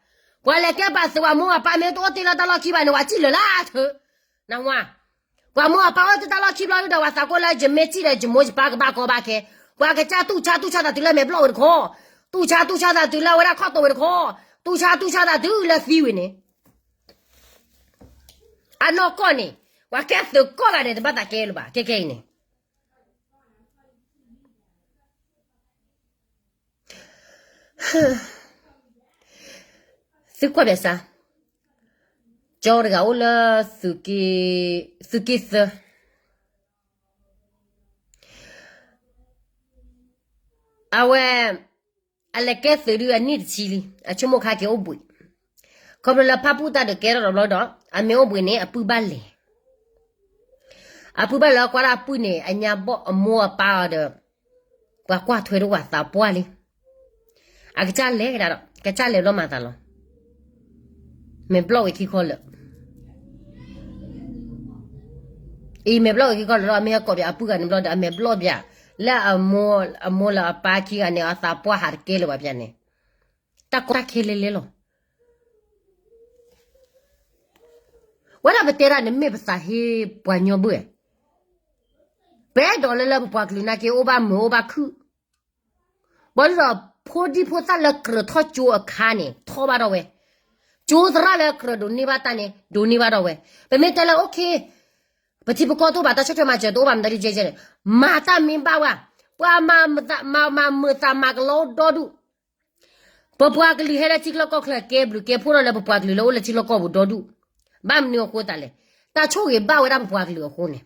ပှၤလဲၤကဲပာ်သုး ပှၤမိၢ်အပၢ်မ့ၢ်တအိၣ်တ့ၢ်လၢတၢ်လီၢ်ခံဘၣ်န့ၣ် ပှၤစံၣ်လၢာ်လၢာ်ထၢ, နဝါ ပှၤမိၢ်အပၢ်အိၣ်တ့ၢ်တၢ်လီၢ်ခံဘျီဒီး ပှၤသးကိးလၢယမ့ၢ်စံၣ်ဒီး ယမိၢ်ယပၢ်ကဘၣ်ကီဘၣ်ခဲ, ပှၤကစၢ်တူၢ်ဆါတူၢ်ဆါသးတုၤလၢမဲာ်ဘျီၣ်ဝဲတခီ, တူၢ်ဆါတူၢ်ဆါသးတုၤလၢအဝဲဒၣ်ခီၣ်တိာ်ဝဲတခီ, တူၢ်ဆါတူၢ်ဆါသးတုၤလၢသံဝံၤန့ၣ် အနီၢ်ကီၢ်န့ၣ် ပှၤကဲသုးကီၢ်ဂၤန့ၣ် တဘၣ်သးကဲလၢၤဘၣ် ခဲခဲအံၤန့ၣ် သုကွၢ်ဘၣ်ဆၣ်, ကၠီတဂၤအိၣ်လၢ သုးက့သၢ, အဝဲ အလဲၤကဲသုးဒုးအနံၣ်တဆံလံ, အဆိကမိၣ်ခါက့ၤအိၣ်ဘှံး, ခီဖျိလၢဖၣ်ပူၣ်တၢ်ဒုးကဲထီၣ်တဘျီဒီး အမ့ၢ်အိၣ်ဘှံးန့ၣ် အပုၢ်ဘၣ်လဲၤ အပုၢ်ဘၣ်လဲၤကွၢ်ဒၣ်အပုၢ်န့ၣ် အညါဘီၣ်အမိၢ်အပၢ်အီၤဒီး ပှၤကွၢ်ထွဲတဝာ်သးပှၢ်လံ, အကစၢ်လဲၤကဒါဒီး ကစၢ်လဲၤဘျီမၤသးလီၤ, မဲာ်ဘျီၣ်ဝဲခံခီလၢာ် အံၤမဲာ်ဘျီၣ်ဝဲခံခီလၢာ်ဒီး အမ့ၢ်ဟဲကိးပၠးအပုၢ်ဂၤန့ၣ်ဘျီဒီး အမဲာ်ဘျီၣ်ပၠး, လၢအမိၢ်လၢအပၢ်ခံဂၤန့ၣ် အသးပှၢ်ဟးတကဲလၢၤဘၣ်ပၠးန့ၣ်, တၢ်ကီတၢ်ခဲလဲၤလဲၤလီၤ. ဝဲဒၣ်ပတဲဒၣ်န့ၣ်မ့ၢ်ပသးဟ့ပှၤညီဘၣ်ဧါ, ပအဲၣ်ဒိးလၢလၢပပှၤကလုာ်နာ်က့အိၣ်ဘၣ်မုာ်အိၣ်ဘၣ်ခုၣ်, ဘၣ်ဒီးဖိဒံဖိသၣ်လၢကြၢးထီၣ်ကၠိအခါန့ၣ် ထီၣ်ဘၣ်ထီၣ်ဝဲ, ကၠိသရၣ်လၢကြၢးဒိးန့ၢ်ဘၣ်တၢ်န့ၣ် ဒိးန့ၢ်ဘၣ်ထီၣ်ဝဲ, ပမ့ၢ်တဲလၢ okay ပထံပကီၢ်တအိၣ်ဘၣ် တၢ်ဆီၣ်ထွဲမၤစၢၤတအိၣ်ဘၣ်မတၤဒုကဲကဲန့ၣ်, မၤတၢ်မ့ၢ်ဘၣ်ဝဲ, ပှၤမၤမုာ်သးမၤကလီဒီဒူၣ် ပပှၤကလုာ်ဟဲလၢထံချၢကီၢ်ချၢကဲဘျုးကဲဖှိၣ်ထီၣ်လၢပပှၤကလုာ်လၢအိၣ်လၢထံချၢကီၢ်ပူၤဒီဒူၣ်, ဘၣ်မနုၤအဃိသတးလဲၣ်, တၢ်ဆိၣ်ဂ့ၤဘၣ်ဝဲဒၣ်ပပှၤကလုာ်အဃိန့ၣ်,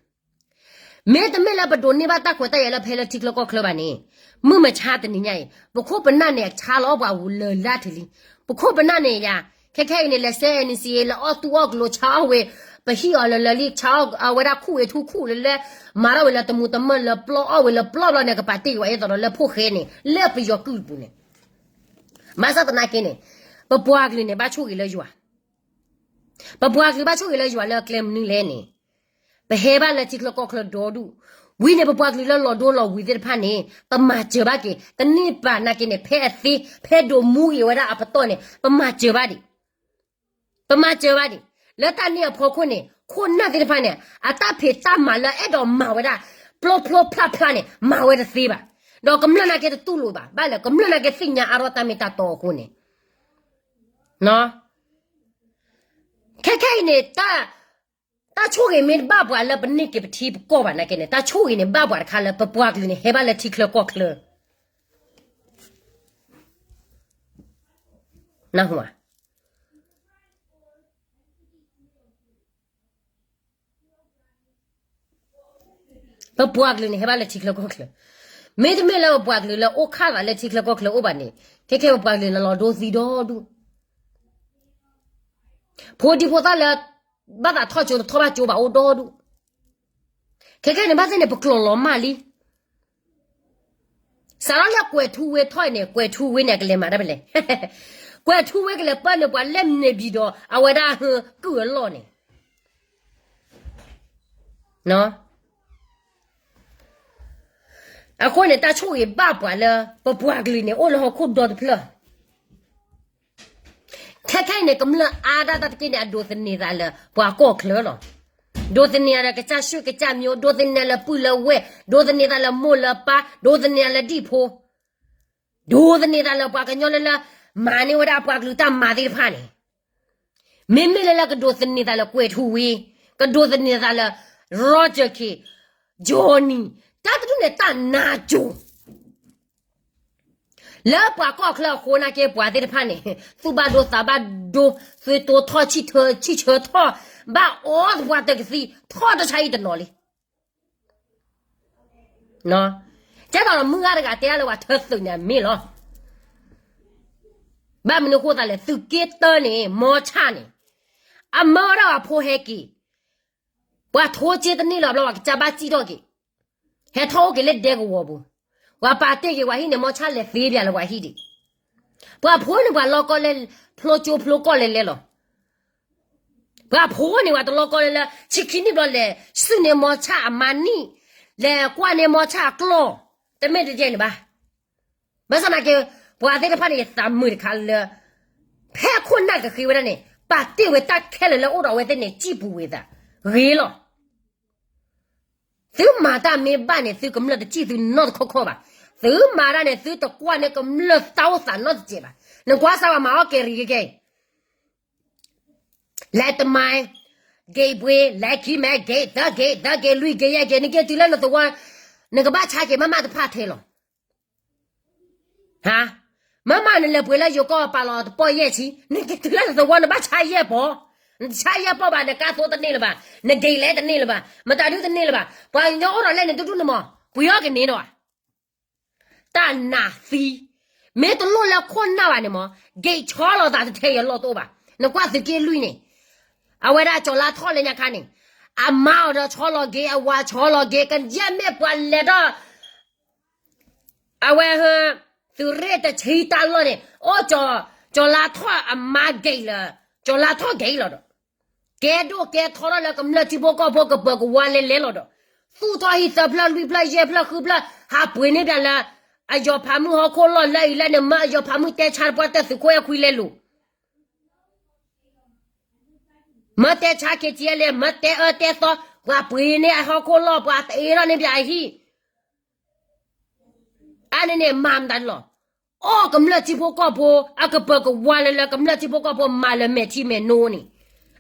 မ့တမ့ၢ်လၢပဒိးန့ၢ်ဘၣ်တၢ်ခွဲးတၢ်ယာ်လၢဖဲလၢထံချၢကီၢ်ချၢဘၣ်န့ၣ်, မုၢ်မဆါတနံၤညါအံၤ ပခိၣ်ပနၢ်န့ၣ် ဆါလီၤအီၣ်ပှၤလၢာ်လၢထံးလံ, ပခိၣ်ပနၢ်န့ၣ်ယၤ, ခဲခဲအံၤန့ၣ် လဲၤစဲ NCA လၢအီၣ်သူအီၣ်ကလိၤ ဆါအီၣ်ဝဲ, ပဟံၣ်အီၤလၢလၢလံ ဆါအီၣ်အဝဲဒၣ်ခူၣ်ဝဲထူခူၣ်လၢလၢ, မၤထီၣ်ဝဲလၢတမူတမၢၢ်လၢပျီအီၣ်ဝဲလၢပျီဘျီန့ၣ် ကပာ်တ့ၢ်က့ၤဝဲအသိးဒီးလၢဖိၣ်ဃဲန့ၣ် လၢပယီၤကုၢ်တပူၤန့ၣ်, ဘၣ်ဆၣ်သနာ်က့န့ၣ်, ပပှၤကလုာ်န့ၣ် ဘၣ်ဆိၣ်ဂ့ၤလၢယွၤ ပပှၤကလုာ်ဘၣ်ဆိၣ်ဂ့ၤလၢယွၤလၢအကျဲမနုၤလဲၣ်န့ၣ်, ပဟဲဘၣ်လၢထံချၢကီၢ်ချၢဒီဒူၣ်, ဝံၤန့ၣ် ပပှၤကလုာ်လၢလီၤဒိလီၤဝံၤသ့ၣ်တဖၣ်န့ၣ် ပမၤစၢၤဘၣ်က့ၤ, တန့ၢ်ဘၣ်နာ်က့န့ၣ် ဖဲအသ့, ဖဲဒိးမူဂ့ၤဝဲဒၣ်အပတီၢ်န့ၣ် ပမၤစၢၤဘၣ်ဒံး, ပမၤစၢၤဘၣ်ဒံး, လၢတၢ်န့ၣ်အဖီခိၣ်န့ၣ် ခိၣ်နၢ်သ့ၣ်တဖၣ်န့ၣ် အတၢ်ဖံးတၢ်မၤလၢအဲၣ်ဒိးမၤဝဲဒၣ်, ဖျိဖျိဖျါဖျါန့ၣ် မၤဝဲတသ့ဘၣ်, ဒီးကမျၢၢ်နာ်က့တတူၢ်လိာ်ဘၣ်, ဘၣ်လၢကမျၢၢ်နာ်က့သ့ၣ်ညါအါထီၣ်တၢ်မ့ၢ်တၢ်တီအဃိန့ၣ် ခဲခဲအံၤန့ၣ်, တၢ်ဆိၣ်ဂ့ၤမ့ၢ်တဘၣ်ပှၤလၢပန့ၢ်က့ၤပထံပကီၢ်ဘၣ်နာ်က့န့ၣ် တၢ်ဆိၣ်ဂ့ၤန့ၣ်ဘၣ်ပှၤတခါလၢပပှၤကလုာ်န့ၣ် ဟဲဘၣ်လၢထံချၢကီၢ်ချၢ ပပှၤကလုာ်န့ၣ် ဟဲဘၣ်လၢထံချၢကီၢ်ချၢ, မ့တမ့ၢ်လၢပပှၤကလုာ်လၢအိၣ်ခၣ်သးလၢထံချၢကီၢ်ချၢအိၣ်ဘၣ်န့ၣ်, ခဲခဲပပှၤကလုာ်န့ၣ်လီၤဒိသံဒီဒူၣ်, ဖိဒံဖိသၣ်လၢ ဘၣ်သးထီၣ်ကၠိတထီၣ်ဘၣ်ကၠိဘၣ်အိၣ်ဒီဒူၣ်, ခဲခဲန့ၣ် ဘၣ်သ့ၣ်န့ၣ် ပကျိာ်လီၤမၢ်လံ စးထီၣ်လၢကွဲးထူဝ့ထီၣ်အံၤန့ၣ် ကွဲးထူဝ့န့ၣ် အကလဲၤမၤတၢ်ဖဲလဲၣ်, ကွဲးထူဝ့ကလဲၤပၢနုာ်ပှၤလၢမ့ၢ်ဘံၣ်ဒီး အဝဲဒၣ်ဟၢကုၢ်အလီၢ်န့ၣ်, အဃိန့ၣ် တၢ်ဆိၣ်ဂ့ၤဘၣ်ပှၤလၢ ပပှၤကလုာ်န့ၣ် အိၣ်လၢဟီၣ်ခိၣ်ဒီတဖျၢၣ် ခဲခဲအံၤန့ၣ် ကမျၢၢ်အါဒၣ်တၢ်တက့ၢ်န့ၣ် အဒိးသန့ၤသးလၢပှၤကီၢ်ချၢလီၤ. ဒိးသန့ၤသးလၢကစၢ်ၡူၣ်ကစၢ်မၠိ, ဒိးသန့ၤသးလၢပုၢ်လၢဝဲၢ်, ဒိးသန့ၤသးလၢမိၢ်လၢပၢ်, ဒိးသန့ၤသးလၢဒံၣ်ဖိ, ဒိးသန့ၤသးလၢပှၤကညီလၢလၢ မၤန့ၢ်ဝဲဒၣ်ပှၤကလုာ်တၢ်မၤသ့ၣ်တဖၣ်န့ၣ်, မ့မ့ၢ်လၢလၢကဒိးသန့ၤသးလၢကွဲၤထူဝ့, ကဒိးသန့ၤသးလၢ Roger Khin, Johnny, တၢ်တဒူၣ်န့ၣ် တၢ်နါစိၤ လၢပှၤကီၢ်ချၢအဃိနာ်က့ ပှၤသ့ၣ်တဖၣ်န့ၣ် သူၣ်ဘၣ်ဒိသးဘၣ်ဒိ, သွံၣ်တိၤထီၣ်ဆံၣ်ထၢ, ဆံၣ်ဆၢထီၣ်, ဘၣ်အီၣ်သပှၢ်တကသံၣ် ထီၣ်တၢ်ဆါဟံၣ်တနီၤလံ. ကဲသိးဒီးမုၢ်ဂၤတဂၤတဲအါလၢပှၤထၢသုးန့ၣ်အမ့ၢ်လီၤ. ဘၣ်မနုၤအဃိသတးလဲၣ်, သုးက့တၢန့ၣ် မီဆၣ်န့ၣ် အမၢဝဲဒၣ်ပှၤဖိဟဲက့ၤ, ပှၤထိက့တန့ၢ်လီၤဘျီ ပှၤကစၢ်ဘၣ်စံၣ်ထီၣ်က့ၤ, ဟဲထီၣ်အိၣ်က့ၤလၢဒဲကဝီၤပူၤ, ပှၤပာ်တ့ၢ်က့ၤပှၤဟံၣ်န့ၣ် မီဆၣ်လဲၤသ့ပၠးလၢပှၤဟံၣ်ဒံး, ပှၤဖိန့ၣ်ပှၤလီၢ်ကီၢ်လဲၤဖျိကၠိဖျိကီၢ်လဲၤလဲၤလီၤ. ပှၤဖိန့ၣ်ပှၤတလီၢ်ကီၢ်လဲၤလၢ ဆံခံနံၣ်ဘျီလဲၤ စုၣ်န့ၢ်မီဆၣ်အမါနံၣ်, လဲၤကွၢ်န့ၢ်မီဆၣ်အကျီၢ်, တမ့ၢ်တယဲၢ်န့ၣ်ဘၣ်. ဘၣ်ဆၣ်သနာ်က့ ပှၤသ့ၣ်တဖၣ်န့ၣ် ယသးမုာ်တခါလၢ ဖဲခိၣ်နၢ်ကဃ့ဝဲဒၣ်န့ၣ် ပာ်တ့ၢ်ဝဲတၢ်ခဲလၢာ်လၢအိၣ်ဒီးအဝဲသ့ၣ်န့ၣ် စံၣ်ပူၤဝဲသး, ဂ့ၤလီၤ. သုမၤတၢ်မ့ၢ်ဘၣ်န့ၣ် သုကမျၢၢ်တစံၣ်သုနီတခီၣ်ခီၣ်ဘၣ်. သုမၤတၢ်န့ၣ် သုတကွၢ်န့ၢ်ကမျၢၢ်တၢ်အိၣ်သးနီတစဲးဘၣ်. နကွၢ်စၢ်ဝဲမၤအီၣ်ကဲရံၤကဲကဲအံၤ လဲၤတမါ, ဂ့ၤဘှ့, လဲၤခံမဲ, ဂ့ၤသၢဂ့ၤ, သၢဂ့ၤ, လွံၢ်ဂ့ၤ, ယဲၢ်ဂ့ၤ, နက့ၤတုၤလၢနသဝီ, နကဘၣ်ဆါက့ၤမးမးတဖၣ်ထဲလီၤ. မးမးနလဲၤပှ့ၤလၢယိၤကီၢ်ပာ်လီၤတပီၢ်ယဲၢ်ဆံ, နက့ၤတုၤလၢနသဝီနဘၣ်ဆါယဲၢ်ပီၢ်, နတဆါယဲၢ်ပီၢ်ဘၣ် နကါသိတန့ၢ်လၢၤဘၣ်, နဂ့ၤလဲတန့ၢ်လၢၤဘၣ်, မတၤဒုတန့ၢ်လၢၤဘၣ်, ပှၤကညီအိၣ်ဒီးလဲၣ်န့ၣ် ဒူဒူန့ၣ်မး, ပှ့ၤအီၣ်ကန့ၢ်ဒီး တၢ်နးသံ, မ့ၢ်တလိၣ်လၢခိၣ်နၢ်ဘၣ်န့ၣ်မး, ဂ့ၤဆီလီၤသးတထဲယလီၢ်တအိၣ်ဘၣ်. နကွၢ်သုးက့လွံၢ်န့ၣ်, အဝဲဒၣ်ကၠီၤလါထီၣ်လၢညါခါန့ၣ်, အမါအီၤဒီးဆီလီၤဂ့ၤ, အဝၤဆီလီၤဂ့ၤ, ကယဲၢ်မ့ၢ်ပှၤလဲၤထီၣ် အဝဲဟ, သုးရ့ၣ်တဆံတၢ်လီၢ်န့ၣ်, အိၣ်ကၠီၤလါထီၣ်အမါဂ့ၤလၢ, ကၠီၤလါထီၣ်ဂ့ၤလီၤဒီး, ကဲဒိၣ်ကဲထီထီၣ်လၢကမျၢၢ်ထံဖိကီၢ်ဖိကပၢၤကဝါလဲၤလဲၤလီၤဒီး, သူၣ်ထီၣ်ဟံၣ်သၢဖျၢၣ်လွံၢ်ဖျၢၣ်ယဲၢ်ဖျၢၣ်ဃုဖျၢၣ် ဟးပှ့ၤန့ၢ်ပၠးလၢ အယီၤဖးမုၢ်ဟီၣ်ခိၣ်လီၢ်လၢအံၤလၢန့ၣ် မၢအယီၤဖးမုၢ်တဲဆါတပှၢ်တၢၢ်သုးခိၣ်အဲၣ်ခွံလဲၤလိာ် မၢတဲဆါ ခ့ၣ်ကၠံၣ်အဲၣ်လဲၣ် မၢတဲအၢတဲသီ ပှၤပှ့ၤန့ၢ်အဟီၣ်ခိၣ်လီၢ် ပှၤတအ့ထီၣ်န့ၢ်ပှၤအဟံၣ်, အါန့ၣ်န့ၣ်မၤမတၤဒုလီၤ. အီၣ်ကမျၢၢ်ထံဖိကီၢ်ဖိ အကပၢၤကဝါလၢလၢကမျၢၢ်ထံဖိကီၢ်ဖိမၤလၢမဲာ်ထံမဲာ်နိန့ၣ်,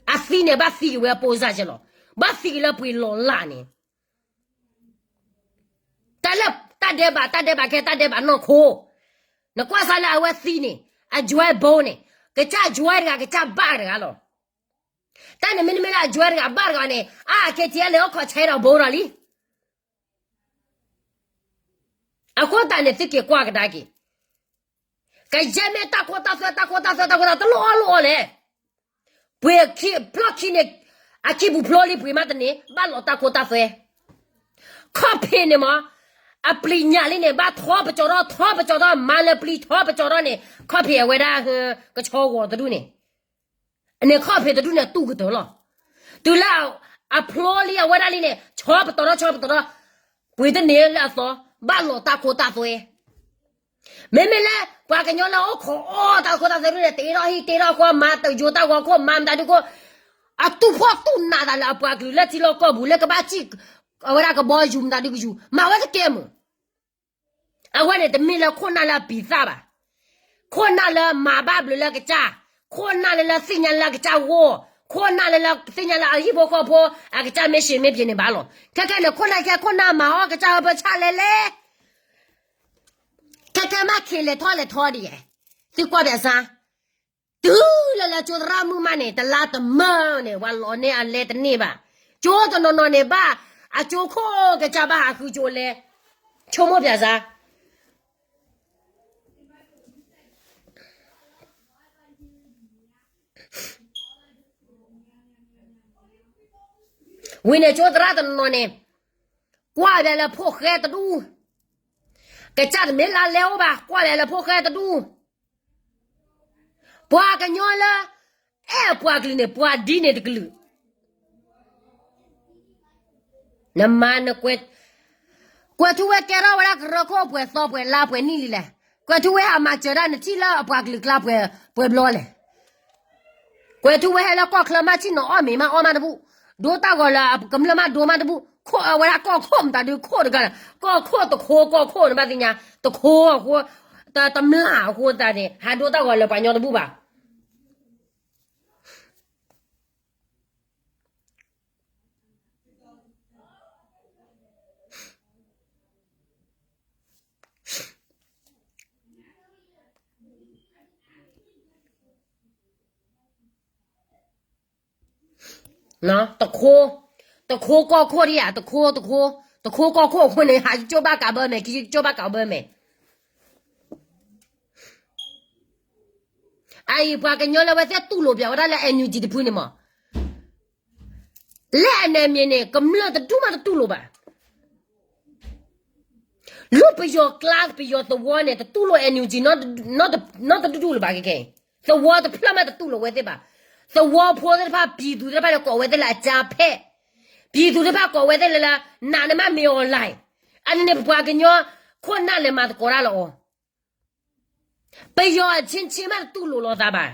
အသံန့ၣ် ဘၣ်သံက့ၤဝဲအပိစၢ်က့လီၤ. ဘၣ်သံက့ၤလၢပှ့ၤလီၤလၢ်န့ၣ် တၢ်လၢတၢ်ဒဲးဘး တၢ်ဒဲးဘးခဲ တၢ်ဒဲးဘးနီၢ်ခိ, နကွၢ်စၢ်လၢအဝဲသံန့ၣ် အ join ဘိန့ၣ် ကစၢ် join တဂၤ ကစၢ်ဘၣ်တဂၤလီၤ. တၢ်န့ၣ်မ့တမ့ၢ်လၢအ join တဂၤဘၣ်တဂၤန့ၣ် အ KTLA အိၣ်ခိးဆဲးဒီးဘိဒီးလံ. အဃိသတးန့ၣ် သုက့ၤကွၢ်ကဒါက့ၤ, ကယဲၢ်မ့ၢ်တၢ်ခိတၢ်သွဲ တၢ်ခိတၢ်သွဲ တၢ်ခိတၢ်သွဲ တလိၣ်အီၣ်လိၣ်အီလဲၣ်. ပှ့ၤဖျီၣ်ခံန့ၣ် အခံပူၤဖျိလံ ပှ့ၤမးတန့ၢ် ဘၣ်လီၤတၢ်ခိတၢ်သွဲ. ခီၣ်ဖံးန့ၣ်မ့ၢ် အပျံၤညၣ်လံန့ၣ် ဘၣ်ထီပကၠီထီၣ် ထီပကၠီထီၣ် မၤလၢပျံၤထီပကၠီထီၣ်န့ၣ် ခီၣ်ဖံးအဝဲဒၣ် ကဆီဂီၤတဒူၣ်န့ၣ်, န့ၣ်ခီၣ်ဖံးတဒူၣ်န့ၣ် တူၢ်ကတၢၢ်လီၤ. တုၤလၢအဖျိလံအဝဲဒၣ်လံန့ၣ် ဆီပတီၢ်ထီၣ် ဆီပတီၢ်ထီၣ် ပှ့ၤတန့ၢ်လၢအသီ ဘၣ်လီၤတၢ်ခိတၢ်သွဲ. မ့မ့ၢ်လၢပှၤကညီလၢအိၣ်ခိးအီၣ်တၢ်ခိတၢ်သွဲဒၣ်န့ၣ် တ့ထီၣ်ဟံၣ်တ့ထီၣ်ဃီ မၤတယိၤတၢ်ဂီၤခိၣ် မၤမတၤဒုခိၣ်, အတူၢ်ဖှီၣ်တူၢ်နးသးလၢအပှၤကလုာ်လၢထံလီၢ်ကီၢ်ပူၤ လၢကဘၣ်စံၣ်အဝဲဒၣ်ကဘီယူၤမတၤဒုကယူၤ မၤဝဲတကဲမုၢ်. အဝဲန့ၣ်တမ့ၢ်လၢခိၣ်နၢ်လၢအပျံၤသၣ်ဘၣ်. ခိၣ်နၢ်လၢမၤဘၣ်ဘျုးလၢကစၢ်, ခိၣ်နၢ်လၢလၢသ့ၣ်ညါလၢအကစၢ်ဂီၢ်, ခိၣ်နၢ်လၢလၢသ့ၣ်ညါလၢအဟံၣ်ဖိဃီဖိ အကစၢ်မ့ၢ်စံးမ့ၢ်ပျံၤန့ၣ်ဘၣ်လီၤ. ခဲခဲန့ၣ် ခိၣ်နၢ်ခဲ ခိၣ်နၢ်မၤအီၣ်ကစၢ်ဟၢဖၢဆၣ်လဲၣ်လဲၣ်. ခဲခဲမးခ့လဲၤထီၣ်လဲၤထီဒ်ယဲ, သုကွၢ်ဘၣ်ဆၣ်, တုၤလၢလၢကၠိသရၣ်မုၣ်မးန့ၣ် တလါတမၢန့ၣ် ပှၤလီၤန့ၢ်အလဲတန့ၢ်ဘၣ်. ကၠိတနီၤနီၤန့ၣ်ဘၣ်, အကၠိခိၣ်ကစၢ်ဘၣ်ဟးဃုကၠိလဲ, ဆိကမိၣ်ပျးစၢ် ဝံၤန့ၣ်ကၠိသရၣ်တနီၤနီၤန့ၣ် ကွၢ်ဘၣ်လၢဖိၣ်ဃဲတဒူၣ်, ကစၢ်တမ့ၢ်လၢလဲအိၣ်ဘၣ် ကွၢ်ဘၣ်လၢဖိၣ်ဃဲတဒူၣ်. ပှၤကညီလၢ အဲၣ်အပှၤကလုာ်န့ၣ် ပှၤဒ်န့ၣ်တကလုာ် နမၤနကွဲး, ကွဲးထူဝဲကဲထီၣ်ဝဲဒၣ်ကရၢခိၣ်ပှဲၤသီပှဲၤလါပှဲၤနံၣ်လံလဲၣ်. ကွဲးထူဝဲဟးမၤစၢၤဒၣ်နထံၣ်လၢအပှၤကလုာ်ကျါပှဲၤဘျီလဲၣ်. ကွဲးထူဝဲဟဲလၢကီၢ်ချၢမး ထံၣ်နီၤအီၣ်မ့ၤမးအီၣ်မးတဘူၣ်, ဒိတၢ်ဂီၤလၢကမျၢၢ်မးဒိမးတဘူၣ်, ခိၣ်အဝဲဒၣ်ကီၢ်ခိၣ်မတၤဒုခိၣ်တဂၤ, ကီၢ်ခိၣ်တခိၣ်ကီၢ်ခိၣ်န့ၣ်ဘၣ်သ့ၣ်ညါ, တခိၣ်အဃိ, တမျၢ်အဃိသတးန့ၣ် ဟးဒိတၢ်ဂီၤလၢပှၤကညီတဘူၣ်ဘၣ်. တခိၣ်, တခိၣ်ကီၢ်ခိၣ်ဒံးဧါ, တခိၣ်, တခိၣ်, တခိၣ်ကီၢ်ခိၣ်အဃိန့ၣ် ဟးကၠိဘၣ်ကးဘၢမဲာ်, ကၠိဘၣ်ကးဘၢမဲာ်. အအံၤပှၤကညီလၢဝဲသ့ၣ်တူၢ်လိာ်ပၠးဝဲဒၣ်လၢ NUG တဖုန့ၣ်မး, လၢအနၢၤမံၤန့ၣ် ကမျၢၢ်တဒူၣ်မးတတူၢ်လိာ်ဘၣ်. လၢပယီၤကျါ ပယီၤသဝီန့ၣ် တတူၢ်လိာ် NUG နီတဒူၣ်လၢၤဘၣ်ခဲခဲအံၤ, သဝီတဖျၢၣ်မးတတူၢ်လိာ်ဝဲသ့ၣ်ဘၣ်. သဝီဖိသ့ၣ်တဖၣ် ပြည်သူသ့ၣ်တဖၣ်န့ၣ် ကိးဝဲသ့ၣ်လၢအကြမ်းဖက်, ပြည်သူသ့ၣ်တဖၣ်ကိးဝဲသ့ၣ်လၢလၢ နာ်န့ၢ်မး မင်းအောင်လှိုင်, အန့ၣ်န့ၣ် ပပှၤကညီခိၣ်နၢ်လဲၤမၤသကိးတၢ်လီၤအီၤ. ပယီၤအဆ့ဆ့မးတတူၢ်လိာ်လိာ်သးဘၣ်.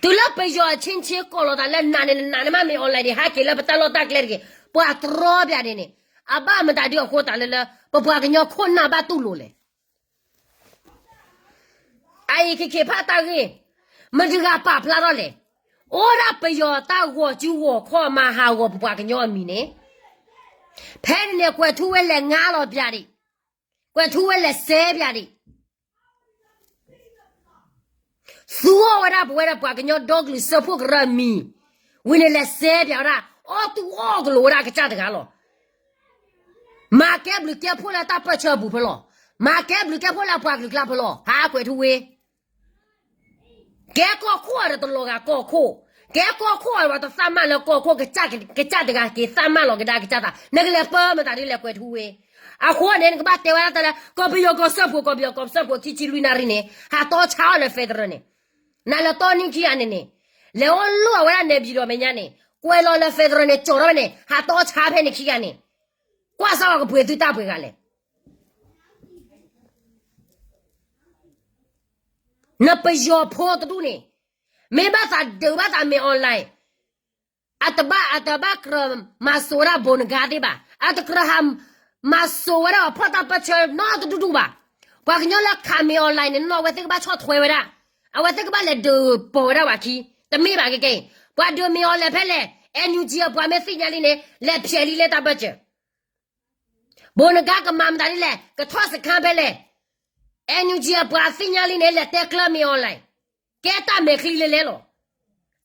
တုၤလၢပယီၤအဆ့ဆ့ကိးလိာ်သးလၢနာ်န့ၢ် နာ်န့ၢ်မး မင်းအောင်လှိုင်န့ၣ် ဟဲက့ၤလၢပတၢ်လီၢ်တၢ်ကျဲတဂ့ၤ, ပှၤတြီပၠးဒ်န့ၣ်, အဘၣ်မတၤဒုအဃိသတးလၢလၢ ပပှၤကညီခိၣ်နၢ်ဘၣ်တူၢ်လိာ်လဲၣ်. အအံၤခဲခဲဖးတၢ်ဂ့ၢ်, မတၤတဂၤပာ်ဖျါထီၣ်လဲၣ်. အိၣ်ဒၣ်ပယီၤတၢ်ဂီၤစုဂီၤခီၣ်မၤဟးဂီၤပပှၤကညီအမံၤန့ၣ်, ဖဲန့ၣ်န့ၣ် ကွဲၤထူဝ့လဲၤငါလီၤပၠးဒံး, ကွဲၤထူဝ့လဲၤစဲပၠးဒံး သူအီၣ်ဝဲဒၣ်ပဝဲဒၣ်ပှၤကညီဒီကလုာ်စၢဖှိၣ်ကရၢအမံၤ, ဝံၤန့ၣ်လဲၤစဲပၠးဝဲဒၣ်, အီၣ်တူၢ်အီၣ်ကလိာ်ဝဲဒၣ်ကစၢ်တဂၤလီၤ. မၤကဲဘျုးကဲဖှိၣ်လၢတၢ်ပၢၢ်ဆၢအပူၤဖဲလီၤ. မၤကဲဘျုးကဲဖှိၣ်လၢအပှၤကလုာ်ကျါဖဲလီၤ. ဟးကွဲၤထူဝ့ ကဲကီၢ်ခိၣ်အတလီၤဂာ်ကီၢ်ခိၣ်, ကဲကီၢ်ခိၣ်အတသးမၤလၢကီၢ်ခိၣ်, ကစၢ်တဂၤက့ၤသးမၤလီၤကဒါကစၢ်သး, နကလဲၤပၢမတၤဒ်လဲၣ်ကွဲၤထူဝ့. အဃိန့ၣ် နကဘၣ်တဲဝဲဒၣ်တၢ်လၢ ကီၢ်ပယီၤကီၢ်စၢဖှိၣ် ကီၢ်ပယီၤကီၢ်စၢဖှိၣ်ခံဆံလွံၢ်နၣ်ရံၣ်န့ၣ် ဟးတီဆါအီၤလၢ federal န့ၣ်, နလၢတီနံၣ်ခံဂၤန့ၣ်န့ၣ်, လဲၤအိၣ်လိၣ်အဝဲဒၣ်နဲဘံၣ်ဒီးမဲာ်ညါန့ၣ်, ကွဲးလီၤလၢ federal န့ၣ် ကၠီၤထီၣ်ဖဲန့ၣ် ဟးတီဆါဖဲန့ၣ်ခံဂၤန့ၣ်, ကွၢ်စၢ်ဝဲကပှ့ၤသုတၢ်ပှဲၤဂၤလဲၣ်. နပယီၤဖိတဒူၣ်န့ၣ်, မ့ၢ်ဘၣ်သးဒုးဘၣ်သးမ့ၢ် online, အတဘၣ် အတဘၣ်ကြၢးမၤစိာ်ဝဲဒၣ် ဘိၣ်နဂါသ့ၣ်ဘၣ်. အတကြၢးဟးမၤစိာ်ဝဲဒၣ်အဖီၣ်တၢ်ပၢၢ်ဆၢနီတဒူၣ်ဒူၣ်ဘၣ်. ပှၤကညီလၢခးမ့ၢ် online န့ၣ် နီၢ်ဝဲသ့ၣ်ကဘၣ်ဆီၣ်ထွဲဝဲဒၣ်, အဝဲသ့ၣ်ကဘၣ်လဲၤဒုးပိာ်ဝဲဒၣ်ဝဲခံ, တမ့ၢ်ဘၣ်ကကဲအံၤ. ပှၤဒုးမ့ၢ် online ဖဲလဲၣ်, NUG အပှၤမ့ၢ်သ့ၣ်ညါလံန့ၣ် လဲၤဖျဲးလံလၢတၢ်ပၢၢ်ဆၢ ဘိၣ်နဂါကမၤမတၤဒ်လဲၣ်, ကထီၣ်စခါဖဲလဲၣ်. NUG အပှၤသ့ၣ်ညါလံန့ၣ် လဲၤတဲကျၢၢ်မ့ၢ် online, ကဲတၢ်မဲာ်ချံလဲၤလဲၤလီၤ.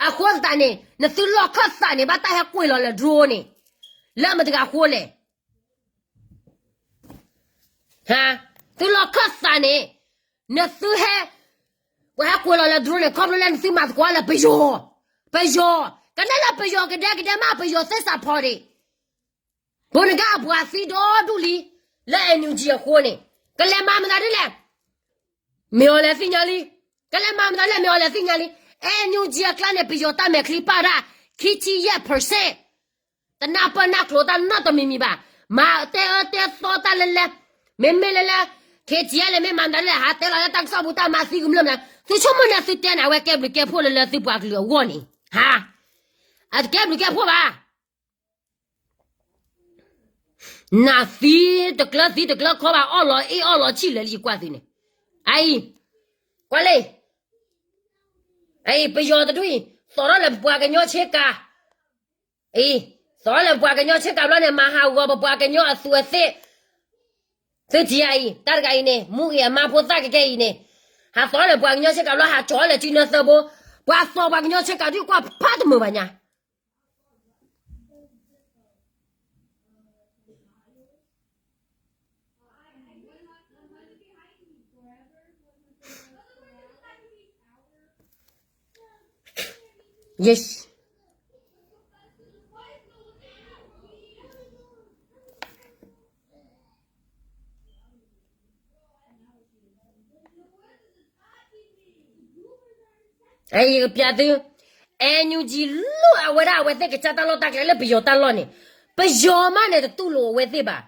အဃိသတးန့ၣ် နသုလီၢ်ခၢၣ်သးန့ၣ် ဘၣ်တၢ်ဟဲကွံာ်လီၤလၢ drone န့ၣ် လၢမတၤတဂၤအဃိလဲၣ်. သုလီၢ်ခၢၣ်သးန့ၣ် နသုဟဲ ပှၤဟဲကွံာ်လီၤလၢ drone န့ၣ် ခီဖျိလၢနသုမၤသကိးလၢပယီၤ, ပယီၤ, ကနၣ်လၢပယီၤကဒဲကဒဲမး ပယီၤသ့ၣ်စးဖီဒံး ဘိၣ်နဂါအပှၤသံဒီဒူၣ်လံ လၢ NUG အဃိန့ၣ် ကလဲၤမၤမတၤဒ်လဲၣ်, မ့ၢ် online သ့ၣ်ညါလံ, ကလဲၤမၤမတၤလဲၣ် မ့ၢ် online သ့ၣ်ညါလံ. NUG အကျါန့ၣ် ပယီၤတၢ်မဲာ်ချံပာ်တၢ် ခံဆံယဲၢ် percent, တနၢ်ပၢၢ်နၢ်ကျိၤတၢ်နီတမံၤမံၤဘၣ်. မၤတဲအၢတဲသီတၢ်လၢလဲၣ်, မ့မ့ၢ်လၢလဲၣ်, KTLA မ့ၢ်မၤမတၤဒ်လဲၣ် ဟးတဲလီၤလၢတၢ်ကစီၣ်ပူၤတၢ်မၤသံကမျၢၢ်မနုၤ, သုဆိကမိၣ်န့ၣ် သုတဲန့ၣ် အဝဲကဲဘျုးကဲဖှိၣ်လၢလၢသုပှၤကလုာ်အဂီၢ်န့ၣ်, ဟါ, အတကဲဘျုးကဲဖှိၣ်ဘၣ်. နသံတကျၢၤသံတကျၢၤခီဘၣ် အီၣ်လီၤအ့ၣ်အီၣ်လီၤဆံၣ်လၢာ်လံ ယကွၢ်သုန့ၣ်, အအံၤ, ကွၢ်လံ, အအံၤ ပယီၤတဒူၣ်အံၤ သိးထီၣ်လၢပပှၤကညီဆ့ကၤ, အံၤ, သိးထီၣ်လၢပပှၤကညီဆ့ကၤဘျီန့ၣ် မၤဟးဂီၤပပှၤကညီအသူးအသ့ၣ်, သုထံၣ်အံၤ တၢ်တဂၤအံၤန့ၣ် မူအံၤအမါဖိသၣ်ကကဲအံၤန့ၣ်, ဟးသိးထီၣ်လၢပှၤကညီဆ့ကၤဘျီ ဟးကၠီလၢစုနၢသၢဘိ, ပှၤသိးပှၤကညီဆ့ကၤဒုးကွၢ်ဖးတမုာ်ဘၣ်ညါ Yes. ယကပျးသု, NUG လိၣ်အဝဲဒၣ်အဝဲသ့ၣ်ကစၢ်တၢ်လီၢ်တၢ်ကျဲလၢပယီၤတၢ်လီၢ်န့ၣ်, ပယီၤမးန့ၣ် တတူၢ်လိာ်အဝဲသ့ၣ်ဘၣ်.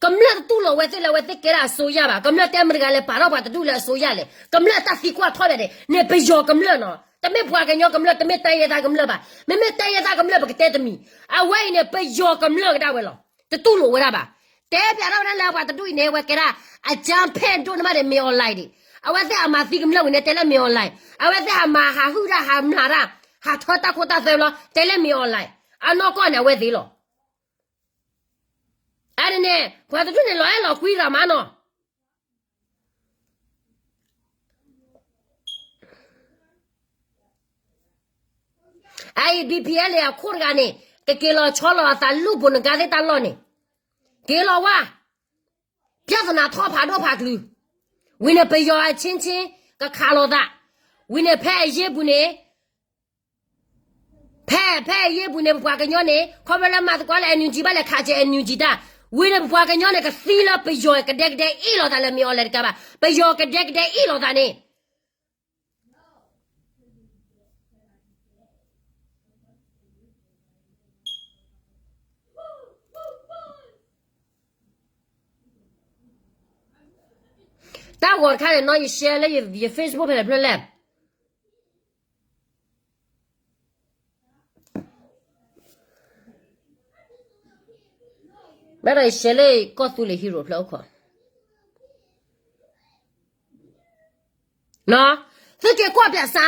ကမျၢၢ်တတူၢ်လိာ်အဝဲသ့ၣ်လၢအဝဲသ့ၣ်ကဲဒၣ်အစိုးရဘၣ်. ကမျၢၢ်တဲမတၤတဂၤလဲၤပာ်ထီၣ်ပှၤတဒူၣ်လၢအစိုးရလဲၣ်. ကမျၢၢ်တၢ်သံကွၢ်ထီၣ်ဘၣ်န့ၣ် န့ၣ်ပယီၤကမျၢၢ်နီၤ. တမ့ၢ်ပှၤကညီကမျၢၢ် တမ့ၢ်တိုင်းရင်းသားကမျၢၢ်ဘၣ်. မ့မ့ၢ်တိုင်းရင်းသားကမျၢၢ် ပကတဲတမံၤ. အဝဲအံၤန့ၣ် ပယီၤကမျၢၢ်ကဒၣ်ဝဲလီၤ. တတူၢ်လိာ်ဝဲဒၣ်ဘၣ်. တဲပျးထီၣ်ဝဲဒၣ်လၢပှၤတဒူၣ်အံၤန့ၣ် အဝဲကဲဒၣ် အကြမ်းဖက်ဒိၣ်န့ၢ်မးန့ၣ် မ့ၢ် online ဒံး. အဝဲသ့ၣ်ဟးမၤသံကမျၢၢ်ဝံၤန့ၣ် တဲလၢမ့ၢ် online. အဝဲသ့ၣ်ဟးမၤဟးဟုၣ်တၢ် ဟးမျးတၢ် ဟးထၢတၢ်ခိတၢ်သွဲဘျီ တဲလၢမ့ၢ် online. အနီၢ်ကီၢ်န့ၣ် အဝဲသ့ၣ်လီၤ. အန့ၣ်န့ၣ် ပှၤတဒူၣ်န့ၣ် လီၤအဲၣ်လီၤကွံရၤမးနီၤ. အအံၤ BPLA အခိၣ်တဂၤန့ၣ် ကက့ၤလီၤဆီလီၤအသးလူၢ်ဘိၣ်နဂါသ့ၣ်တၢ်လီၢ်န့ၣ်, က့ၤလီၤဝဲ, ပြဿနာထီၣ်ဖးဒိၣ်ဖးကလုာ်, ဝံၤန့ၣ် ပယီၤအချင်းချင်း ကခးလိာ်သး, ဝံၤန့ၣ် ဖဲအယ့ၢ်ပူၤန့ၣ် ဖဲ ဖဲအယ့ၢ်ပူၤန့ၣ် ပပှၤကညီန့ၣ် ခီဖျိလၢမၤသကိးလၢ NUG ဘၣ်လဲၤခးက့ၤ NUG တၢ်, ဝံၤန့ၣ် ပပှၤကညီန့ၣ် ကသံလၢပယီၤကဒဲကဒဲအ့ၣ်လိာ်သးလၢမ့ၢ် online တကးဘၣ်, ပယီၤကဒဲကဒဲအ့ၣ်လိာ်သးန့ၣ် တၢ်ဂီၤတခါန့ၣ်နီၤ ယ share လၢယ Facebook ဖဲလဲၣ်ဖျၢၣ်လဲၣ်, ဘၣ်ဒီးယ share လၢကီၢ်သူလ့ၤ hero ဖျၢၣ်အိၣ်ခိး သုက့ၤကွၢ်ပၠးစါ,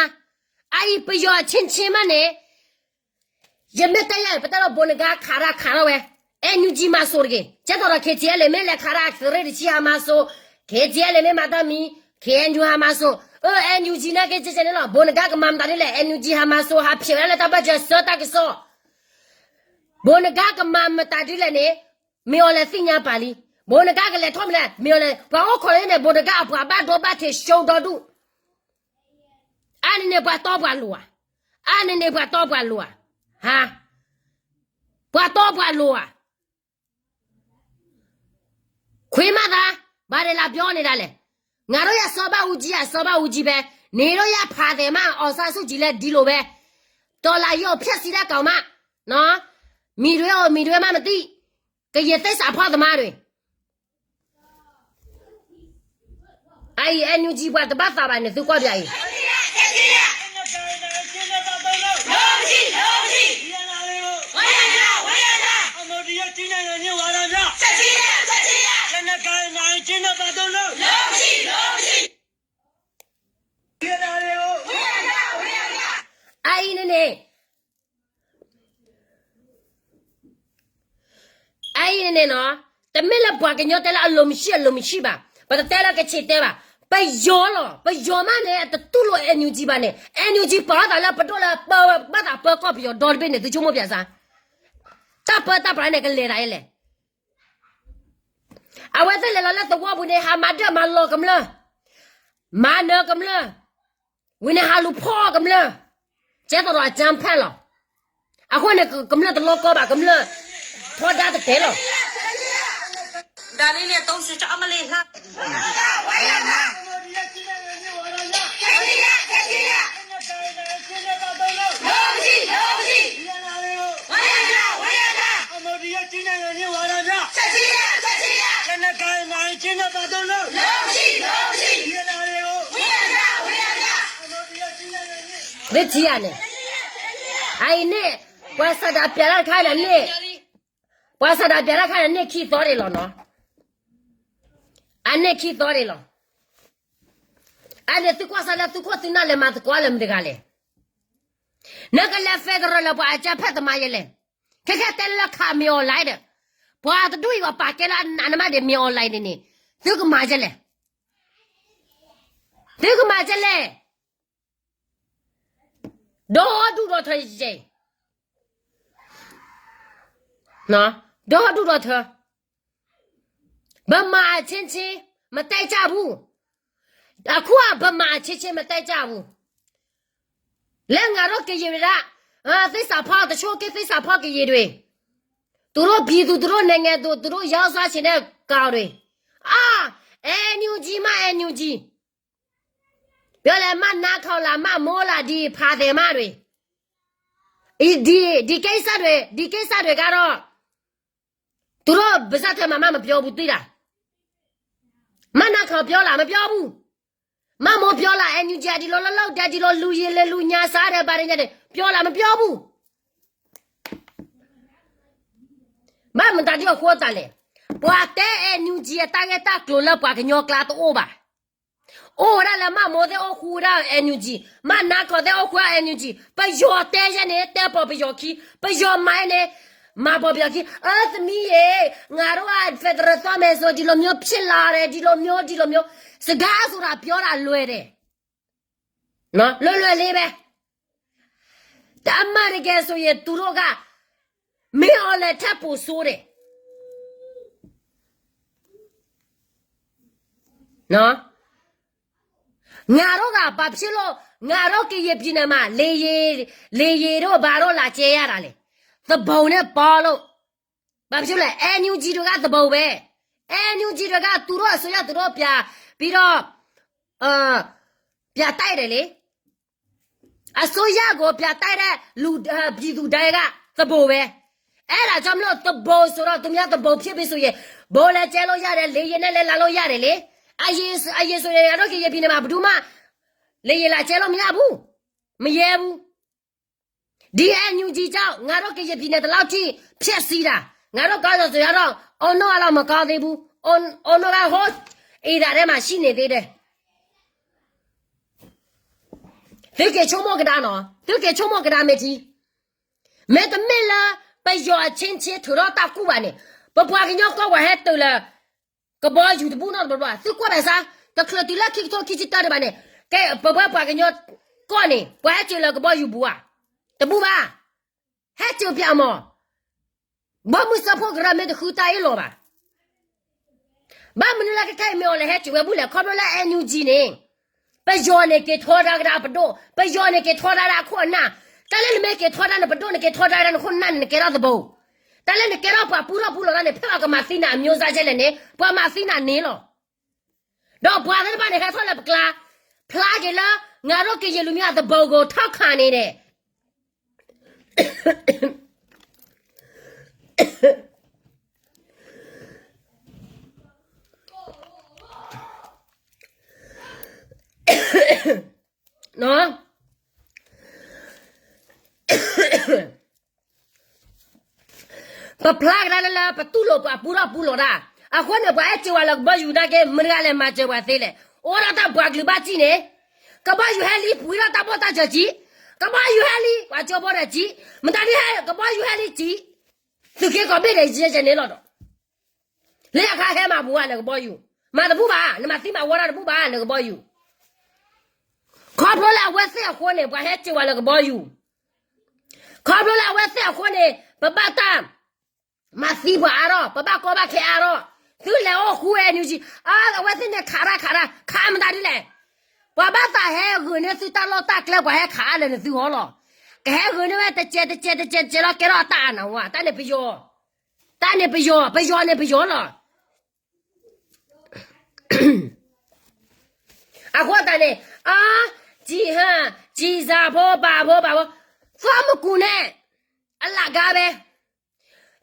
အအံၤပယီၤအချင်းချင်းမးန့ၣ်, ယမ့ၢ်တဲယၤ ပတဲလီၤဘိၣ်နဂါခးတၢ်ခးထီၣ်ဝဲ, NUG မၤစိာ်တဂ့ၤ, ကဲသိးဒီး KTLA မ့ၢ်လဲၤခးတၢ်သရ့ၣ်တဆံဟးမၤစိာ်, KTLA မ့ၢ်မၤတၢ်မံၤ, KNU ဟးမၤစိာ်, အၢ NUG နာ်က့ ကဲကဲန့ၣ်လီၤ, ဘိၣ်နဂါကမၤမတၤဒ်လဲၣ်, NUG ဟးမၤစိာ် ဟးဖျဲးဝဲဒၣ်လၢတၢ်ဘၢၣ်စၢၤဆၢတၢ်ကစီၣ် ဘိၣ်နဂါကမၤမတၤဒ်လဲၣ်န့ၣ်, မ့ၢ် online သ့ၣ်ညါပာ်လံ, ဘိၣ်နဂါကလဲၤထီၣ်မနုၤလဲၣ်, မ့ၢ် online ပှၤအိၣ်ခိးလၢန့ၣ် ဘိၣ်နဂါအပှၤဘၣ်ဒိဘၣ်ထံး ရှုံး ဒီဒူၣ်, အါန့ၣ်န့ၣ်ပှၤတီပှၤလိၤဧါ, အါန့ၣ်န့ၣ်ပှၤတီပှၤလိၤဧါ, ဟါ, ပှၤတီပှၤလိၤဧါ ခွ့မးသး, ဘာတွေလာပြောနေတာလဲ, ငါတို့ရဲ့ စောဘဦးကြီးက စောဘဦးကြီးပဲ, နေလို့ရပါတယ်မှ အောင်ဆန်းစုကြည်လည်း ဒီလိုပဲ, တော်လှန်ရေးကို ဖျက်ဆီးတဲ့ကောင်မှ, နော်, မီတွဲကို မီတွဲမှမသိ, ကရင်သစ္စာဖောက်သမားတွေ, အံၤ NUG ပှၤတဘၣ်သးဘၣ်န့ၣ် သုကွၢ်ပၠးအံၤ အအံၤန့ၣ်န့ၣ် အအံၤန့ၣ်န့ၣ်နီၤ, တမ့ၢ်လၢပှၤကညီတဲလၢအလိၤမဆံးအလိၤမဆံးဘၣ်, ပတတဲလၢကဆံးတဲဘၣ်, ပယီၤလီၤ, ပယီၤမးန့ၣ် အတတူၢ်လိာ် NUG ဘၣ်န့ၣ်, NUG ပာ်လီၤသးလၢပဒိၣ်လၢပၢဘၣ်သးပၢကီၢ်ပယီၤဒီတဘ့ၣ်န့ၣ် သုဆိကမိၣ်ပၠးစၢ်, တၢ်ပၢတၢ်ပြးန့ၣ် ကလဲၤတၢ်အလဲၣ် အဝဲသ့ၣ်လဲၤလီၤလၢသဝီပူၤန့ၣ် ဟးမၤဒၢၣ်မၤလီၤကမျၢၢ်, မၤနၢၤကမျၢၢ်, ဝံၤန့ၣ်ဟးလူၤဖီၣ်ကမျၢၢ်, ကဲသိးဒီးအကၠၢဖဲၣ်လီၤ. အဃိန့ၣ် ကမျၢၢ်တလီကီဘၣ် ကမျၢၢ်ထီဒါတတဲလီၤ. ဒၣ်လံန့ၣ် တုံးစံးအမလ့ၣ်လှၢ မ့ၢ်ထံဧါန့ၣ်, အအံၤန့ၣ်, ပှၤစးဒၣ်ပျးတၢ်တခါန့ၣ်န့ၣ်, ပှၤစးဒၣ်ပျးတၢ်တခါန့ၣ်န့ၢ်ခံသီန့ၣ်လီၤနီၤ, အန့ၢ်ခံသီန့ၣ်လီၤ. အန့ၣ် သုကွၢ်စၢ်လၢသုခိၣ်သုနၢ်လဲၤမၤသကိးလၢမတၤတဂၤလဲၣ်. နကလဲၤ federal လၢပှၤအကၠၢဖဲၣ်တမၤယဲလဲၣ်. ခဲခဲတဲလၢခးမ့ၢ် online ဒီး, ပှၤတဒူၣ်အံၤအီၤပာ်ကဲလၢအနးနမးဒ်မ့ၢ် online န့ၣ်န့ၣ်, သုကမၤကဲလဲၣ်. သုကမၤကဲလဲၣ်. ဒီဒူၣ်ဒီထၢယဲ, ဒီဒူၣ်ဒီထၢ, ဗမာအချင်းချင်း မတိုက်ကြဘူး. အခုက ဗမာအချင်းချင်း မတိုက်ကြဘူး. လၢငါတို့ကရင်တွေက, သစ္စာဖောက်, တချို့က သစ္စာဖောက် ကရင်တွေ, သူတို့ပြည်သူ, သူတို့နိုင်ငံသူ, သူတို့ ရောက်စားချင်တဲ့ကောင်တွေ. အာ, NUG မှ NUG. ပြောလဲ မှတ်နားထောင်လား, မှတ်မိုးလား, ဒီဖာသည်မတွေ. ဒီ, ဒီကိစ္စတွေ, ဒီကိစ္စတွေကတော့, သူတို့ ပါးစပ်ထဲမှာမှ မပြောဘူး, သိလား. မှတ်နားထောင် ပြောလား, မပြောဘူး. မှတ်မိုး ပြောလား, NUG ကဒီးလၢလၢဒီး ဒီးလူၤယံၤလဲၤလူၤညါစးဒီး ဘၣ်ဒီးညါဒီး ပြောလား, မပြောဘူး. ဘၣ်မတၤဒ်အဃိသးလဲၣ်. ပှၤတဲ NUG အတၢ်ဂ့ၢ်တၢ်ကျိၤလၢပှၤကညီကျါတအိၣ်ဘၣ်. အိၣ်ဝဲဒၣ်လၢ မှတ်မိုးသ့ၣ်အိၣ်ဃူဝဲဒၣ် NUG, မှတ်နားထောင်သ့ၣ်အိၣ်ဃူဝဲဒၣ် NUG, ပယီၤတဲယဲန့ၣ် တဲပိာ်ပယီၤခံ, ပယီၤမၤန့ၣ် မၤပိာ်ပယီၤခံ. အၢ သမီးရေ, ငါတို့က federal သွားမယ်ဆို ဒီလိုမျိုးဖြစ်လာတယ်, ဒီလိုမျိုး, ဒီလိုမျိုး. စကားဆိုတာ ပြောတာလွယ်တယ်. လွယ်လွယ်လေးပဲ. တမၤတကယ်ဆိုရင် သူတို့က မင်းအောင်လှိုင်ထက်ပိုဆိုးတယ်. ငါတို့က ဘာဖြစ်လို့ ငါတို့ကရင်ပြည်နယ်မှာ လေယာဉ်, လေယာဉ်တို့ ဘာတို့ လာကျဲရတာလဲ. သူပုန်နဲ့ပေါင်းလို့. ဘာဖြစ်လို့လဲ. NUG တွေက သူပုန်ပဲ. NUG တွေက သူတို့အစိုးရ သူတို့ပြန်ပြီးတော့, ပြန်တိုက်တယ်လေ. အစိုးရကို ပြန်တိုက်တဲ့ လူ, ပြည်သူတိုင်းက သူပုန်ပဲ. အဲ့ဒါကြောင့်မလို့ သူပုန်ဆိုတော့ သူများသူပုန်ဖြစ်ပြီဆိုရင် ဗုံးလည်းကျဲလို့ရတယ်, လေယာဉ်နဲ့လည်း လာလို့ရတယ်လေ. အရင်, အရင်ဆိုရင် ငါတို့ကရင်ပြည်နယ်မှာ ဘယ်သူမှ လေယာဉ်လာကျဲလို့မရဘူး, မရဲဘူး. ဒီ NUG ကြောင့် ငါတို့ကရင်ပြည်နယ် ဒီလောက်ထိ ဖျက်ဆီးတာ, ငါတို့ ကောင်းဆောင်ဆိုရတော့ အောင်နှောက်ကတော့ မကောင်းသေးဘူး, အောင်နှောက်က ဟို အေးတာထဲမှာ ရှိနေသေးတယ်. သုက့ၤဆိကမိၣ်ကဒါနီၤ, သုက့ၤဆိကမိၣ်ကဒါ မ့ၢ်ထံ, မ့တမ့ၢ်လၢ ပယီၤအချင်းချင်း ထုးထီၣ်တၢ်ကူၣ်ဘၣ်န့ၣ်, ပပှၤကညီကီၢ်ပှၤဟဲတုၤလၢ ကဘီယူၤတဘူၣ်နီတဘျီဘၣ်, သုကွၢ်ဘၣ်ဆၣ်, တချုးတုၤလၢခံကထိခံဆံတၢတဘၣ်န့ၣ်, ကဲ ပဝဲပှၤကညီကီၢ်န့ၣ် ပှၤဟဲတုၤလၢကဘီယူၤဘူးဧါ, တဘူၣ်ဘၣ်. ဟဲတုၤပၠးမး, ဘီမုၢ်စၢဖှိၣ်ကရၢမ့ၢ်တဃုတၢ်အ့ၣ်လိာ်ဘၣ်. ဘၣ်မနုၤလၢခဲခဲအံၤ မ့ၢ်အီၤလဲၤဟဲတုၤဝဲဘူၣ်လဲၣ်, ခီဖျိလၢ NUG န့ၣ်, ပယီၤန့ၣ် က့ၤထီဒါကဒါပဒိၣ်, ပယီၤန့ၣ် က့ၤထီဒါဒၣ်အခိၣ်အနၢ်, တၢ်လၢနမ့ၢ်က့ၤထီဒါနပဒိၣ်, နက့ၤထီဒါနခိၣ်နၢ်န့ၣ် နကဲထီၣ်သူပုန်, တၢ်လၢနကဲထီၣ်ပှၤပူထီၣ်ပူလီၤတၢ်န့ၣ် ဖဲပှၤကမၤသံနၤအမျိုးသား ကဲလဲၣ်န့ၣ် ပှၤမၤသံနၤန့ၣ်လီၤ. ဒီးပှၤသ့ၣ်တဖၣ်န့ၣ် ဟဲထီၣ်လၢပကျါ, ဖျါက့ၤလၢ ငါတို့ကရင်လူမျိုးအသူပုန်ကို ထောက်ခံနေတယ်. ပဖျါကဒါလၢ လၢပတူၢ်လိာ်ပှၤပူထီၣ်ပူလီၤတၢ်, အဃိန့ၣ် ပှၤဟဲစၢၤဝဲလၢကဘီယူၤနာ်က့ မတၤတဂၤလဲၤမၤစၢၤပှၤသ့လဲၣ်. အိၣ်ဒီးတၢ်ပှၤကလုာ်ဘၣ်စံၣ်န့ၣ်, ကဘီယူၤဟဲလံ ပှ့ၤထီၣ်တၢ်ဘီၣ်တၢ်စၢၤစံၣ်, ကဘီယူၤဟဲလံ ပှၤကၠိဖိဒီးစံၣ်, မတၤဒုးဟဲ ကဘီယူၤဟဲလံစံၣ်, သုးက့ကိးဘ့ၣ်ဒီးယဲယဲန့ၣ်လီၤဒီး လၢအခါဟဲမၤပူၤဧါ နကဘီယူၤ, မၤတဘူၣ်ဘၣ်, နမၤသံမၤဝီတၢ်တဘူၣ်ဘၣ် နကဘီယူၤ. ခီဖျိလၢအဝဲသ့ၣ်အဃိန့ၣ် ပှၤဟဲစၢၤဝဲလၢကဘီယူၤ, ခီဖျိလၢအဝဲသ့ၣ်အဃိန့ၣ် ပဘၣ်တၢ်မၤသံပှၤအါထီၣ်, ပဘၣ်ကီဘၣ်ခဲအါထီၣ်, သုလဲၤအိၣ်ဃူဝဲ NUG, အဝဲသ့ၣ်န့ၣ်ခးတၢ်ခးတၢ် ခးမတၤဒ်လဲၣ်. ပှၤဘၣ်သးဟဲဂုာ်န့ၢ်သုတၢ်လီၢ်တၢ်ကျဲ ပှၤဟဲခးအါလၢနသုဟီလီၤ. ကဟဲဂုာ်န့ၢ်ဝဲတစဲးတစဲးတစဲးတစဲးလီၤ ကဲထီၣ်အတၢ်အါနဝါ တၢ်န့ၣ်ပယီၤ, တၢ်န့ၣ်ပယီၤ, ပယီၤန့ၣ်ပယီၤလီၤ. အဃိသတးန့ၣ် အါ, ကံၢ်ဟၢ, ကံၢ်စၢ်ဖိ ပာ်ဖိ ပာ်ဖိ, သီမကူၣ်န့ၣ် အလၢ်ဂၤဝဲ,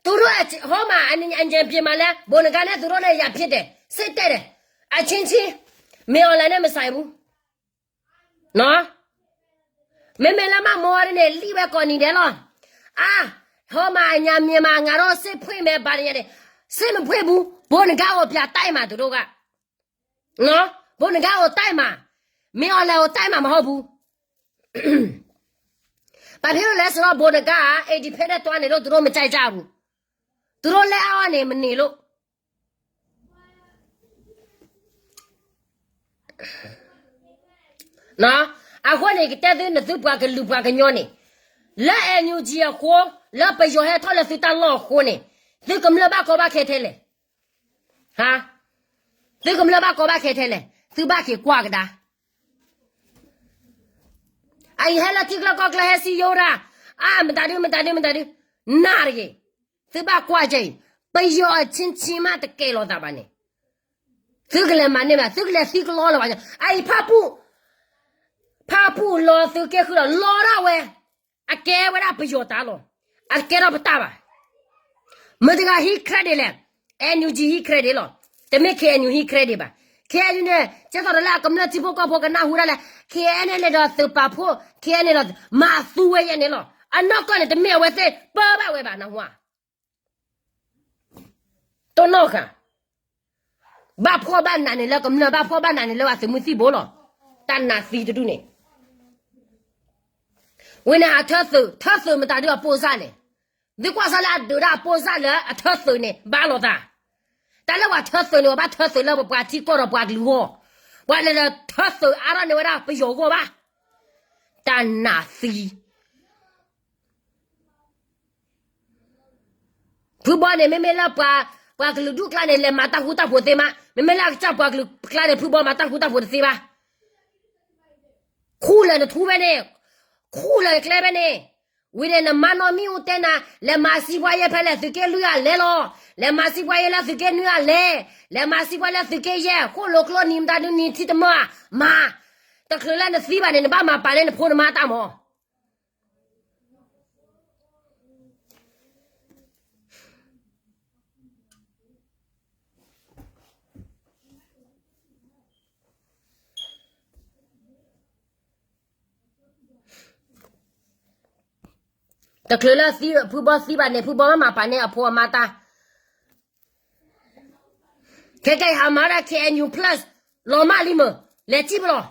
သူတို့ဟိုမှာ အကြံပြေမှာလဲ ဗိုလ်နဂါနဲ့သူတို့နဲ့ရန်ဖြစ်တယ် စစ်တပ်တယ် အချင်းချင်း မင်းအောင်လှိုင်နဲ့မဆိုင်ဘူး မ့မ့ၢ်လၢမၤမီၢ်ဝဲဒ်န့ၣ် လံၣ်ဝဲကိးနံၤဒဲးလီၤ. အါ, ဟိုမှာ အညာမြန်မာ ငါတို့စစ်ဖွင့်မယ် ဘာညာတယ်, စစ်မဖွင့်ဘူး ဗိုလ်နဂါကို ပြန်တိုက်မှာ သူတို့က ဗိုလ်နဂါကို တိုက်မှာ, မင်းအောင်လှိုင်ကို တိုက်မှာ မဟုတ်ဘူး. ဘာဖြစ်လို့လဲဆိုတော့ ဗိုလ်နဂါက independent သွားနေလို့ သူတို့မကြိုက်ကြဘူး. သူတို့လက်အောက်ကနေ မနေလို့ အဃိန့ၣ် ကတဲသုနသုပှၤကလုာ်ပှၤကညီန့ၣ်, လၢ NUG အဃိ, လၢပယီၤဟဲထီၣ်လၢသုတၢ်လီၢ်အဃိန့ၣ်, သုကမျၢၢ်ဘၣ်ကီဘၣ်ခဲထဲလဲၣ်. သုကမျၢၢ်ဘၣ်ကီဘၣ်ခဲထဲလဲၣ်. သုဘၣ်က့ၤကွၢ်ကဒါ အအံၤဟဲလၢထံကျၢၢ်ကီၢ်ကျၢၢ် ဟဲစံယိတၢ်, အါ မတၤဒု မတၤဒု မတၤဒု, နၢ်တဂ့ၤ. သုဘၣ်ကွၢ်က့ၤအံၤ, ပယီၤအချင်းချင်းမးတကဲလီၤသးဘၣ်န့ၣ်, သုကလဲၤမၤန့ၢ်ဘၣ်, သုကလဲၤသံကလီလၢၤဘၣ်. အအံၤ ဖၣ်ပူၣ်လီၤသုးက့ဃုာ်ဒီး လီတၢ်ဝဲ, အကဲဝဲဒၣ်ပယီၤတၢ်လီၤ, အကဲထီၣ်ပတၢ်ဘၣ်. မတၤတဂၤဟံး credit လဲၣ်, NUG ဟံး credit လီၤ. တမ့ၢ် KNU ဟံး credit ဘၣ်. KNU န့ၣ် ကဲသိးဒီးလၢအကမျၢၢ်ထံဖိကီၢ်ဖိ ကနၢ်ဟူဒၣ်လဲာ်, KNLA ဒီးသုးပာ်ဖှိၣ် KNLA ဒီး မၤသူဝဲယဲန့ၣ်လီၤ. အနီၢ်ကီၢ်န့ၣ် တမ့ၢ်အဝဲသ့ၣ်ပၢဘၣ်ဝဲဘၣ် နၢ်ဟူဧါ. တိၢ်နီၣ်ဃာ်, ဘၣ်ဖှီၣ်ဘၣ်နးန့ၣ်လၢကမျၢၢ်, ဘၣ်ဖှီၣ်ဘၣ်နးန့ၣ်လၢအသုးမုၢ်သံၣ်ဘိလီၤ. တၢ်နးသံတဒူၣ်န့ၣ်, ဝံၤန့ၣ်ဟးထၢသုး, ထၢသုးမတၤဒုအပိၢ်စၢ်လဲၣ်. သုကွၢ်စၢ်လၢအဒုးဒၣ်အပိၢ်စၢ်လၢအထၢသုးန့ၣ် ဘၣ်လိာ်သး. တၢ်လၢပှၤထၢသုးန့ၣ် ပှၤဘၣ်ထၢသုးလၢပပှၤထံကီၢ်ဒီးပှၤကလုာ်ဂီၢ်, ပှၤလဲၤဒီးထၢသုးအါထီၣ်န့ၢ်ဝဲဒၣ်ပယီၤဂီၢ်ဘၣ်. တၢ်နးသံ ဖုဘီန့ၣ် မ့မ့ၢ်လၢပှၤ, ပှၤကလုာ်ဒူၣ်ကျါန့ၣ် လဲၤမၤတၢ်ဃူတၢ်ဖိးသ့မး, မ့မ့ၢ်လၢအကစၢ်ပှၤကလုာ်ကျါန့ၣ် ဖုဘီမၤတၢ်ဃူတၢ်ဖိးတသ့ဘၣ်. ခူၣ်လၢနထူဖဲန့ၣ်, ခူၣ်လၢနကျဲဖဲန့ၣ်, ဝံၤန့ၣ် နမါနီၢ်မံၣ်အူတဲနၤ, လဲၤမၤစံးပှၤယဲၢ်ဖဲလဲၣ် သုးက့လွံၢ်အလဲလီၤ, လဲၤမၤစံးပှၤယဲၢ်လၢသုးက့နွံအလဲ, လဲၤမၤစံးပှၤလၢသုးက့ယဲၢ် ဃိၣ်လိာ်ကျိနံၤမတၤဒုနံၤထံတမၢၢ်, မၤ, တချုးလၢနသံဘၣ်န့ၣ် နဘၣ်မၤပာ်န့ၢ်နဖိနမါတၢ်မၢ်. တချုးလၢသံ, ဖုဘီသံဘၣ်န့ၣ် ဖုဘီမၤပာ်န့ၢ်အဖိအမါတၢ်. ခဲကဲအံၤဟးမၤဒၣ် KNU Plus လီၤမၢ်လံမၢ်, လဲၤစံၣ်ပလီၢ်.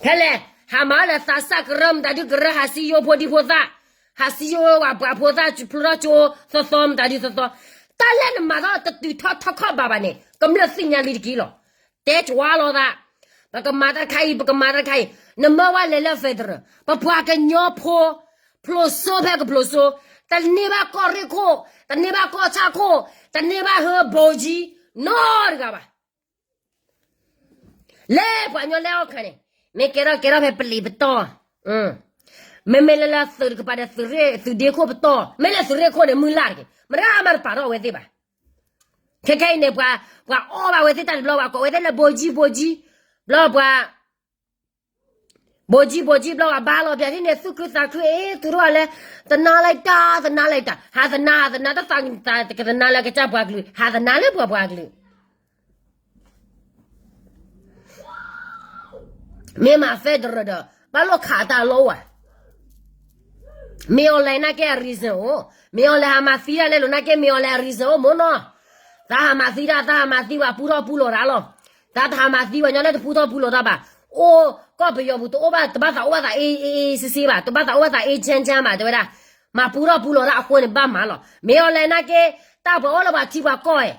ဖဲလဲၣ်, ဟးမၤလၢသးစၢ်ကရၢမတၤဒုကရၢ ဟးစံယိဖိဒံဖိသၣ်, ဟးစံယိဝဲပှၤဖိသၣ် ဖျိထီၣ်ကၠိသီသီမတၤဒုသီသီ, တၢ်လၢနမၤထီၣ်တတုၤထီၣ်ထီၣ်ခီၣ်ဘၣ်ဘၣ်န့ၣ် ကမျၢၢ်သ့ၣ်ညါလံတက့ၢ်လီၤ. တဲကွၢ်လိာ်သး, ပကမၤတၢ်တခါအံၤ ပကမၤတၢ်တခါအံၤ, နမၢဝဲလဲၤလၢ federal, ပပှၤကညီဖိ, ဖျိးစိဖဲကဖျိးစိ, တန့ၢ်ဘၣ်ကီၢ်ရ့ၣ်ခိၣ်, တန့ၢ်ဘၣ်ကီၢ်ဆၣ်ခိၣ်, တန့ၢ်ဘၣ်ဟၢဘိကၠံ, နီတဂၤဘၣ်. လၢပှၤကညီလၢအီၣ်ခါန့ၣ်, မ့ၢ်ကဲထီၣ်ကဲထီၣ်ဖဲပလံၤပတီၢ်, မ့မ့ၢ်လၢလၢသုးတကပၤဒီး သုးဒ့ခိၣ်ပတီၢ်, မ့ၢ်လၢသုးရ့ၣ်ခိၣ်န့ၣ် မုၢ်လၢ်တက့ၢ်, မတၤမၤတပာ်ထီၣ်အဝဲသ့ၣ်ဘၣ်. ခဲခဲအံၤန့ၣ် ပှၤအီၣ်ဘၣ်ဝဲသ့ၣ်တၢ်တဘျီ ပှၤကိးဝဲသ့ၣ်လၢ ဘိကၠံ ဘိကၠံ, ဘျီပှၤ ဘိကၠံ ဘိကၠံ ဘျီပှၤဘါလီၤပျးဒ်န့ၣ် သူၣ်ခုသးခု အ့ သူတို့ကလဲၤ သနားလိုက်တာ သနားလိုက်တာ, ဟးသနား ဟးသနား တသးကသနားလၢကစၢ်ပှၤကလုာ်, ဟးသနားလၢပှၤပှၤကလုာ် မ့ၢ်မၤ federal ဒီး ဘၣ်လိာ်ခးတၢ်လီၤဝဲ. မ့ၢ်အီၤလဲၣ်နာ်က့အ reason အိၣ်, မ့ၢ်အီၤလဲၣ်ဟးမၤသံတၢ်လဲလိာ်နာ်က့ မ့ၢ်အီၤလဲၣ်အ reason အိၣ်မ့ၢ်နီၤ, သးဟးမၤသံတၢ် သးဟးမၤသံဝဲပူထီၣ်ပူလီၤတၢ်လီၤ, သးတဟးမၤသံဝဲညီလၢတပူထီၣ်ပူလီၤတၢ်ဘၣ်, အိၣ်ကီၢ်ပယီၤပူၤတအိၣ်ဘၣ် တဘၣ်သးအိၣ်ဘၣ်သးအ့အ့အ့စ့စ့ဘၣ်, တဘၣ်သးအိၣ်ဘၣ်သးအ့ကၠၢကၠၢဘၣ် တဲဝဲဒၣ်, မၤပူထီၣ်ပူလီၤတၢ်အဃိန့ၣ်ဘၣ်မၤလီၤ, မ့ၢ်အီၤလဲၣ်နာ်က့, တၢ်ပှၤအိၣ်လၢပှၤထံပှၤကီၢ်ဝဲ,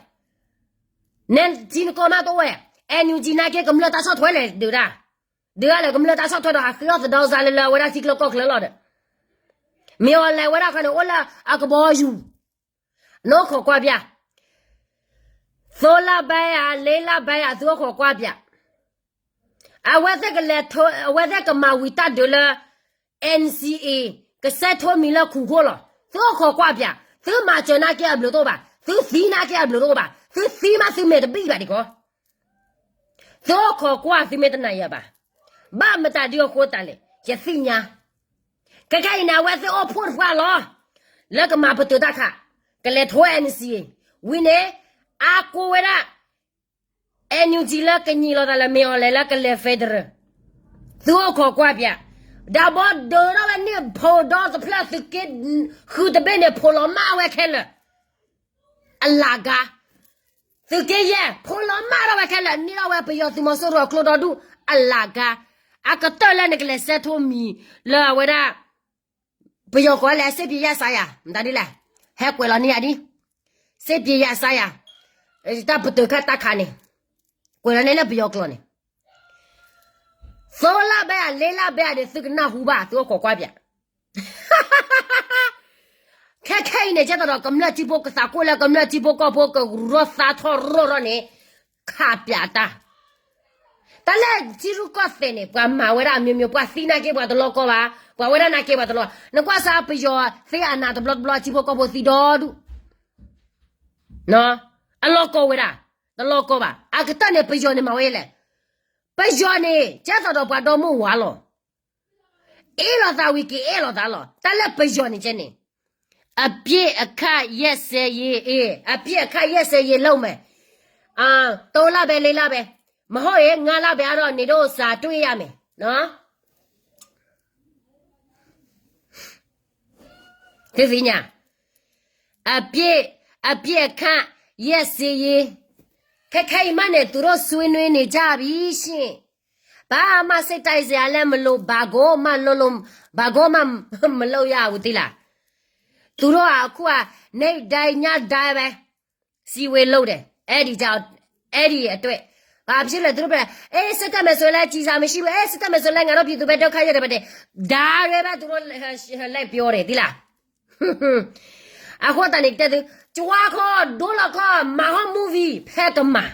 နဲထံနကီၢ်မးတအိၣ်ဝဲ, NUG နာ်က့ကမျၢၢ်တၢ်ဆီၣ်ထွဲလဲၣ်ဒုးဒၣ် ဒုးဂၤလၢကမျၢၢ်တၢ်ဆီၣ်ထွဲဒီးဟးဃ့အီၣ်သဒီစါလၢလၢအဝဲဒၣ်ထံချၢကီၢ်ချၢလီၤဒီး, မ့ၢ်အီၤလဲၣ်ဝဲဒၣ်ခီန့ၣ် အိၣ်လၢအကဘီယူၤ, နအိၣ်ခိးကွၢ်ပၠး, သိလၢဘဲယၤ လ့လၢဘဲယၤ သုအိၣ်ခိးကွၢ်ပၠး, အဝဲသ့ၣ်ကလဲၤထၢ အဝဲသ့ၣ်ကမၤဝံၤတၢ်ဒုးလၢ NCA ကစဲးထိမံၤလၢခူၣ်ခိၣ်လီၤ, သုအိၣ်ခိးကွၢ်ပၠး, သုမၤစၢၤနာ်က့အဘျုးတအိၣ်ဘၣ်, သုသံနာ်က့အဘျုးတအိၣ်ဘၣ်, သုသံမးသုမဲာ်တဘံၣ်ဘၣ်ဒံးကီ သုအိၣ်ခိးကွၢ်သုမ့ၢ်တနာ်ယၤဘၣ်, ဘၣ်မတၤဒုအဃိသးလဲၣ် ယသ့ၣ်ညါ, ခဲခဲအံၤန့ၣ် အဝဲသ့ၣ်အိၣ်ဖှိၣ်တပှၢ်လီၤ, လၢကမၤပတုာ်တၢ်ခး, ကလဲၤထိ NCA, ဝံၤန့ၣ်, အါကိးဝဲဒၣ်, NUG လၢကညံးလိာ်သးလၢ မ့ၢ်အီၤလဲၣ်လၢကလဲၤ federal, သုအိၣ်ခိးကွၢ်ပၠး, ဒီးဘီဒုးထီၣ်ဝဲန့ၣ် ဖိဒီတဖျၢၣ်သုးက့ဃုတဘ့ၣ်န့ၣ် ဖိးလီၤမၢ်ဝဲခဲလၢာ် အလၢ်ကါ, သုးက့ယဲၢ် ဖိးလီၤမၢ်ထီၣ်ဝဲခဲလၢာ် န့ၢ်ထီၣ်ဝဲပယီၤသုးမီၤစိရိၤအကျိဒီဒူၣ် အလၢ်ကါ, အကတၢၢ်လၢနကလဲၤစဲးထိမံၤလၢအဝဲဒၣ် ပယီၤကိးလဲၣ် စစ်ပြေးရစဲးယၤ မတၤဒ်လဲၣ်, ဟဲကွဲးလီၤန့ၢ်ယၤဒ်, စစ်ပြေးရစဲးယၤ, တၢ်ပတုာ်ခးတၢ်ခးန့ၣ်, ကွဲးလီၤန့ၢ်လၢပယီၤကျိာ်န့ၣ် သိလၢဘဲဧါ လ့လၢဘဲဧါန့ၣ် သုကနၢ်ဟူဘၣ် သုအိၣ်ခိးကွၢ်ပၠး, ခဲခဲအံၤန့ၣ် ကဲသိးဒီးကမျၢၢ်ထံဖိ ကသးကိၢ်လၢကမျၢၢ်ထံဖိကီၢ်ဖိကရူၢ်သါထီၣ်ရိၢ်ထီၣ်န့ၣ်, ခးပၠးတၢ်, တၢ်လၢထံရူၢ်ကီၢ်သဲးန့ၣ် ပှၤမၤဝဲဒၣ်အမျိုးမျိုး ပှၤသံနာ်က့ပှၤတလီၢ်ကီၢ်ဘၣ်, ပှၤဝဲဒၣ်နာ်က့ပှၤတလီၢ်, နကွၢ်စၢ်ပယီၤသ့အနးတဘျီတဘျီ ထံဖိကီၢ်ဖိသံဒီဒူၣ် အလီၢ်ကီၢ်ဝဲဒၣ်, တလီၢ်ကီၢ်ဘၣ်. အကတၢၢ်န့ၣ် ပယီၤန့ၣ်မၤဝဲလဲၣ်. ပယီၤန့ၣ် ကဲသိးဒီးပှၤဒီမိၢ်ဝၤလီၤ. အ့ၣ်လိာ်သးဝံၤက့ၤအဲၣ်လိာ်သးလီၤ. တၢ်လၢပယီၤန့ၣ်ကဲန့ၣ်, အပစ်အခတ်ရပ်စဲရေး, အပစ်အခတ်ရပ်စဲရေးလုပ်မယ်. သုံးလပဲ လေးလပဲ, မဟုတ်ရင် ငါးလပဲ အဲ့တော့ နေတော့ စာတွေ့ရမယ်နော်. သိသိညါ, အပြစ်, အပြစ်အခန့် ရက်စဲရေး, ခဲခဲအံၤမးန့ၣ် သူတို့ဆွေးနွေးနေကြပြီရှင့်. ဘာမှစိတ်တိုင်စရာလည်းမလို, ဘာကိုမှလုပ်လို့, ဘာကိုမှမလုပ်ရဘူးသိလား. သူတို့ကအခုက နေ့တိုင်းညတိုင်းပဲ စည်းဝေးလုပ်တယ်. အဲ့ဒီကြောင့်, အဲ့ဒီအတွက်, ဘာဖြစ်လဲ သူတို့ပြော, အေး စစ်တပ်မယ်ဆိုရင်လည်း ကျည်ဆံမရှိဘူး, အေး စစ်တပ်မယ်ဆိုရင်လည်း ငါတို့ပြည်သူပဲ ဒုက္ခရောက်တယ်ပဲ, ဒါတွေပဲ သူတို့ လိုက်ပြောတယ် သိလား. အဃိသတးန့ၣ် ကတဲသု, ကြွားခီ, ဒိလီၤခီ, မၤဟီၣ် movie ဖဲကမၤ,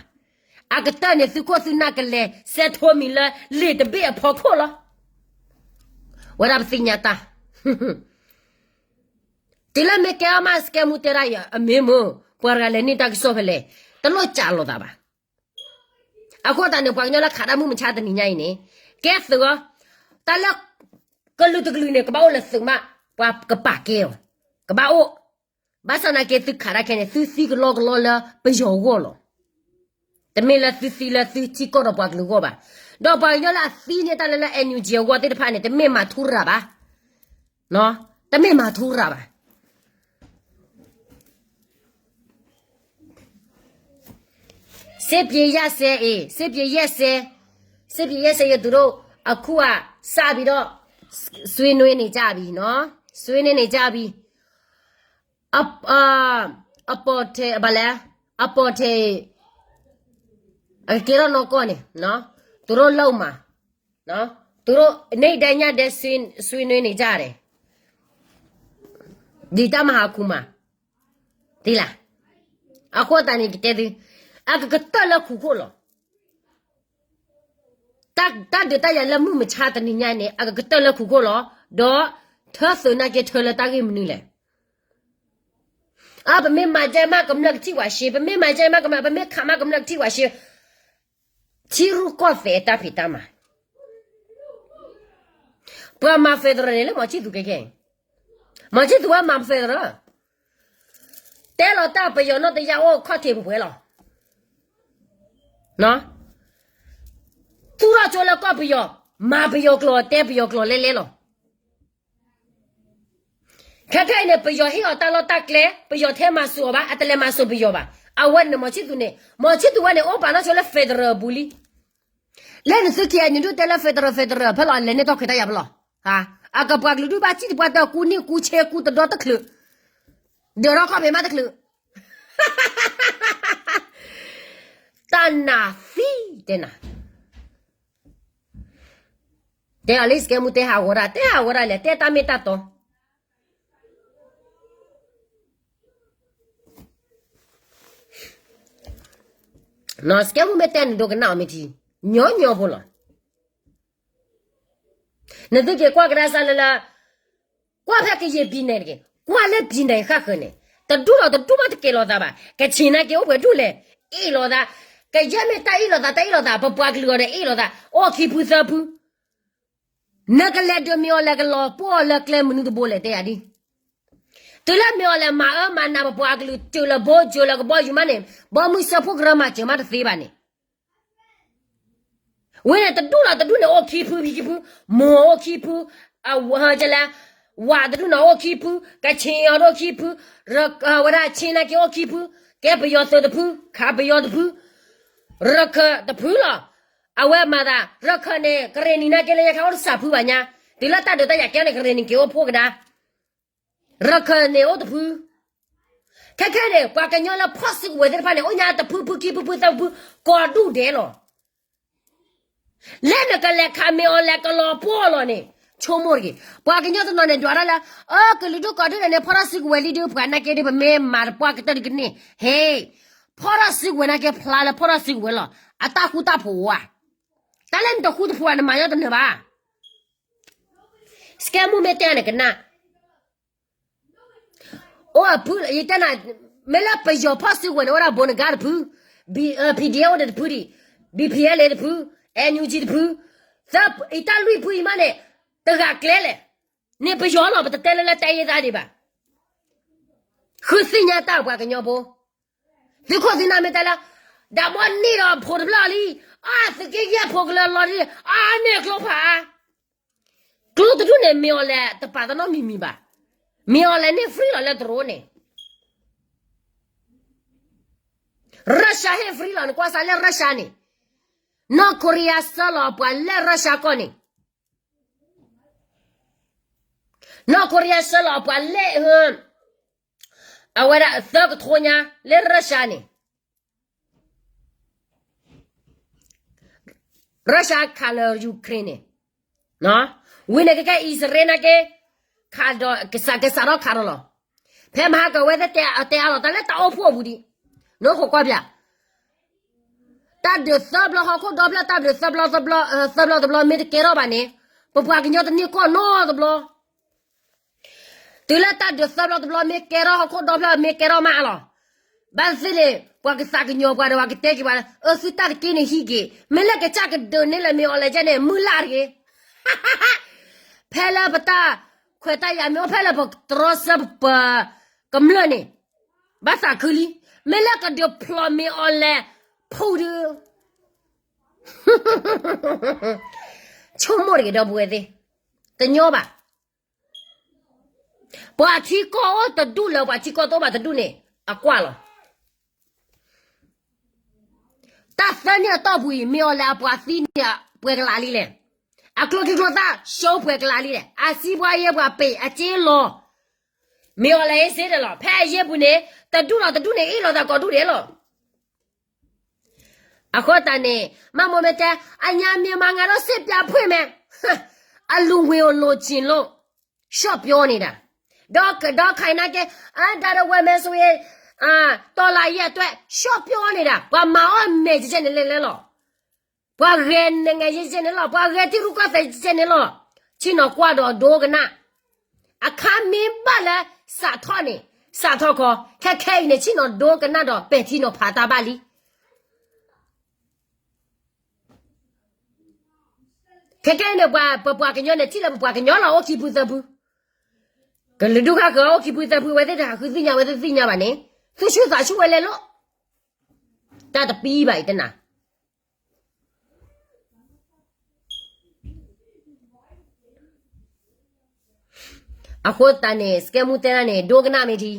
အကတၢၢ်န့ၣ် သုခိၣ်သုနၢ်ကလဲၤ စဲးထိမံၤလၢ လ့ၣ်တဘ့ၣ်အဖီခိၣ်လီၤ. ဝဲဒၣ်ပသ့ၣ်ညါတၢ် တုၤလၢမ့ၢ်ကဲအီၣ်မး စကဲမူတဲဒၣ်အံၤ အမ့ၢ်မ့ၢ် ပှၤတဂၤလဲၤန့ၢ်တၢ်ကစီၣ်ဖဲလဲၣ်, တလိၣ်ကးလိာ်သးဘၣ်. အဃိသတးန့ၣ် ပှၤကညီလၢခးတၢ်မုၢ်မဆါတနံၤညါအံၤန့ၣ်, ကဲသုးအီၤ, တၢ်လၢ ကလုာ်တကလုာ်န့ၣ် ကဘၣ်အိၣ်လၢသုးမး, ပှၤကပာ်ကဲအီၤ, ကဘၣ်အိၣ်, ဘၣ်ဆၣ်သနာ်က့ သုခးတၢ်ခဲန့ၣ် သုသံကလီကလီလၢပယီၤဂီၢ်လီၤ. တမ့ၢ်လၢသုသံလၢသုထံကီၢ်ဒီးပှၤကလုာ်ဂီၢ်ဘၣ်. ဒီးပှၤကညီလၢအသံန့ၢ်တၢ်လၢလၢ NUG အဂီၢ်သ့ၣ်တဖၣ်န့ၣ် တမ့ၢ်မၤထူရၤဘၣ်, တမ့ၢ်မၤထူရၤဘၣ်. စစ်ပြေးရစဲရေး, စစ်ပြေးရစဲရေး, စစ်ပြေးရစဲရေး သူတို့ အခုက စပြီးတော့ ဆွေးနွေးနေကြပြီနော်, ဆွေးနွေးနေကြပြီ. အ, အ, အပေါ်ထယ်, ဘာလဲ, အပေါ်ထယ်, အကဲထီၣ်နီၢ်ကီၢ်န့ၣ်, သူတို့လုပ်မှာ, သူတို့ နေ့တိုင်းညတိုင်း ဆွေးနွေးနေကြတယ်. ဒီတၢ်မဟာခုံမှာ, သိလား. အဃိသတးန့ၣ် ကတဲသု, အကကတၢၢ်လၢခူၣ်ခိၣ်လီၤ. တၢ်ဒုးတၢ်ယၤလၢမုၢ်မဆါတနံၤညါန့ၣ် အကကတၢၢ်လၢခူၣ်ခိၣ်လီၤ. ဒီးထၢသုးနာ်က့ထၢလၢတၢ်ဂ့ၢ်မနုၤလဲၣ်. အ ပမ့ၢ်မၤကဲမးကမျၢၢ်ကထံၣ်ဝဲရှဲ, ပမ့ၢ်မၤကဲမးကမျၢၢ်, ပမ့ၢ်ခးမးကမျၢၢ်ကထံၣ်ဝဲရှဲ. ထံရူၢ်ကီၢ်သဲးတၢ်ဖံးတၢ်မၤ, ပှၤမၤ federal န့ၣ်လၢမီၤဆံၣ်သူးကဲကဲ, မီၤဆံၣ်သူးဝဲမၤ federal, တဲလီၤတၢ်ပယီၤနီၢ်တယၢ်အိၣ်ခီၣ်ထံးပှဲၤပှဲၤလီၤ. သူၣ်ထီၣ်ကၠိလၢကီၢ်ပယီၤ, မၤပယီၤကျိာ် တဲပယီၤကျိာ်လဲလဲလီၤ. ခဲခဲအံၤန့ၣ် ပယီၤဟ့ၣ်အီၤတၢ်လီၢ်တၢ်ကျဲ ပယီၤထဲမၤစၢၤအီၤဘၣ်, အတလဲၤမၤစၢၤပယီၤဘၣ်. အဝဲန့ၣ် မီၤဆံသူးန့ၣ်, မီၤဆံသူးဝဲန့ၣ် အိၣ်ပာ်နီၣ်ဆိလၢ federal အပူၤလံ. လၢနသုခံ အညိဒုၣ်တဲလၢ federal federal ဖဲလီၤ လဲၤန့ၢ်တီၢ်ခွဲးတၢ်ယာ်ဖဲလီၤ. အကပှၤကလုာ်ဒုၣ်ဘၣ်စံၣ်တပှၢ်တၢၢ် ကူန့ၢ်ကူဆ့ကူတဒီတချုး, ဒၢးထီၣ်ခီၣ်ဖံးမးတချုး တၢ်နးသံတဲနၤ, တဲအီၤလံ စကဲမူတဲဟးဂီၤဒၣ် တဲဟးဂီၤဒၣ်လဲၣ် တဲတၢ်မ့ၢ်တၢ်တီ စကဲမူမ့ၢ်တဲနဒိကနၣ်အီၤမ့ၢ်ထံ, ညီညီဖိလီၤ. နသုက့ၤကွၢ်ကဒါစၢ်လၢလၢ, ကွၢ်ဖဲကယဲၢ်ပံၤနဲၣ်တက့ၢ်, ကွၢ်လၢပံၤနဲၣ်ဃၣ်ဃၢၤန့ၣ်, တဒူၣ်ဒီးတဒူၣ်မးတကဲၤလိာ်သးဘၣ်. ကချ့ၣ်နာ်က့ၤအိၣ်ပှဲၤဒူၣ်လဲၣ်, အ့ၣ်လိာ်သး, ကယဲၢ်မ့ၢ်တၢ်အ့ၣ်လိာ်သး တၢ်အ့ၣ်လိာ်သး ပပှၤကလုာ်အီၤဒီးအ့ၣ်လိာ်သး အိၣ်ခံဖုသၢဖု နကလဲၤဒုးမ့ၢ်အီၤလဲၤကလီၤပှီၢ်အီၤလၢကျဲမနုၤတဘိလဲၣ် တဲယၤဒ်, တုၤလၢမ့ၢ်အီၤလဲၤမၤအၢမၤနးပပှၤကလုာ် စၢၤလၢဘိစၢၤလၢကဘီယူၤမးန့ၣ် ဘီမုၢ်စၢဖှိၣ်ကရၢမၤစၢၤမးတသ့ဘၣ်န့ၣ်, ဝဲန့ၣ်တဒူၣ်ဒီးတဒူၣ်န့ၣ်အိၣ်ခံဖုခံဖု, မိၢ်အိၣ်ခံဖု, အဝဲလဲၣ်, ဝးတဒူၣ်န့ၣ်အိၣ်ခံဖု, ကချ့ၣ်အီၤဒိၣ်ခံဖု, ဝဲဒၣ်ဆ့ၣ်နာ်က့ၤအိၣ်ခံဖု, ကဲပယီၤသုးတဖု, ခးပယီၤတဖု ရခၢၣ်တဖုလီၤ. အဝဲမၤသး ရခၢၣ်န့ၣ် ကရ့ၣ်နံၣ်နာ်က့ၤလၢညါခါအိၣ်တစၢ်ဖုဘၣ်ညါ, တုၤလၢတၢ်ဒုးတၢ်ယၤကဲန့ၣ် ကရ့ၣ်နံၣ်က့ၤအိၣ်ဖှိၣ်ကဒါ, ရခၢၣ်န့ၣ်အိၣ်တဖု, ခဲခဲန့ၣ် ပှၤကညီလၢဖီၣ်စုကဝဲၤသ့ၣ်တဖၣ်န့ၣ် အိၣ်ညါတဖုဖုခံဖုဖုသၢဖု ကိးဒူၣ်ဒဲးလီၤ. လၢနကလဲၤခးမ့ၢ်အီၤလဲၤကလီၤပှီၢ်လီၤန့ၣ် ဆိကမိၣ်တဂ့ၤ. ပှၤကညီတနီၤန့ၣ် ဒွးတၢ်လၢ အၢ ကလုာ်ဒိၣ်ကိးဒူၣ်ဒဲးန့ၣ် ဖီၣ်ထီၣ်စုကဝဲၤလံဒုး ပှၤနာ်က့ဒုး ပမ့ၢ်မၤတပှၢ်ကတၢၢ်ဒုးကန့ၢ် ဟ့ၣ်, ဖီၣ်ထီၣ်စုကဝဲၤနာ်က့ဖျါလၢဖီၣ်ထီၣ်စုကဝဲၤလီၤ. အတၢ်ဃူတၢ်ဖိးဧါ, တၢ်လၢနတဃူတဖိး နမၤညီတနၢၤဘၣ်. စကဲမူမ့ၢ်တဲန့ၣ်ကနၣ် အိၣ်အဖု ယတဲနၤ, မ့ၢ်လၢပယီၤဖီၣ်စုကဝဲၤန့ၣ် အိၣ်ဒၣ်ဘိနဂါတဖု, ဘံ, အၢ ပံဒံ အိၣ်ဒီးတဖုဒံး, ဘံဖံအဲလ့တဖု, အဲနယူကၠံတဖု, သၢ, အံၤတၢ်လွံၢ်ဖုအံၤမးန့ၣ်, တဂၤကျဲလဲၣ်, န့ၣ်ပယီၤလီၤ ပတတဲလၢလၢတၢ်ယဲၢ်သးဒံးဘၣ်. ဃုသ့ၣ်ညါတၢ်ပှၤကညီဖိ, သုးခိၣ်သုးနၢ်မ့ၢ်တဲလၢ, ဒၣ်ဘီန့ၢ်ဒီးဖိတဖျၢၣ်လံ, အါ သုးက့ယဲၢ်ဖိကလၢလီၤဒ်, အါန့ၢ်ကျိဖး ကျိတဒူၣ်န့ၣ် မ့ၢ်အီၤလဲၤတပာ်သနီတမံၤမံၤဘၣ်. မ့ၢ်အီၤလဲၤန့ၢ် free လီၤလၢတရူးန့ၣ်, Russia ဟ့ၣ် free လီၤ. နကွၢ်စးလၢ Russia န့ၣ်, နီၢ်ခိရံယါ ဆှၢလီၤအပှၤလၢ Russia ကီၢ်န့ၣ်, နီၢ်ခိရံယါ ဆှၢလီၤအပှၤလၢ အဝဲဒၣ်သၢကထိညါလၢ Russia န့ၣ် Russia ခးလၢ Ukraine န့ၣ်, ဝံၤန့ၣ်ကကဲ အံၣ်စရ့လးနာ်က့, ခးဒီး ကစး ကစးထီၣ်ခးဒီးလီၤ. ဖဲမဟါကဝဲသ့ၣ်တဲအါလီၤတၢ်လၢတၢ်အိၣ်ဖှိၣ်အပူၤဒံး, နအိၣ်ခိးကွၢ်ပျၢ်, တၢ်ဒုးသၢဘျီဟီၣ်ခိၣ်ဒီဖျၢၣ် တၢ်ဒုးသၢဘျီ သၢဘျီတဘျီမ့ၢ်တကဲထီၣ်ဘၣ်န့ၣ်, ပပှၤကညီတန့ၢ်ကီၢ်နီတဘျီ တုၤလၢတၢ်ဒုးသၢဘျီတဘျီမ့ၢ်ကဲထီၣ် ဟီၣ်ခိၣ်ဒီဖျၢၣ်မ့ၢ်ကဲထီၣ်မးလီၤ. ဘၣ်သ့ၣ်န့ၣ် ပှၤကသးကညီၤပှၤဒီးပှၤကတဲက့ၤပှၤလၢ အၢ သုတၢ်တက့ၢ်န့ၣ်ဟံးက့ၤ, မ့ၢ်လၢကစၢ်ကဒုးန့ၢ်လၢမ့ၢ်အီၤလဲၤကဲန့ၣ် မုၢ်လၢ်တဂ့ၤ. ဖဲလၢပတၢ်ခွဲးတၢ်ယာ်မ့ၢ်အိၣ်ဖဲလၢပတြီဆၢပကမျၢၢ်န့ၣ်, ဘၣ်သးခုလံ, မ့ၢ်လၢကဒုးဖျိးမ့ၢ်အီၤလဲၤဖုးဒုး ဆိကမိၣ်တဂ့ၤ ဒီပုၢ်ဝဲၢ်သ့ၣ်, တညီဘၣ်. ပှၤထံကီၢ်အိၣ်တဒူၣ်လၢပှၤထံကီၢ်တအိၣ်ဘၣ်တဒူၣ်န့ၣ် အကွၢ်လီၤ. တၢ်သၢနံၣ်အတီၢ်ပူၤအံၤ မ့ၢ်အီၤလဲၤအပှၤသံန့ၣ် ပှဲၤကလးလံလဲၣ်. အကျိချံကျိသၣ် ရှုံးပှဲၤကလးလံလဲၣ်. အစံးပှၤယဲၢ်ပှၤပ့ၤအစ့လီၤ. မ့ၢ်အီၤလဲၤအ့စ့ဒၣ်လီၤ. ဖဲအယဲၢ်ပူၤန့ၣ် တဒူၣ်လီၤတဒူၣ်န့ၣ် အ့ၣ်လိာ်သးကိးဒူၣ်ဒဲးလီၤ. အဃိသတးန့ၣ် မ့မ့ၢ်တဲ အညါမ့ၢ်မၤငါဒီးစ့ပၠးဖှဲၣ်မဲာ် အလူၤဝ့ၤအိၣ်လိာ်ဆ့ၣ်လိာ် ရှော့ပြောနေတာ. ဒီး ဒီးခိုင်နာ်က့ အဒါရဝဲမဲဆွေ တော်လှန်ရေးအတွက် ရှော့ပြောနေတာ. ပှၤမၤအီၣ်မဲာ်ကဲကဲန့ၣ်လဲၣ်လဲၣ်လီၤ. ပှၤဂဲၤနငယ်ကဲကဲန့ၣ်လီၤ. ပှၤဂဲၤထံရူၢ်ကီၢ်သဲးကဲကဲန့ၣ်လီၤ. ဆ့ၣ်နီၤကွၢ်ဒီးဒိကနၣ်. အခါမ့ၢ်ဘၣ်လၢစးထီၣ်န့ၣ် စးထီၣ်ခီ ခဲခဲအံၤန့ၣ် ဆ့ၣ်နီၤဒိကနၣ်ဒီးပဲာ်ထံနီၤဖးတၢ်ဘၣ်လံ. ခဲကဲအံၤန့ၣ် ပပှၤကညီန့ၣ် ထံၣ်လၢပပှၤကညီလီၤ အိၣ်ခံဖုသၢဖု, ကလုာ်ဒူၣ်ဃၣ်ဃၢၤ အိၣ်ခံဖုသၢဖု ဝဲသ့ၣ်တဟးဃုသ့ၣ်ညါ ဝဲသ့ၣ်သ့ၣ်ညါဘၣ်န့ၣ်, သူၣ်ဆူၣ်သးဆူၣ်ဝဲလဲၣ်လီၤ. တၢ်တပံၤဘၣ်အံၤတနၤ. အဃိသတးန့ၣ် စကဲမူတဲဒၣ်န့ၣ် ဒိကနၣ်မ့ၢ်ထံ,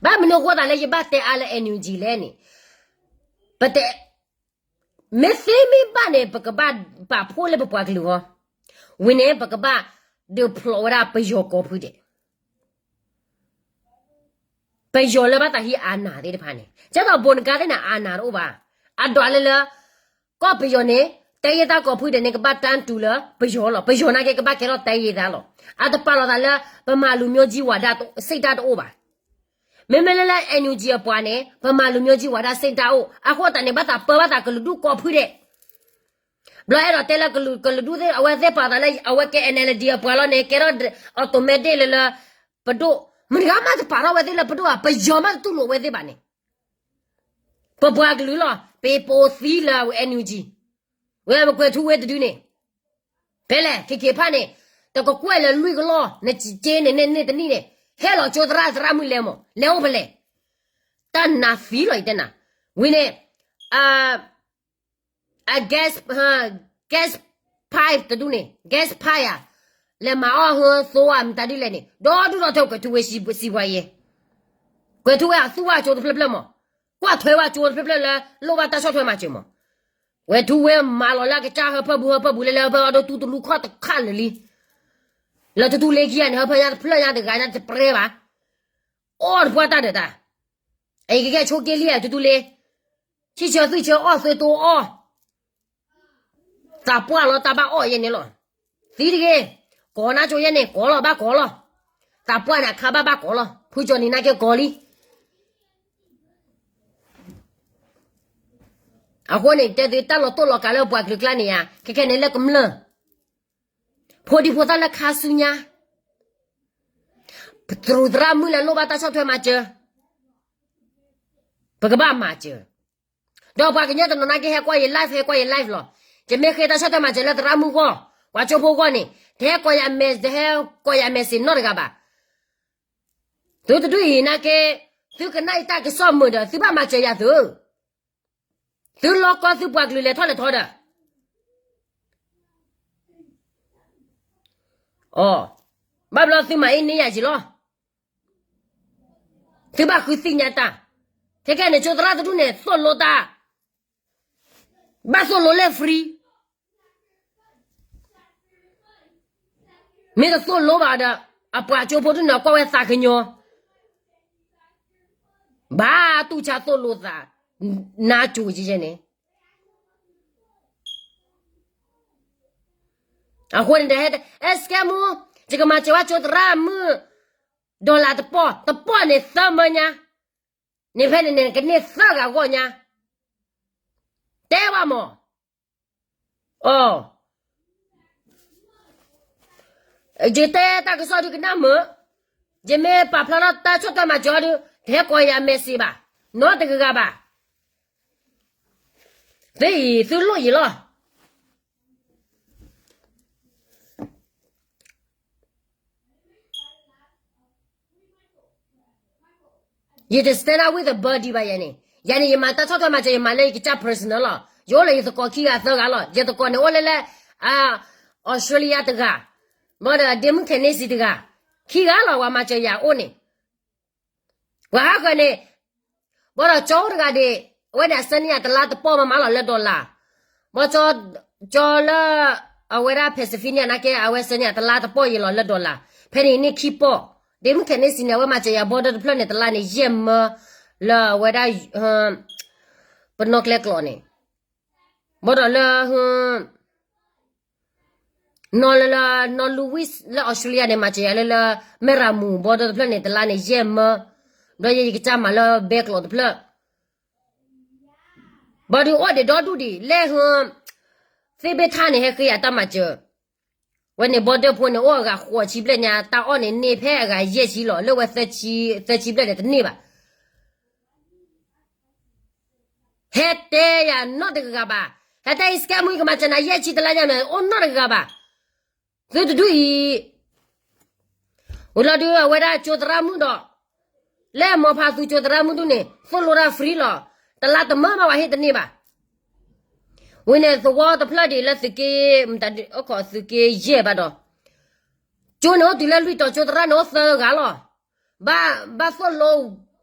ဘၣ်မနုၤအဃိသတးလၢယဘၣ်တဲအါလၢ NUG လဲၣ်န့ၣ်, ပတဲ, မ့ၢ်သ့မ့ၢ်ဘၣ်န့ၣ် ပကဘၣ်ပာ်ဖှိၣ်လၢပပှၤကလုာ်အဂီၢ်, ဝံၤန့ၣ် ပကဘၣ်ဒုးဖျိးဝဲဒၣ်ပယီၤကိးဖုဒဲး ပယီၤလၢဘၣ်သးဟံးအါနၢ်သ့ၣ်တဖၣ်န့ၣ် ကဲသိးဘိးနကါသ့ၣ်န့ၣ် အါနၢ်တအိၣ်ဘၣ်. အဒွးလၢလၢ ကီၢ်ပယီၤန့ၣ် တိုင်းရင်းသားကိးဖုဒဲးန့ၣ် ကဘၣ်တၢ်တူၢ်လၢပယီၤလီၤ. ပယီၤနာ်က့ ကဘၣ်ကဲထီၣ်တိုင်းရင်းသားလီၤ. အတပာ်လီၤသးလၢ ဗမာလူမျိုးကြီးဝါဒစိတ်ဓာတ်တအိၣ်ဘၣ်. မ့မ့ၢ်လၢလၢ NUG အပှၤန့ၣ် ဗမာလူမျိုးကြီးဝါဒစိတ်ဓာတ်အိၣ်. အဃိသတးန့ၣ် ဘၣ်သးပၢဘၣ်သးကလုာ်ဒူၣ်ကိးဖုဒဲး ဘျီအဲၣ်ဒိးတဲလၢကလုာ်ဒူၣ်သ့ၣ် အဝဲသ့ၣ်ပာ်သးလၢ အဝဲကဲ NLD အပှၤလီၤန့ၣ် ကဲထီၣ် automatic လၢလၢ ပဒိၣ်, မတၤတဂၤမးတပာ်ထီၣ်ဝဲသ့ၣ်လၢပဒိၣ်ဧါ, ပယီၤမးတတူၢ်လိာ်ဝဲသ့ၣ်ဘၣ်န့ၣ်, ပပှၤကလုာ်လီၤ. ပပိာ်သံလၢ NUG, ဝဲပကွဲးထူဝ့တဒုန့ၣ်, ဖဲလဲၣ် ခဲက့ၤဖးန့ၣ်, တကကွဲၢ်လၢလွံၢ်ကလီၢ် နစ့န့ၣ်န့ၣ်တနံၣ်န့ၣ်, ဟဲလီၤကၠိသရၣ်သရၣ်မုၣ်လဲၤမး လဲၤအိၣ်ဖဲလဲၣ်. တၢ်နးသံလီၤ ယတဲနၤ, ဝံၤန့ၣ် အ gas, gas pipe တဒူၣ်န့ၣ်, gas pipe ဧါ, လဲၤမၤအီၣ်ဟၢသိဧါ မတၤဒ်လဲၣ်န့ၣ်, ဒီဒူၣ်ဒီထၢ ကွဲးထူဝ့စံးပှၤယဲ, ကွဲးထူဝ့အသူဝဲကၠိတဖျၢၣ်ဖျၢၣ်မး, ကွၢ်ထွဲဝဲကၠိတဖျၢၣ်ဖျၢၣ်လၢ လိၣ်ဘၣ်တၢ်ဆီၣ်ထွဲမၤစၢၤမး, ကွဲးထူဝ့မၤလီၤလၢအကစၢ်ဟၢဖၢပူၤဟၢဖၢပူၤလၢလၢဟၢဖၢအီၤဒီးတူတလူခီၣ်တခါလၢာ်လံ, လၢတူတူလ့ခံဂၤန့ၣ် ဟၢဖၢညါတဖျၢၣ်ညါတဂၤညါတပျဲဘၣ် အီၣ်တပှၢ်တၢ်ဒီးတၢ်, အံၤကကဲဆိက့လံ တူတူလ့, ဆံၣ်ဆၢသွံၣ်ဆၢအီၣ်သ့တိအီၣ်, သးပှၢ်လီၤတၢ်ဘၣ်အီၣ်ယဲန့ၣ်လီၤ, သံတဂ့ၤ, ကိးနါကၠိယဲန့ၣ် ကိးလီၤဘၣ်ကိးလီၤ, သးပှၢ်န့ၣ်အခါဘၣ်ဘၣ်ကိးလီၤ, ဖုကၠီၤနံၤနာ်က့ကိးလံ အဃိန့ၣ် တဲသုတၢ်လီၤတိၢ်လီၤကးလၢပှၤကလုာ်ကျါန့ၣ်ဧါ, ခဲခဲန့ၣ်လၢကမျၢၢ်, ဖိဒံဖိသၣ်လၢခါဆူညါ, ပသရူးသရၣ်မုၣ်လၢလိၣ်ဘၣ်တၢ်ဆီၣ်ထွဲမၤစၢၤ, ပကဘၣ်မၤစၢၤ, ဒီးပှၤကညီတနီၤနာ်က့ဟဲကွၢ်ယ live ဟဲကွၢ်ယ live လီၤ, ယမ့ၢ်ဃ့တၢ်ဆီၣ်ထွဲမၤစၢၤလၢသရၣ်မုၣ်ဂီၢ်, ပှၤကၠိဖိဂီၢ်န့ၣ်, တဟဲကိးယၤမဲ, တဟဲကိးယၤ message နီတဂၤဘၣ် သုတဒူၣ်အံၤနာ်က့, သုကနၣ်အံၤတၢ်ကစီၣ်မုာ်ဒီး သုဘၣ်မၤစၢၤယၤသု, သုလီၢ်ကီၢ်သုပှၤကလုာ်လဲၤထီၣ်လဲၤထီဒီး, ဘၣ်ဘျီသုမၤအ့န့ယၤက့ၤလီၤ, သုဘၣ်ဃုသ့ၣ်ညါတၢ်, ခဲခဲန့ၣ် ကၠိသရၣ်တဒူၣ်န့ၣ် သိၣ်လိတၢ်, ဘၣ်သိၣ်လိလၢ free မ့ၢ်တသိၣ်လိဘၣ်ဒီး, အပှၤကၠိဖိဒူၣ်န့ၣ် ကွၢ်ဝဲသးကညီၤ, ဘၣ်တူၢ်ဆါသိၣ်လိသး, နါကၠိကဲန့ၣ်, အဃိန့ၣ် အဲ စကဲမူ, ယကမၤစၢၤဝဲကၠိသရၣ်မုၣ်, dollar တပီၢ်, တပီၢ်န့ၣ်သၢမၢညါ, န့ၣ်ဖဲန့ၣ်န့ၣ် ကန့ၢ်သၢဂၤဂီၢ်ညါ, တဲဝဲမး ယတဲတၢ်ကစီၣ်ဒုကနၣ်မုာ်, ယမ့ၢ်ပာ်ဖျါထီၣ်တၢ်ဆီၣ်ထွဲမၤစၢၤအီၤဒု, တဟဲကိးယၤ message ဘၣ်, နီတဂၤဂၤဘၣ်, သုအံၤသုလိၣ်ယံၤလီၤ. ယတ stand up with a buddy ဘၣ်ယဲန့ၣ်, ယၤန့ၣ် ယမၤတၢ်ဆီၣ်ထွဲမၤစၢၤ ယမၤလၢယကစၢ် personal လီၤ. ယအိၣ်လၢယသကိးခံဂၤသၢဂၤလီၤ. ယသကိးန့ၣ်အိၣ်လၢလၢ Australia တဂၤ, ဘၣ်ဒီး Denmark Canada တဂၤ, ခံဂၤလီၤ ပှၤမၤစၢၤယၤအိၣ်န့ၣ်, ပှၤဟးဃၢၤန့ၣ်, ဘၣ်ဒီးကၠီအိၣ်တဂၤဒၣ်, အဝဲန့ၣ်အဆၢန့ၢ်ယၤတလါတပီၢ်မးမးလီၤလၢ dollar, ဘၣ်ကၠီလၢ အဝဲဒၣ် Pennsylvania နာ်က့ အဝဲဆၢန့ၢ်ယၤတလါတပီၢ်ယံၤလီၤလၢ dollar, ဖဲန့ၣ်န့ၢ်ခံပီၢ်, Denmark Canada န့ၣ် အဝဲမၤစၢၤယၤ border တဖျၢၣ်န့ၣ် တလါန့ၣ် ယဲၢ်မၢ, လၢအဝဲဒၣ် ပနီၣ်ကျဲကျိးန့ၣ်, ဘၣ်ဒီးလၢ နီၢ်လၢလၢ နီၢ် Louis လၢ Australia န့ၣ် မၤစၢၤယၤလၢလၢ မဲၢ်ရမူၤ border တဖျၢၣ်န့ၣ် တလါန့ၣ် ယဲၢ်မၢ, ဒီးယဲယကစၢ်မၤလၢဘဲကျိးတဖျၢၣ်, ဘၣ်ဒီးအိၣ်ဒံးဒီဒူၣ်ဒံး လၢ သ့ၣ်ဘ့ၣ်ထၣ်န့ၣ် ဟဲဃ့ယၤတၢ်မၤစၢၤ, ဝဲန့ၣ် border ဖိန့ၣ် အိၣ်အဂၤဃိးဆံဘျဲၣ်ညါ တၢ်အီၣ်န့ၣ်န့ၢ်ဖဲအဂၤယဲၢ်ဆံလီၤ, လၢဝဲ သၢဆံဘျဲၣ်န့ၣ် တန့ၢ်ဘၣ် ဟဲတဲယၤနီတဂၤဘၣ်, ဟဲတဲအံၤ စကဲမူ ယကမၤစၢၤနၤ ယဲၢ်ဆံတလါညါန့ၣ် အိၣ်နီတဂၤဘၣ်, သုတဒူၣ်အံၤ, ဝံၤလီၤဒုး အဝဲဒၣ်ကၠိသရၣ်မုၣ်ဒီး, လၢမိၤဖးသူကၠိသရၣ်မုၣ်ဒူၣ်န့ၣ် သိၣ်လိတၢ် free လီၤ, တလါတမၢဘၣ် ပှၤဟ့ၣ်တန့ၢ်ဘၣ်, ဝံၤန့ၣ် သဝီတဖျၢၣ်ဒံးလၢသုးက့, သုးက့ယဲၢ်ဘၣ်ဒီး, ကၠိ ကၠိန့ၣ်အိၣ်တုၤလၢလွံၢ်တီၤ, ကၠိသရၣ်န့ၣ်အိၣ်သၢဂၤလီၤ. ဘၣ်, ဘၣ်သိၣ်လိ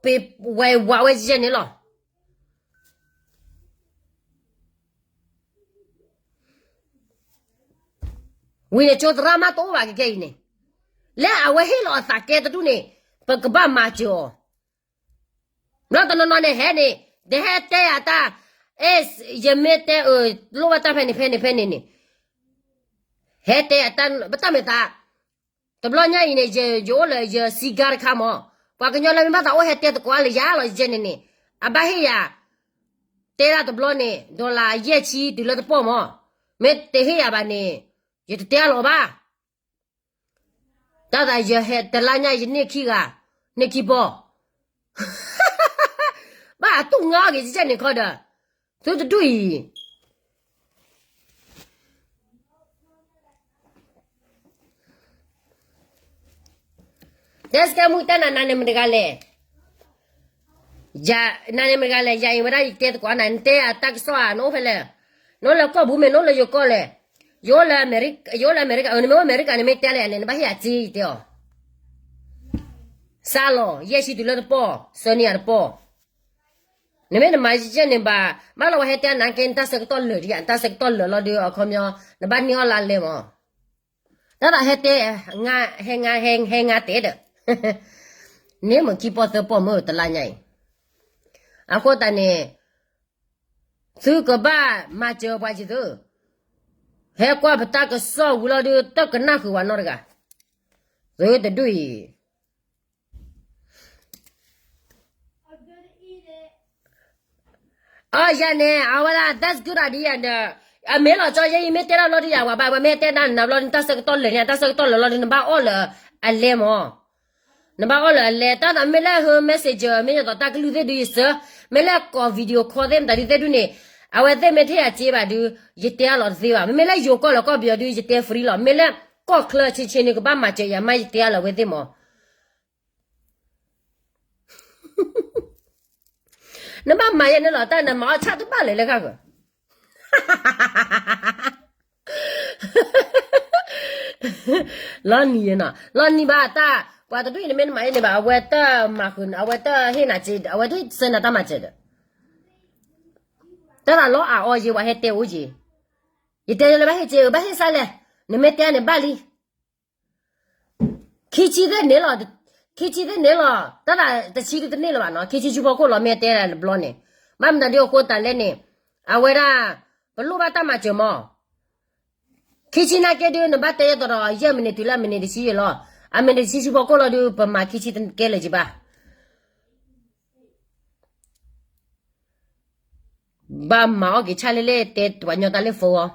ပ့ၤဝဲဝးဝဲယဲန့ၣ်လီၤ. ဝံၤန့ၣ် ကၠိသရၣ်မးတအိၣ်ဘၣ်ကကဲအံၤန့ၣ်, လၢအဝဲဟ့ၣ်လီၤအသးကဲတဒူၣ်န့ၣ်, ပကဘၣ်မၤစၢၤအီၤ. ဘျီတနီၤနီၤန့ၣ်ဟဲန့ၣ်, တဟဲတဲယၤတၢ်, အဲ, ယမ့ၢ်တဲအၢ, လိၣ်ဘၣ်တၢ်ဖဲန့ၣ်ဖဲန့ၣ်ဖဲန့ၣ်န့ၣ်, ဟဲတဲယၤတၢ်, ဘၣ်တၢ်မ့ၢ်သး, တဘျီညါအံၤန့ၣ် ယ, ယအိၣ်လၢယစံကါတခါမး, ပှၤကညီလၢမ့ၢ်ဘၣ်သးအိၣ်ဟဲတဲသကိးအါလၢယၤလီၤယဲန့ၣ်န့ၣ်, အဘၣ်ဟ့ၣ်ယၤ, တဲဒၣ်တဘျီန့ၣ် dollar ယဲၢ်ဆံတုၤလၢတပီၢ်မး, မ့ၢ်တဟ့ၣ်ယၤဘၣ်န့ၣ်, ယတတဲအါလီၤဘၣ်. တၢ်သးယဟဲတလါညါ ယန့ၢ်ခံဂၤ, န့ၢ်ခံပီၢ်, ဘၣ်အတူၢ်ငါအီၣ်က့ၤကဲန့ၣ်ခီဒီး, သုတဒူၣ်အံၤ တဲစကဲမူတဲနၤ နၤန့ၣ်မတဂၤလဲၣ်, နၤန့ၣ်မတဂၤလဲၣ်, ယၤအံၤဝဲဒၣ်ယတဲသကိးနၤ နတဲအတၢ်ကစီၣ်ဧါ, နအိၣ်ဖဲလဲၣ်, နအိၣ်လၢကီၢ်ပူၤမ့ၢ် နအိၣ်လၢယိၤကီၢ်လဲၣ်, ယအိၣ်လၢအမဲရကၤ, နမ့ၢ်အိၣ်အမဲရကၤ နမ့ၢ်တဲလဲၣ်န့ၣ် နဘၣ်ဟ့ၣ်ယၤစ့ ယတဲအီၤ, စးလီၤ ယဲၢ်ဆံတုၤလၢတပီၢ်, ဆၢန့ၢ်ယၤတပီၢ်, နမ့ၢ်နမၤယဲၢ်န့ၣ်ဘၣ်, ဘၣ်လီၤဝဲဟဲတဲနၤကဲ နတၢ်ဆၢကတီၢ်လၢာ်ဒံးဧါ, နတၢ်ဆၢကတီၢ်လၢာ်လီၤဒီးအခီပညီ, နဘၣ်န့ၢ်အီၣ်လၢအလဲမး တၢ်သးဟဲတဲ, ဟဲငါ, ဟဲငါတဲဒီး, န့ၢ်မုၢ်ခံပီၢ်သၢပီၢ်မုၢ်တလါညါအံၤ, အဃိသတးန့ၣ်, သုကဘၣ်မၤစၢၤပှၤက့ၤသု, ဟဲကွၢ်ပတၢ်ကစီၣ်ဝံၤလီၤဒီး တကနၣ်ဃုာ်ဝဲနီတဂၤ, သုတဒူၣ်အံၤ အယၤန့ၣ် အဝဲဒၣ် that's good idea ဒီး, အမ့ၢ်လီၤကၠီယဲအံၤ မ့ၢ်တဲဒၣ်လီၤဒုးယၤ ပှၤဘၣ်ဝဲမ့ၢ်တဲဒၣ်နၤဘျီ နတၢ်ဆၢကတီၢ်လၢာ်န့ၣ် တၢ်ဆၢကတီၢ်လၢာ်လီၤဒီး နဘၣ်အီၣ်လၢအလဲမး, နဘၣ်အီၣ်လၢအလဲ တၢ်သးမ့ၢ်လၢဟၢ messenger မ့ၢ်ယသးတၢ်ကလုၢ်သ့ၣ်ဒုးယစၢ, မ့ၢ်လၢကိး video call သ့ၣ်မတၤဒုးသ့ၣ်ဒုးန့ၣ်, အဝဲသ့ၣ်မ့ၢ်ထဲယၤစ့ဘၣ်ဒုး, ယတဲအါလီၤတသ့ဘၣ်, မ့မ့ၢ်လၢယိၤကီၢ်လၢကီၢ်ပယီၤဒုး ယတဲ free လီၤ, မ့ၢ်လၢကီၢ်ချၢဆ့ဆ့န့ၣ် ကဘၣ်မၤစၢၤယၤမး ယတဲအါလီၤဝဲသ့ၣ်မး နဘၣ်မၤယဲန့ၣ်လီၤ, တၢ်နမၤအီၣ်ဆၣ်တဘၣ်လၢၤလၢဃၣ်ဃၢၤ, လီၤနံၤယဲနီၤ, လီၤနံၤဘၣ်တၢ်, ပှၤတဒူၣ်အံၤနမ့ၢ်နမၤယဲန့ၣ်ဘၣ် အဝဲတမၤဃုာ်, အဝဲတဟ့ၣ်နၤစ့, အဝဲတဟ့ၣ်ဆၢနၤတၢ်မၤစၢၤဒီး, တၢ်သးလီအါအီၤယဲ ပှၤဟဲတဲအိၣ်က့ၤ, ယတဲလၢဘၣ်ဟ့ၣ်စ့ဧၢ ဘၣ်ဟ့ၣ်စ့လဲၣ်, နမ့ၢ်တဲန့ၣ်ဘၣ်လံ ခံဆံသ့ၣ်န့ၣ်လီၤ, ခံဆံသ့ၣ်န့ၣ်လီၤ, တၢ်သးတဆံတန့ၢ်လၢၤဘၣ်နီၤ, ခံဆံဆူဖီခိၣ်လီၤ မ့ၢ်တဲလၢတဘျီန့ၣ်, ဘၣ်မနုၤဒုးအဃိသတးလဲၣ်န့ၣ်, အဝဲဒၣ်, ပလိၣ်ဘၣ်တၢ်မၤစၢၤမး, ခံဆံနာ်က့ဒုး နဘၣ်တဲယဲတီၤဒီး ယဲၢ်မံးနံးတုၤလၢမံးနံးတဆံယဲလီၤ, အမံးနံးတဆံဆူဖီခိၣ်လီၤဒုး ပမၤခံဆံတကဲလၢၤကဘၣ် ဘၣ်မၤအီၣ်က့ၤဆၣ်လဲၣ်လဲၣ် တဲပှၤညီတၢ်လၢ phone အီၤ,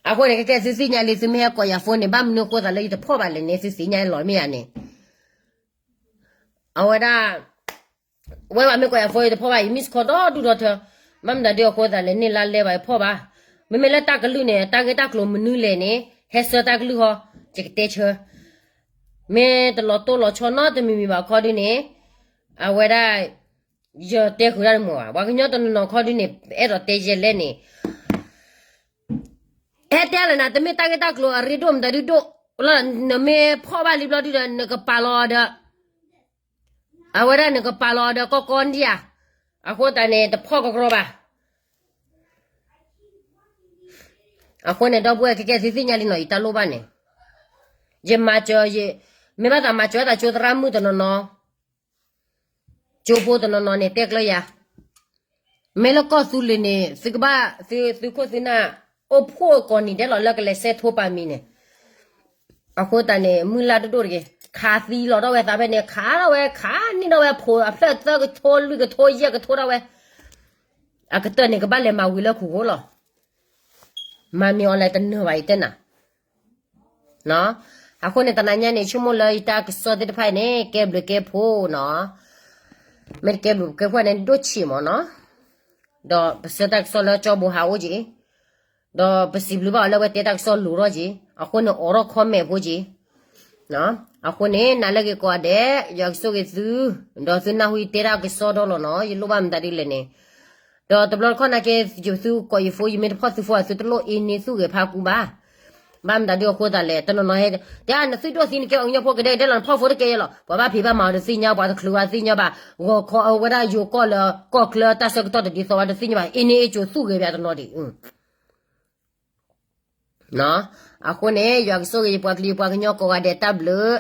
အဃိန့ၣ် ကဲကဲသုသ့ၣ်ညါလံ သုမ့ၢ်ဟဲကိးယၤ phone န့ၣ် ဘၣ်မနုၤအဃိသးလၢယတဖီၣ်ဘၣ်လဲၣ်န့ၣ် သုသ့ၣ်ညါလီၤမ့ၢ်ဧါန့ၣ်, အဝဲဒၣ်, ဝဲဘၣ်မ့ၢ်ကိးယၤ phone ယတဖီၣ်ဘၣ် ယ miss call ဒီဒူၣ်ဒီထၢ, ဘၣ်မနုၤဒုးအဃိသးလဲၣ်န့ၣ် လါလဲဘၣ်ယဖီၣ်ဘၣ်, မ့မ့ၢ်လၢတၢ်ကလုၢ်န့ၣ် တၢ်ဂ့ၢ်တၢ်ကျိၤမနုၤလဲၣ်န့ၣ် ဟဲဆၢတၢ်ကလုၢ်ဃီ, ယကတဲဆၢ မ့ၢ်တလီၤတိၢ်လီၤဆီနီတမံၤမံၤဘၣ်ခီဒုးန့ၣ်, အဝဲဒၣ်, ယတဲဃုာ်တၢ်တမုာ်ဘၣ်, ပှၤကညီတနီၤနီၤခီဒုးန့ၣ် အဲၣ်ဒိးတဲယဲလဲၣ်န့ၣ်, ဟဲတဲလၢနၤ တမ့ၢ်တၢ်ဂ့ၢ်တၢ်ကျိၤအရ့ဒိၣ်မတၤဒုဒိၣ်လီၤ, နမ့ၢ်ဖီၣ်ဘၣ်လံဘျီဒုဒီး နကပာ်လီၤအီၤဒီး အဝဲဒၣ်နကပာ်လီၤအီၤဒီးကီကီဒံဧါ, အဃိသတးန့ၣ် တဖီၣ်ကကရီဘၣ်. အဃိန့ၣ် ဒီပုၢ်ဝဲၢ်ခဲကဲသုသ့ၣ်ညါလံနီၤ ယတၢ်လိၣ်ဘၣ်န့ၣ်, ယမၤစၢၤ, မ့ၢ်ဘၣ်သးမၤစၢၤသးကၠိသရၣ်မုၣ်တနီၤနီၤ, ကၠိဖိတနီၤနီၤန့ၣ် တဲကျၢၤယၤ, မ့ၢ်လၢကီၢ်သူလ့ၤန့ၣ် သုကဘၣ်, သု, သုခိၣ်သုနၢ်, အိၣ်ဖှိၣ်ကိးနံၤဒဲးလီၤလၢကလဲၤစဲးထိပာ်မံၤန့ၣ်, အဃိသတးန့ၣ် မုၢ်လၢ်တဒိၣ်တဂ့ၤ, ခးသံလီၤထီၣ်ဝဲသးဖဲန့ၣ် ခးထီၣ်ဝဲ ခးန့ၢ်ထီၣ်ဝဲဖိအဖျၢၣ်သၢကထိလွံၢ်ကထိယဲၢ်ကထိထီၣ်ဝဲ, အကတၢၢ်န့ၣ် ကဘၣ်လဲၤမၤဝံၤလၢခိၣ်ဃိလီၤ. မၤမံၤအီၤလဲၤတနၢၤဘၣ်ယတဲနၤ အဃိန့ၣ် တနၤညါန့ၣ် ဆိကမိၣ်လၢယတၢ်ကစီၣ်သ့ၣ်တဖၣ်အံၤန့ၣ် ကဲဘျုးကဲဖှိၣ်နီၤ, မ့ၢ်တကဲဘျုးကဲဖှိၣ်န့ၣ် ဒိၣ်ဆံးမးနီၤ, ဒီးပဆၢတၢ်ကစီၣ်လၢကၠီဘိဟးအိၣ်က့ၤ, ဒီးပစံးဘျုးဘၣ်အီၤလၢအဝဲတဲတၢ်ကစီၣ်လိၤထီၣ်က့ၤ, အဃိန့ၣ် အိးထီၣ် comment ဖိက့ၤ အဃိန့ၣ် နၤလၢအဂ့ၤကိးဂၤဒဲး ယွၤကဆိၣ်ဂ့ၤသု, ဒီးသုနၢ်ဟူယတဲတၢ်ကစီၣ်ဒီးလီၤနီၤ, ယလိၣ်ဘၣ်မတၤဒ်လဲၣ်န့ၣ်, ဒီးတဘျီတခီၣ်နာ်က့ ယသုကိးယ phone ယမ့ၢ်တဖီၣ်သု phone သုတလိၣ်အ့န့ၢ်သူၣ်ဂဲၤဖးကူဘၣ် ဘၣ်မတၤဒုးအဃိသးလဲၣ်, တနီၤနီၤဟဲ တဲနသုဒိၣ်သံနကဲအီၤကညီဖိကဒဲကဒဲလီၤ နဖီၣ်ဖိတကဲယဲလီၤ, ပှၤဘၣ်ဖံးဘၣ်မၤအီၤတသ့ၣ်ညါ, ပှၤတချုးဘၣ်သ့ၣ်ညါဘၣ်, ဂီၤခီအဝဲဒၣ်ယိၤကီၢ်လၢ ကီၢ်ချၢတၢ်ဆၢကတီၢ်တဒ်သိးဘၣ်တသ့ၣ်ညါဘၣ်, အ့န့ၣ်အ့ကၠိၤသူၣ်ဂဲၤဘၣ်တနီၤဒံး အဃိန့ၣ် ယွၤကဆိၣ်ဂ့ၤယပှၤကလုာ်ယပှၤကညီကိးဂၤဒဲးတၢ်ဘျုး